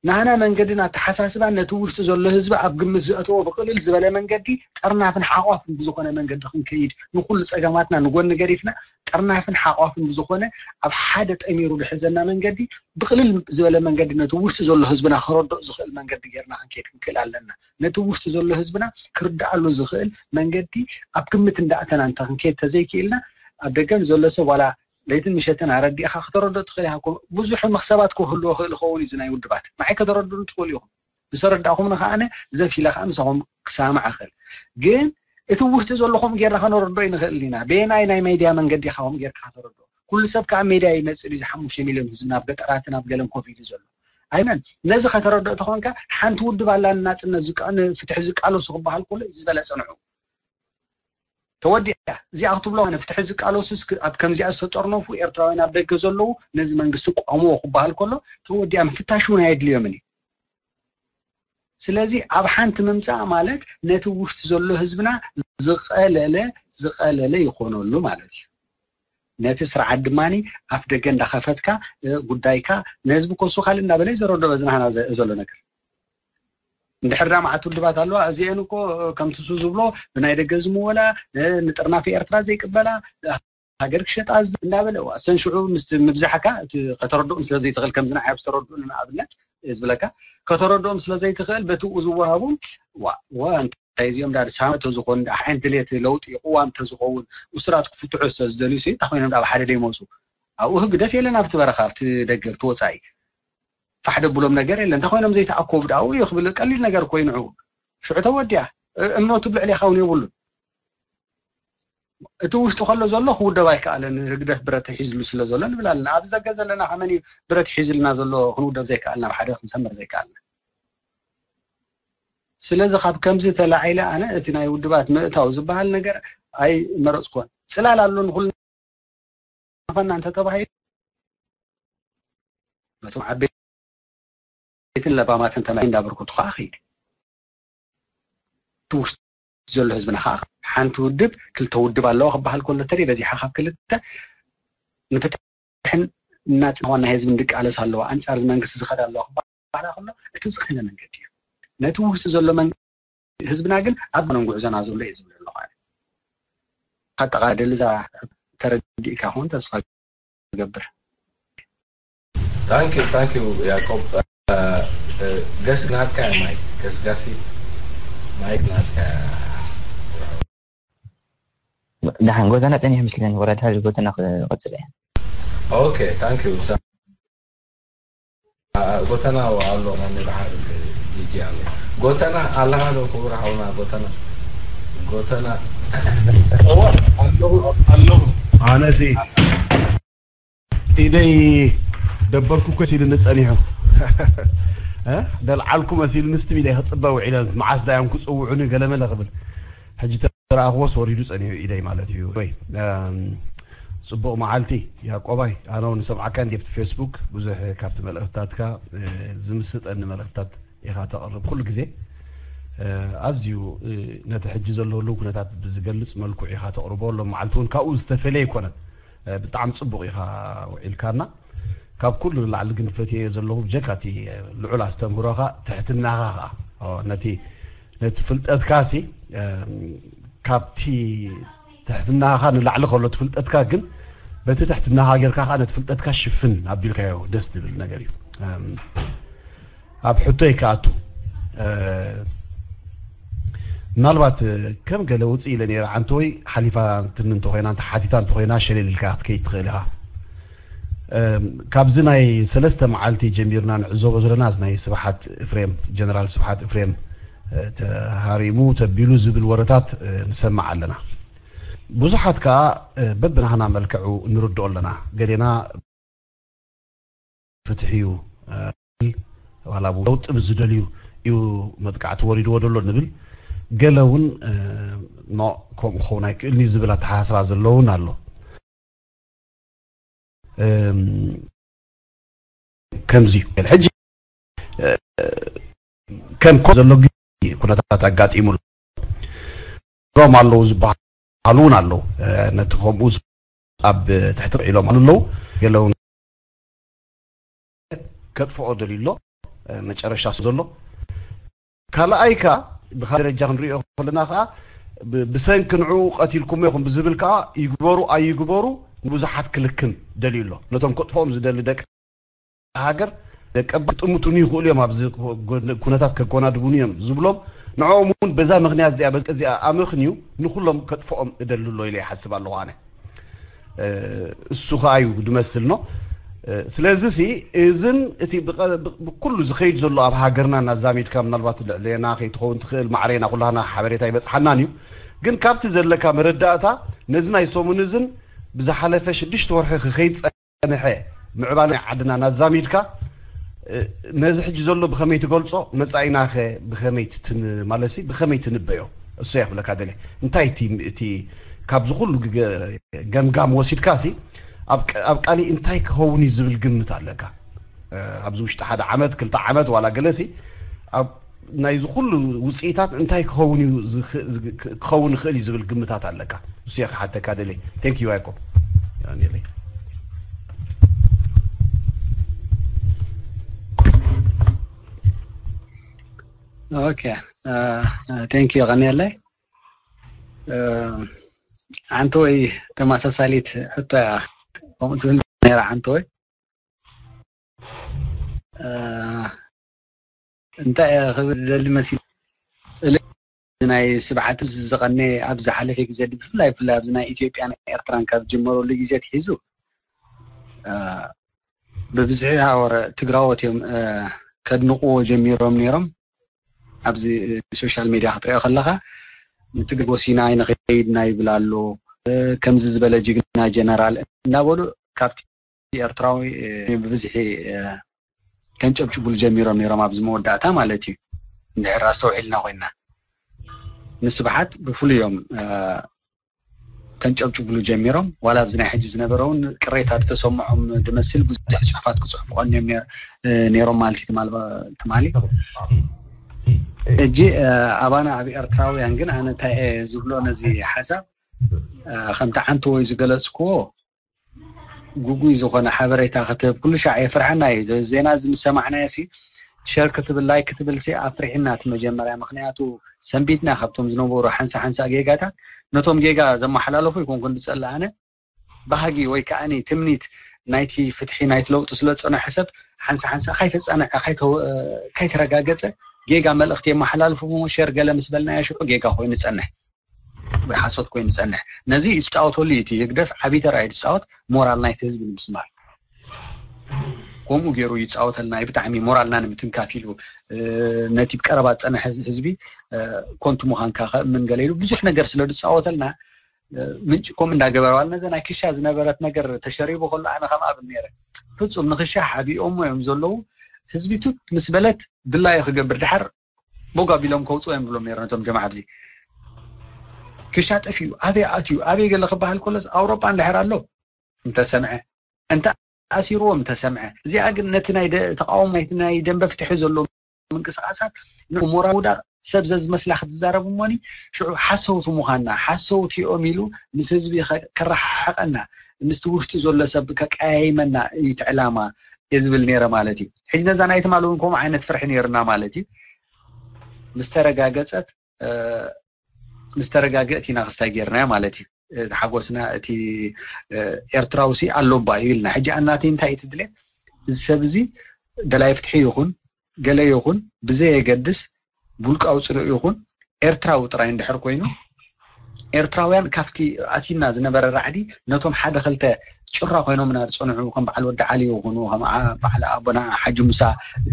ናህና መንገድን ኣተሓሳስባን ነቲ ውሽጢ ዘሎ ህዝቢ ኣብ ግምት ዘእተዎ ብቅልል ዝበለ መንገዲ ጥርናፍን ሓቋፍን ብዝኾነ መንገዲ ክንከይድ ንኩሉ ጸገማትና ንጎኒ ገዲፍና ጥርናፍን ሓቋፍን ብዝኾነ ኣብ ሓደ ጠሚሩ ዝሕዘና መንገዲ ብቅልል ዝበለ መንገዲ ነቲ ውሽጢ ዘሎ ህዝብና ክረድኦ ዝኽእል መንገዲ ጌርና ክንከይድ ክንክእል ኣለና። ነቲ ውሽጢ ዘሎ ህዝብና ክርድኣሉ ዝኽእል መንገዲ ኣብ ግምት እንዳእተና እንተ ክንከይድ ተዘይክኢልና ኣብ ደገ ንዘሎ ሰብ ዋላ ለይትን ምሸትን ኣረዲእኻ ከተረድኦ ትኽእል ኢኻ። ብዙሕ መኽሰባት ክህልዎ ክእል ይኸውን እዩ ናይ ውድባት ንዓይ ከተረድኡ ትኽእሉ ኢኹም። ዝተረዳእኹም ንኸኣነ ዘፍ ኢለ ከዓ ምሳኹም ክሳማዕ እኽእል። ግን እቲ ውሽጢ ዘለኹም ጌርና ከነረድኦ ይንኽእል ኢና። በየናይ ናይ ሜድያ መንገዲ ኢኻ ኹም ጌርካ ከተረድኦ? ኩሉ ሰብ ከዓ ሜድያ ይመፅእ እዩ። ሓሙሽተ ሚልዮን ህዝቢ ናብ ገጠራትን ኣብ ገለን ኮፍ ኢሉ ዘሎ ኣይመን ነዚ ከተረድኦ ተኾንካ ሓንቲ ውድብ ኣላ ንናፅነት ዝቃ-፣ ንፍትሒ ዝቃለሱ ክበሃል ከሎ እዚ ዝበለፀ ንዑ ተወዲኣ። እዚኣ ክትብሎ ኣነ ፍትሒ ዝቃለሱ እስክ-፣ ኣብ ከምዚኣ ዝተጠርነፉ ኤርትራውያን ኣብ ደገ ዘለዉ ነዚ መንግስቲ ቆምዎ ክበሃል ከሎ ተወዲኣ ምፍታሽ እውን ኣየድልዮምን እዩ። ስለዚ ኣብ ሓንቲ ምምፃእ ማለት ነቲ ውሽጢ ዘሎ ህዝብና ዝቐለለ ዝቐለለ ይኾነሉ ማለት እዩ። ነቲ ስርዓት ድማ ኣፍ ደገ እንዳኸፈትካ ጉዳይካ ንህዝቢ ኮሱ ካልእ እንዳበለ ዘረዶ በዝናህና ዘሎ ነገር እንድሕር ዳ መዓት ውድባት ኣለዋ እዚአን እኮ ከምቲ ሱ ዝብሎ ብናይ ደገ ዝምወላ ንጥርናፊ ኤርትራ ዘይቅበላ ሃገር ክሸጣ እንዳበለ እዋ እሰን ሽዑ ምስ ምብዛሕካ እቲ ከተረድኦም ስለ ዘይትኽእል ከምዚ ንዓይ ዝተረድኡ ንኣብነት ዝብለካ ከተረድኦም ስለ ዘይትኽእል በትኡ ዝወሃቦም ዋ ዋ እንታይ እዚኦም ዳ ሳመ ተዝኾኑ ዳ ሓይን ድሌት ለውጢ ቅዋም ተዝኸውን እሱራት ክፍትሑ ዝተዝደልዩ ሲ እንታይ ኮይኖም ዳ ሓደ ደይመፁ ኣብኡ ህግደፍ የለን ኣብቲ በረኻ ኣብቲ ደገ ኣብቲ ወፃኢ ፋሕ ደብሎም ነገር የለን እንታይ ኮይኖም ዘይተኣከቡ ዳኡ እዩ ክብል ቀሊል ነገር ኮይኑ ሽዑ ተወዲያ እምነቱ ብልዕሌኻ እውን የብሉን እቲ ውሽጡ ከሎ ዘሎ ክውደብ ኣይከኣለን፣ ህግደፍ ብረት ሒዝሉ ስለ ዘሎ ንብል ኣለና። ኣብ ዘገ ዘለና ከመን እዩ ብረት ሒዝልና ዘሎ ክንውደብ ዘይከኣልና፣ ኣብ ሓደ ክንሰምር ዘይከኣልና? ስለዚ ካብ ከምዚ ተላዒለ ኣነ እቲ ናይ ውድባት ምእታው ዝበሃል ነገር ኣይመረፅኩዎን። ፅላል ኣሎ ንኹሉ ናፋና እንተተባሂሉ ነቶም ዓበይትን ለባማትን ተማሂ እንዳበርኩቱ ከዓ ኸይድ እቲ ውሽጢ ዘሎ ህዝብና ከዓ ሓንቲ ውድብ ክልተ ውድብ ኣለዎ ክበሃል ከሎ ተሪ በዚሓ ካብ ክልተ ንፍትሕን እናፅንዋና ህዝቢ እንድቃለስ ኣለዎ ኣንፃር እዚ መንግስቲ ዝኸዳ ኣለዎ ክበሃል ከሎ እቲ ዝኸነ መንገዲ እዩ። ነቲ ውሽጢ ዘሎ መንግስቲ ህዝብና ግን ኣብ ጎነን ጉዕዞና ዘሎ እየ ዝብል ኣለኹ ኣነ። ካጠቓደል እዛ ተረዲእካ ክኸውን ተስፋ ገብር። Thank you, thank you ያዕቆብ። ገስ ናትካ እያ ማይክ፣ ገስጋሲ ማይክ ናትካ እያ። ደሓን ጎተና ጸኒሑ ምስለኒ ወላ ድሕሪ ጎተና ክቐጽል እየ። Okay, thank you. ጎተና ኣሎ ናይ ንብዓል ጂጂ ኣሎ። ጎተና ኣለኻ ዶ ክቡር ሓውና ጎተና? ጎተና እወ ኣለኹ ኣለኹ። ኣነሲ ኢደይ ደበርኩ እኮ ሲልኒ ጸኒሑ። እ? ደልዓልኩ መሲልኒ ስትም ኢለ ክጽበ ውዒለ መዓስ ዳዮም ክጽውዑኒ ገለመለ ክብል። ሕጂ ተረኣኽዎስ ወሪዱ ጸኒሑ ኢደይ ማለት እዩ። ወይ እም፣ ጽቡቕ መዓልቲ ያቆባይ። ኣነ እውን ሰምዓካ እንዲ ኣብቲ ፌስቡክ ብዙሕ ካብቲ መልእኽትታትካ እ፣ ዝምስጠኒ መልእኽትታት ኢኻ ተቕርብ ኩሉ ግዜ። እ፣ ኣዝዩ እ፣ ነቲ ሕጂ ዘሎ ህልው ኩነታት ብዝገልጽ መልክዑ ኢኻ ተቕርቦ። ሎም መዓልቲ እውን ካብኡ ዝተፈለየ ኣይኮነን። እ፣ ብጣዕሚ ጽቡቕ ኢኻ ውዒልካና። ካብ ኩሉ ንላዕሊ ግን ፈትየዮ ዘለኹ ብጀካ እቲ ልዑል ኣስተምህሮኻ ትሕትናኻ ኸኣ ኦ፣ ነቲ ነቲ ፍልጠትካ ሲ እም፣ ካብቲ ትሕትናኻ ንላዕሊ ከሎ እቲ ፍልጠትካ ግን በቲ ትሕትናኻ ጌርካ ከዓ ነቲ ፍልጠትካ ሽፍን ኣቢልካዮ ደስ ዝብል ነገር እዩ። እም፣ ኣብ ሕቶይ ክኣቱ እ፣ ምናልባት እ፣ ከም ገለ ውፅእ ኢለ ነይረ ዓንተወይ ሓሊፋ ትኒ እንተኮይና እንተ ሓቲታ እንተኮይና ሸለል ኢልካ ክትከይድ ትኽእል ኢኻ። እም፣ ካብዚ ናይ ሰለስተ መዓልቲ ጀሚርና ንዕዘቦ ዘለና እዚ ናይ ስብሓት እፍሬም ጀነራል ስብሓት እፍሬም እ፣ ተሃሪሙ ተቢሉ ዝብል ወረታት እ፣ ንሰምዕ ኣለና። ብዙሓት ከኣ እ፣ በብናህና መልክዑ ንርድኦ ኣለና። ገሌና ፍትሒ እዩ እ፣ ዋላ ለውጢ ብዝደልዩ እዩ መጥቃዕቲ ወሪድዎ ዘሎ ንብል። ገለ እውን እ፣ ኖ ከምኡ ክኸውን ኣይክእልን እዩ ዝብል ኣተሓሳስባ ዘሎ እውን ኣሎ። እም፣ ከምዚ እዩ። ሕጂ እ፣ ከም ኮ ዘሎ ግዜ ኩነታት ኣጋጢሙ ኣሎ። ሮም ኣለዉ ዝበሃሉ እውን ኣለዉ። እ፣ ነቲ ከምኡ ዝ- ኣብ ትሕቲ ኢሎም ኣለዉ። ገለ እውን ከጥፍኦ ደልዩ ኣሎ። እ፣ መጨረሻ ዘሎ ካልኣይ ከኣ ብካ ደረጃ ክንሪኦ ከለና ከኣ ብ- ብሰንኪ ንዕኡ ቀቲልኩሞ ኢኹም ብዝብል ከኣ ይግበሩ ኣይግበሩ ንብዙሓት ክልክም ደልዩ ኣሎ። ነቶም ከጥፍኦም ዝደሊ ደቂ ሃገር ደቀባ ጥምቱኒ ይኽእሉ እዮም ኣብዚ ኩነታት ከጎናድቡኒ እዮም ዝብሎም ንዕኦም እውን በዛ ምክንያት እዚኣ በዚ እዚኣ ኣመኽንዩ ንኩሎም ከጥፍኦም እደሊ ኣሎ ኢለ ይሓስብ ኣለኹ ኣነ። እሱ ከዓ እዩ ዝመስል ነው። ስለዚ ሲ እዝን እቲ ብቀ- ብ- ብኩሉ ዝኸይድ ዘሎ ኣብ ሃገርና እናዛሚድካ ምናልባት ልዕሌና ከይትኸውን ትኽእል ማዕረና ኩላና ሓበሬታ ይበፅሓናን እዩ። ግን ካብቲ ዘለካ መረዳእታ ነዚ ናይ ሰሙን እዝን ብዝሓለፈ ሽዱሽተ ወርሒ ክኸይድ ዝጸንሐ ምዕባለ ናይ ዓድና ናዛሚድካ ነዚ ሕጂ ዘሎ ብኸመይ ትገልጾ መጻኢናኸ ብኸመይ ትትን ማለትሲ ብኸመይ ትንበዮ እሱ እያ ክብለካ ደልየ እንታይ እቲ እቲ ካብዚ ኩሉ ገምጋም ወሲድካ ሲ ኣብ ቃሊ እንታይ ክኸውን እዩ ዝብል ግምት ኣለካ ኣብዚ ውሽጢ ሓደ ዓመት ክልተ ዓመት ዋላ ገለሲ ኣብ ናይዚ ኩሉ ውፅኢታት እንታይ ክኸውን እዩ ክኸውን ይኽእል እዩ ዝብል ግምታት ኣለካ? እሱ እየ ክሓተካ ደልየ። Thank you ያዕቆብ። Okay, thank you ቀኒየለይ። ዓንተወይ ተመሳሳሊት ሕቶ እያ ከምኡ ትብል ነይራ። ዓንተወይ እንታይ እየ ክብል ዝደሊ መሲሉ ናይ ስብሓት ዝቐነ ኣብ ዝሓለፈ ግዜ ብፍላይ ብፍላይ ኣብዚ ናይ ኢትዮጵያን ኤርትራን ካብ ዝጀመረሉ ግዜ ኣትሒዙ ብብዝሒ ሃወረ ትግራዎት እዮም ከድንቕዎ ጀሚሮም ነይሮም። ኣብዚ ሶሻል ሜድያ ክትሪኦ ከለኻ ንትግራይ ጎሲና ንኸይድና ይብል ኣሎ። ከምዚ ዝበለ ጅግና ጀነራል እናበሉ ካብቲ ኤርትራዊ ብብዝሒ ከንጨብጭቡሉ ጀሚሮም ነይሮም፣ ኣብዚ መወዳእታ ማለት እዩ። እንድሕር ኣስተውዒልና ኮይና፣ ንስብሓት ብፍሉዮም ከንጨብጭቡሉ ጀሚሮም። ዋላ ኣብዚ ናይ ሕጂ ዝነበረ እውን ቅሬታ ዝተሰምዖም ድመስል ብዙሕ ጽሑፋት ክጽሕፉ ቀንዮም ነይሮም ማለት እዩ። ትማሊ ሕጂ ኣባና ኣብ ኤርትራውያን ግን ኣነ እንታይ እየ ዝብሎ ነዚ ሓሳብ፣ ከምቲ ዓንተ ወይ ዝገለጽክዎ፣ ግጉይ ዝኾነ ሓበሬታ ክትህብ ኩሉ ሻዕ የፍርሐና እዩ። ዜና እዚ ምስ ሰማዕናዮ ሲ ሸር ክትብል፣ ላይክ ክትብል ሲ ኣፍሪሕና እቲ መጀመርያ። ምክንያቱ ሰንቢድና ካብቶም ዝነበሩ ሓንሳ ሓንሳ ጌጋታት። ነቶም ጌጋ ዘመሓላለፉ ይኮንኩ ንድጸላ ኣነ፣ ባህጊ ወይ ከዓኒ ትምኒት ናይቲ ፍትሒ ናይቲ ለውጢ ስለ ዝጸንሐ ሰብ ሓንሳ ሓንሳ ካይተጻነዐ ካይተረጋገጸ ጌጋ መልእኽቲ የመሓላልፉ። ሸር ገለ ምስ በልናዮ ሽዑ ጌጋ ኮይኑ ይጸንሕ። ወይ ሓሶት ኮይኑ ይጸንሕ። ነዚ ይጻወተሉ እዩ። እቲ ህግደፍ ዓብዪ ተራ እዩ ዝጻወት፣ ሞራል ናይቲ ህዝቢ ንምስማር። ከምኡ ገይሩ ይጻወተልና እዩ። ብጣዕሚ ሞራልና ንምትንካፍ ኢሉ ነቲ ብቀረባ ዝጸንሐ ህዝቢ ኮንቱ ምዃንካ ከእምን ገለ ኢሉ ብዙሕ ነገር ስለ ዝጻወተልና፣ ምንጭ ከምኡ እንዳገበረ ዋላ ነዘ ናይ ክሻ ዝነበረት ነገር ተሸሪቡ ከሎ ኣነ ከም ኣብን ነይረ። ፍጹም ንክሻ ሓቢኦሞ እዮም ዘለዉ። ህዝቢ ቱት ምስ በለት ድላዩ ክገብር ድሓር ቦግ ኣቢሎም ከውፅኡ እዮም ብሎም ነይሮም ነቶም ጀማዓ። ኣብዚ ክሻ ጠፊኡ ኣበይ ኣትዩ ኣበይ ገለ ክበሃል ከሎስ ኣውሮጳ እንድሕር ኣሎ እንተሰምዐ፣ እንተ ኣሲርዎም እንተሰምዐ፣ እዚኣ ግን ነቲ ናይ ደ- ተቃውሞ ናይቲ ናይ ደንበ ፍትሒ ዘሎ ምንቅስቃሳት ንዑ ሞራል ውዳቅ ሰብ ዘዝመስላ ክትዛረብ እሞኒ ሽዑ ሓሰውቲ ምዃንና ሓሰውቲ እዮም ኢሉ ምስ ህዝቢ ከ- ከረሓሕቀና ምስቲ ውሽጡ ዘሎ ሰብ ከቀያይመና እዩ እቲ ዕላማ እየ ዝብል ነይረ ማለት እዩ። ሕጂ ነዛ ናይ ትማሊ እውን ከምኡ ዓይነት ፍርሒ ነይርና ማለት እዩ። ምስ ተረጋገጸት ምስ ተረጋገእት ኢና ክስታይ ጌርናዮ ማለት እዩ። እቲ ሓጎስና እቲ ኤርትራዊ ሲ ኣሎ እባ እዩ ኢልና። ሕጂ ኣናተይ እንታይ እዩ እቲ ድሌት? እዚ ሰብ እዚ ደላይ ፍትሒ ይኹን ገለ ይኹን ብዘየገድስ ብውልቃዊ ጽልኡ ይኹን ኤርትራዊ ጥራይ እንድሕር ኮይኑ ኤርትራውያን ካብቲ ኣቲና ዝነበረ ራዕዲ ነቶም ሓደ ክልተ ጭራ ኮይኖምና ዝጸንሑ ከም በዓል ወዲ ዓሊ ይኹኑ ከም ዓ- በዓል ኣቦና ሓጂ ሙሳ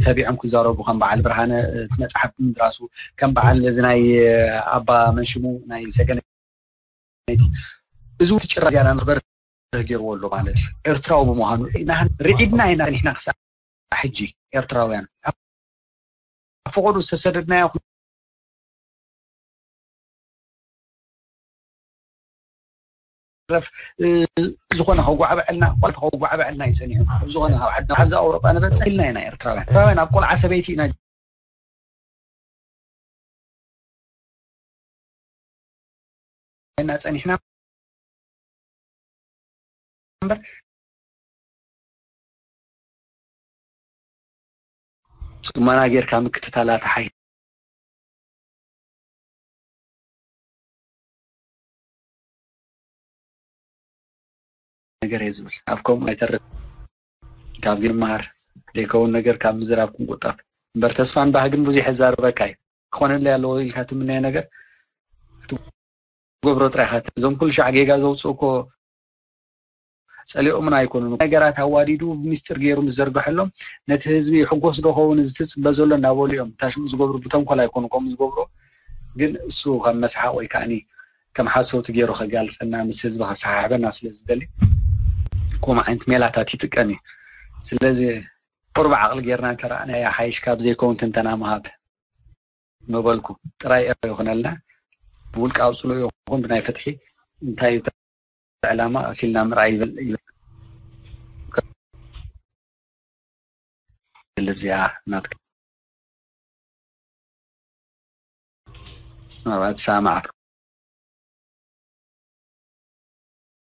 ተቢዖም ክዛረቡ ከም በዓል ብርሃነ እቲ መጽሓፍ ምድራሱ ከም በዓል እዚ ናይ ኣባ መንሽሙ ናይ ሰገነይቲ እዚ እውን እቲ ጭራ ዝያዳ ንኽበር ገይርዎ ኣሎ ማለት እዩ። ኤርትራዊ ብምዃኑ ኢና ርዒድና ኢና ጸኒሕና ክሳዕ ሕጂ ኤርትራውያን ኣብ ፈቐዶ ዝተሰደድናዮ ረፍ ዝኾነ ከጓዕበዐልና ቆልፍ ከጓዕበዐልና እዩ ጸኒሑ። ዝኾነ ካብ ዓድና ካብዚ ኣውሮጳ ንበጽሕ ኢልና ኢና ኤርትራውያን ኤርትራውያን ኣብ ቆልዓ ሰበይቲ ኢና እና ጸኒሕና እምበር ጽሞና ጌርካ ምክትታል ኣትሓይ ነገር እየ ዝብል። ኣብ ከምኡ ኣይተርፍ ካብ ግን መሃር ዘይከውን ነገር ካብ ምዝራብ ክንቁጠብ እምበር ተስፋን ባህግን ብዙሕ የዛርበካ እዩ። ክኾነለይ ኣለዎ ኢልካ ትምነዮ ነገር ክትገብሮ ጥራይ ኢኻ። እዞም ኩሉ ሻዕ ጌጋ ዘውፅኡ እኮ ፀሊኦምን ኣይኮኑን። ነገራት ኣዋዲዱ ብሚስጥር ገይሩ ምስ ዘርገሐሎም ነቲ ህዝቢ ሕጎስ ዶ ኸውን እዚ ትፅበ ዘሎ እናበሉ እዮም። ታሽሙ ዝገብሩ ብተንኮል ኣይኮኑ ከምኡ ዝገብሩ ግን እሱ ከም መስሓቅ ወይ ከዓኒ ከም ሓሰውቲ ገይሩ ከጋልፀና ምስ ህዝቢ ከሰሓሕበና ስለ ዝደሊ ከምኡ ዓይነት ሜላታት ይጥቀም እዩ። ስለዚ ቁሩብ ዓቕሊ ጌርና እንተረኣናዮ ይሓይሽ ካብ ዘይከውን ትንተና ምሃብ ምበልኩ ጥራይ ይኹነልና። ብውልቃዊ ጽልኡ ይኹን ብናይ ፍትሒ እንታይ እዩ እቲ ዕላማ ቀሲልና ምርኣይ ይብል ይብል። እዚኣ ናትካ ምናልባት ሰማዕት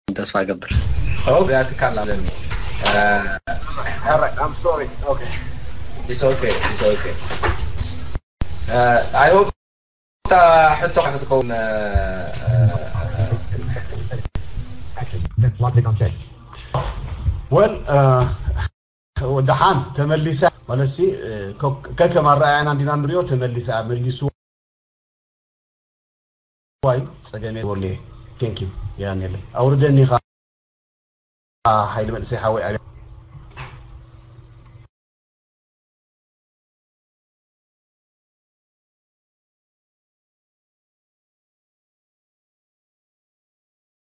ተስፋ ገብር። ኦ ቢያትካላ ለሚ All right, I'm sorry. Okay. It's okay. It's okay. Uh, I hope ሕቶ ክትከውን ወል ደሓን ተመሊሳ ማለት ከከም ኣረኣያና እንዲና ንሪኦ ተመሊሳ መልሱ ዋይ ጸገም የብሉ። Thank you ያኔለ ኣውርደኒ ኢኻ ሓይሊ መንእሰይ ሓወይ ኣብያ